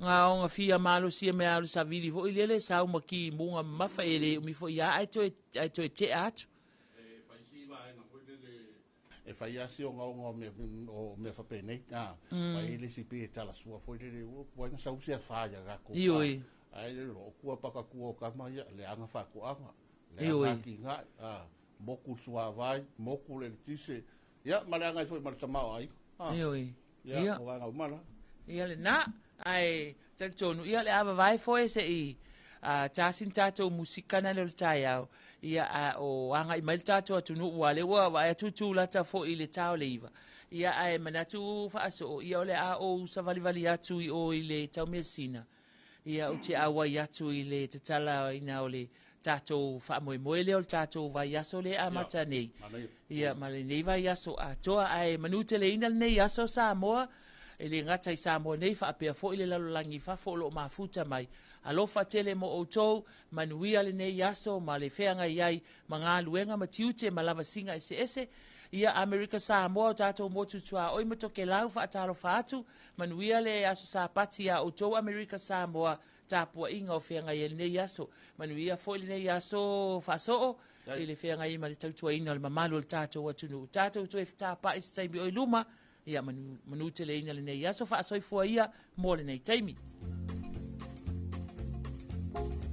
Ngā onga fia malosia mea alu savili fo'i lea le sau ma ki muga mamafa e le umi fo'i a ai toe tea atu. E whai asi o ngā o mea whapenei. Wai le si pe e tala sua foi le o kuai ngā sausi a whaia ngā kō. Ioi. Ai le ro kua paka kua o kama ia, le anga whakoanga. Le anga ki ngā, moku suavai, moku le tise. Ia, ma le anga i foi ma le tamao ai. Ioi. Ia, o anga umala. Ia le nā, ai, talitonu, ia le awa vai foi se i tāsin tātou musikana le o le taiao. Ia a o anga i mai le tātou atunu ua le ua wa atu lata fo i le tao le iwa. Ia ae manatu whaaso ia o le a o savalivali atu i o i le taumeasina. Ia o te awai atu i le tatala ina o le tātou whaamoemoe le o le tātou vaiaso le amata nei. Ia ma le nei vaiaso atoa ae manu tele ina le nei aso Samoa. E le ngata i Samoa nei whaapea fo i le lalolagi fafo o lo mafuta mai. Alofa tele mo outou, manuia le nei aso, ma le feaga iai, ma ngā luenga, ma tiute, ma lavasinga ese ese. Ia Amerika Samoa o tātou motu tua oi ma Tokelau whaatalofa atu, manuia le aso sapati a outou Amerika Samoa, tāpua'iga o feaga i lenei aso. Manuia fo'i lenei aso faasoo, i le feaga i ma le tautuaina o le mamalu o le tātou atunuu. Tātou toe fetapa'i se taimi o i luma, ia manu tele ina lenei aso faasoifua ia mo lenei taimi. Thank you.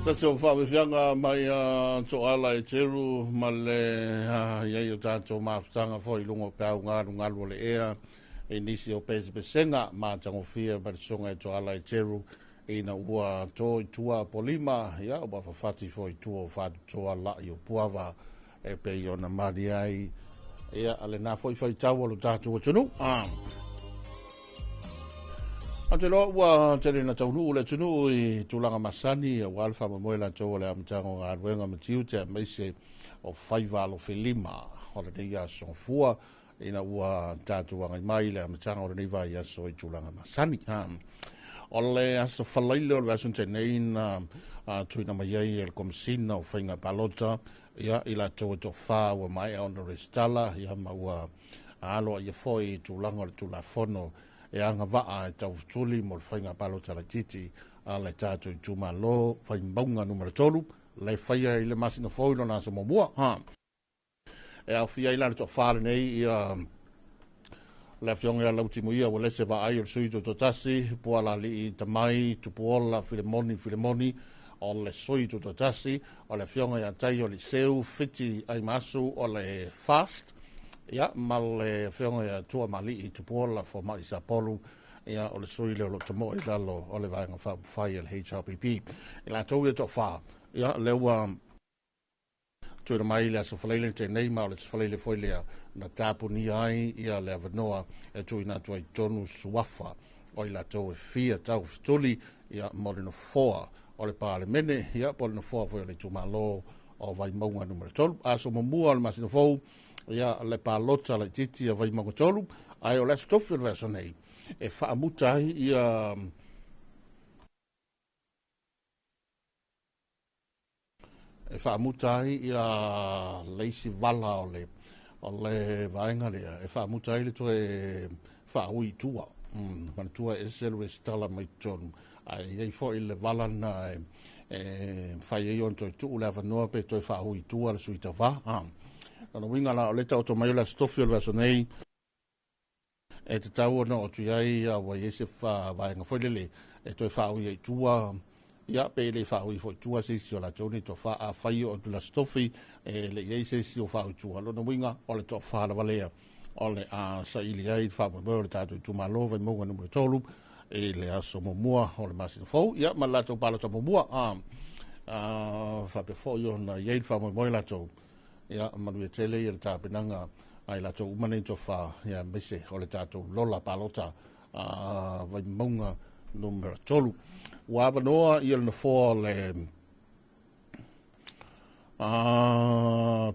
Tasi o faavefiaga mai a Toala e Teru ma le iai o tatou mafutaga foi i luga o peau galugalu o le ea i nisi o pesepesega matagofie ma le susuga e Toala e Teru ina ua to i tua Apolima, ia ua fafati foi i tua o Fatutoa la'i o Puava e pei ona malie ai ia lena foi faitau o lo tatou atunuu. Ou te iloa ua tele na taunuu le atunuu i tulaga masani aua le faamoemoe latou o le amataga o galuega ma tiute aemaise o faiva alofelima o lenei aso gafua ina ua tatou agai mai i le amataga o lenei vaiaso i tulaga masani. O le aso Faraile o le vaiaso na tea nei na tuuina mai ai e le Komesina o Faiga Palota ia i latou e toafa ua maea ona resitala ia ma ua aloaia foi i tulaga o le Tulafono e agavaa e taufetuli mo le faiga palota laitiiti a le tatou itumalo Vaimauga Nu.3 le faia i le masina fou i lona aso muamua. Ha. E aofia ai la le toafa lenei ia le afioga ia Lautimuia Uelese Vaai o le sui tutoatasi, Pualalii Tamai Tupuola Filemoni Filemoni o le sui tutoatasi, o le afioga ia Taio Liseu Fiti Aimasu o le FAST, ia ma le afioga ia Tuamalii Tupuola Fomai Sapolu, ia o le sui lea o lo o tamoe i lalo o le Vaega Faaupufai a le HRPP. I latou ia toafa, ia lea ua tuuina mai le aso Faraile tenei ma o le aso Faraile foi lea na tapunia ai ia le avanoa e tuuina atu ai totonu suafa o i latou e fia taufetuli ia mo le nofoa o le Palemene ia po o le nofoa foi o le itumalo o Vaimauga Nu.3. Aso muamua o le masina fou ia le palota laitiiti a Vaimauga 3, ae o le aso tofi o le vaiaso nei e faamuta ai ia e faamuta ai ia le isi vala o le o le vaega lea e faamuta ai le toe faaui i tua. Manatua e ese le resitala mai totonu, ae i ai foi le vala lena e mafai ai ona toe tuu le avanoa pe toe faaui i tua le sui tauva. Lona uiga la o le taoto mai o le aso tofi o le vaiaso nei, e tatau ona oo atu i ai ua i ai se vaega foi lele e toe faaui ai i tua, ia pe le faaui foi i tua se isi o latou nei toafa. Afai oo atu i le aso tofi e le i ai se isi o faaui i tua, lona uiga o le toafa lava lea o le a saili ai le faamoemoe o le tatou itumalo Vaimauga Nu.3 i le aso muamua o le masina fou, ia ma le latou palota muamua. Faapea foi ona i ai le faamoemoe latou, ia manuia tele ia le tapenaga a i latou uma nei toafa, ia aemaise o le tatou lola palota Vaimauga Nu.3. Ua avanoa ia le nofoa o le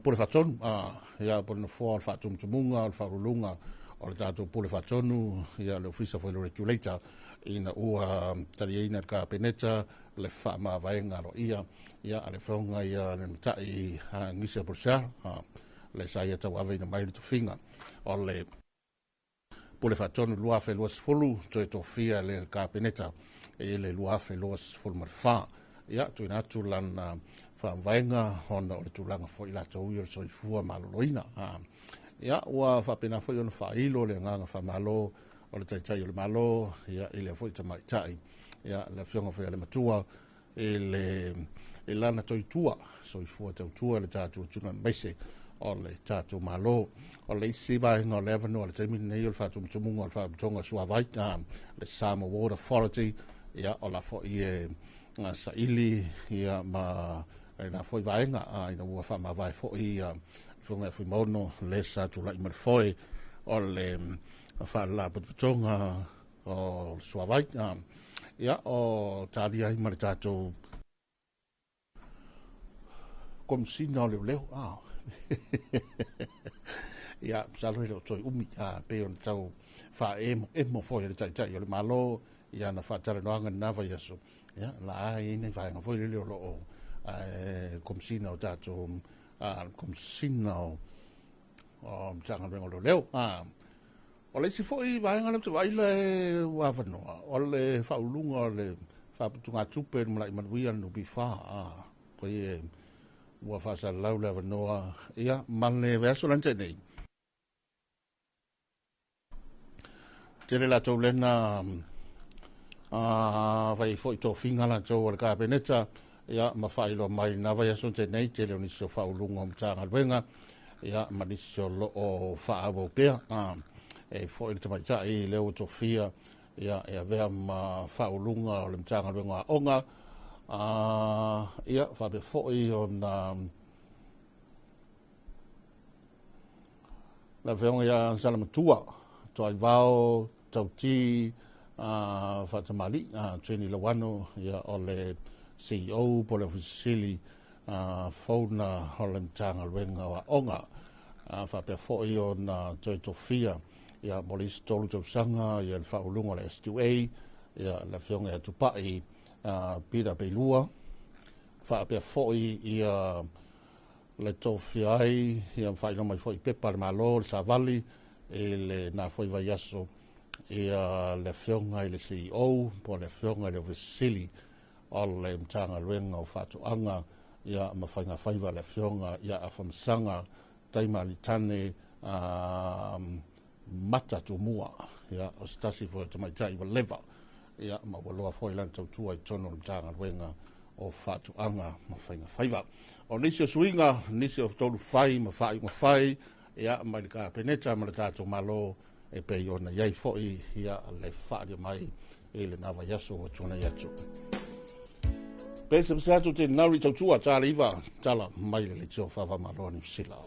Pule Faatonu, ia po o le nofoa o le faatumutumuga o le faauluuluga o le tatou Pule Faatonu, ia le Ofisa foi o le Regulator, ina ua taliaina e le Kapeneta le faamavaega aloaia ia a le afioga ia le Matai Gisa Purcell, le sa ia tauaveina mai le tofiga o le Pule Faatonu 2020, toe tofia le Kapeneta i le 2024. Ia, tuuina atu lana faamavaega ona o le tulaga foi latou ia o le soifua maloloina. Ia, ua faapena foi ona faailo le agaga faamalo o le Taitai o le Malo, ia, i lea foi tamaitai, ia, le afioga foi a le Matua i le i lana toitua, soifua tautua le tatou atunuu aemaise o le tatou Malo. O le isi vaega o le avanoa i le taimi lenei o le faatumutumuga o le Faalapotopotoga o Suavai, le Samoa Water Authority, ia, o la foi e saili ia ma lena foi vaega, ina ua faamavae foi ia afioga ia Fuimaono le sa tulai ma le foe o le Faalapotopotoga o le Suavai. Ia, o talia ai ma le tatou Komesina o Leoleo. Ia, masalo e le o toe umi, pei ona tau faaemoemo foi e le Taitai o le Malo i ana faatalanoaga i lena vaiaso. Ia, la a i ai nai vaega foi lele o lo o Komesina o tatou, Komesina o Matagaluega o Leoleo. O le isi foi vaega lea ou te vaai la e ua avanoa, o le faauluuluga o le Faaputugatupe Lumanai Manuia le NPF, pei e ua faasalalau le avanoa, ia, ma le vaiaso la na tea nei. Tele latou lena fai ai foi tofiga latou a le Kapeneta, Ia ma faailoa mai na vaiaso tenei tele o nisi o faauluga o Matagaluega ia ma nisi o loo faaauau pea e fo'i le tamaitai lea ua tofia ia e avea ma faauluga o le Matagaluega o Aoga ia faapea fo'i ona le afioga ia Salamatua Toaivao Tauti Faatamali Jenny Lawano ia o le CEO po le Ofisa Sili Founa o le Matagaluega o Aoga faapea fo'i ona toe tofia ia mo le isi 3 tausaga ia le faauluga o le SQA ia le afioga ia Tupai Peter Peilua faapea fo'i ia le tofia ai ia faailoa mai fo'i pepa a le Malo le savali i le na foi vaiaso ia le afioga i le CEO po le afioga i le Ofisa Sili o le Matagaluega o Faatoaga ia ma Faiga Faiva le afioga ia Afamasaga Taimalitane Mata Tumua ia o se tasi foi o tamaitai ua leva ia ma ua loa foi lana tautua i totonu o le Matagaluega o Faatoaga ma Faiga Faiva. O nisi o suiga, nisi o tolu fai ma faaiuga fai ia mai le Kapeneta ma le tatou Malo e pei ona iai foi ia le faalia mai i lena vaiaso ua tuanai atu. Pese pese atu te nauri tautua tala iva tala mai le leitio faavamalo a Niu Sila.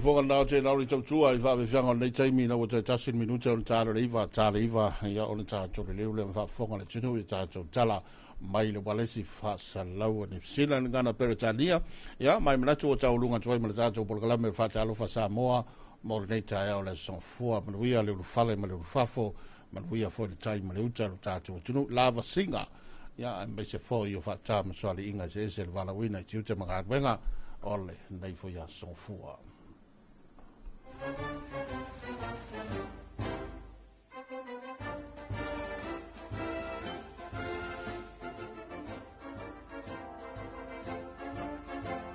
Foga nao te lauri tautua i faavefeaga o lenei taimi ina ua toe 1 minute o le tala le iva tala iva ia o le tatou leleu lea ma faafofoga le atunuu i tatou tala mai le ualesi faasalaua Niu Sila le gagana Peretania ia mai manatu ua tauluga atu ai ma le tatou polokalame o le Faatalofa Samoa mo lenei taeao o le aso Gafua. Manuia le ulufale ma le ulufafo, manuia foi le tai ma le uta o le tatou atunuu lavasiga ia aemaise foi o faata ma soaliiga eseese le valaauina i tiute ma galuega o lenei foi aso Gafua.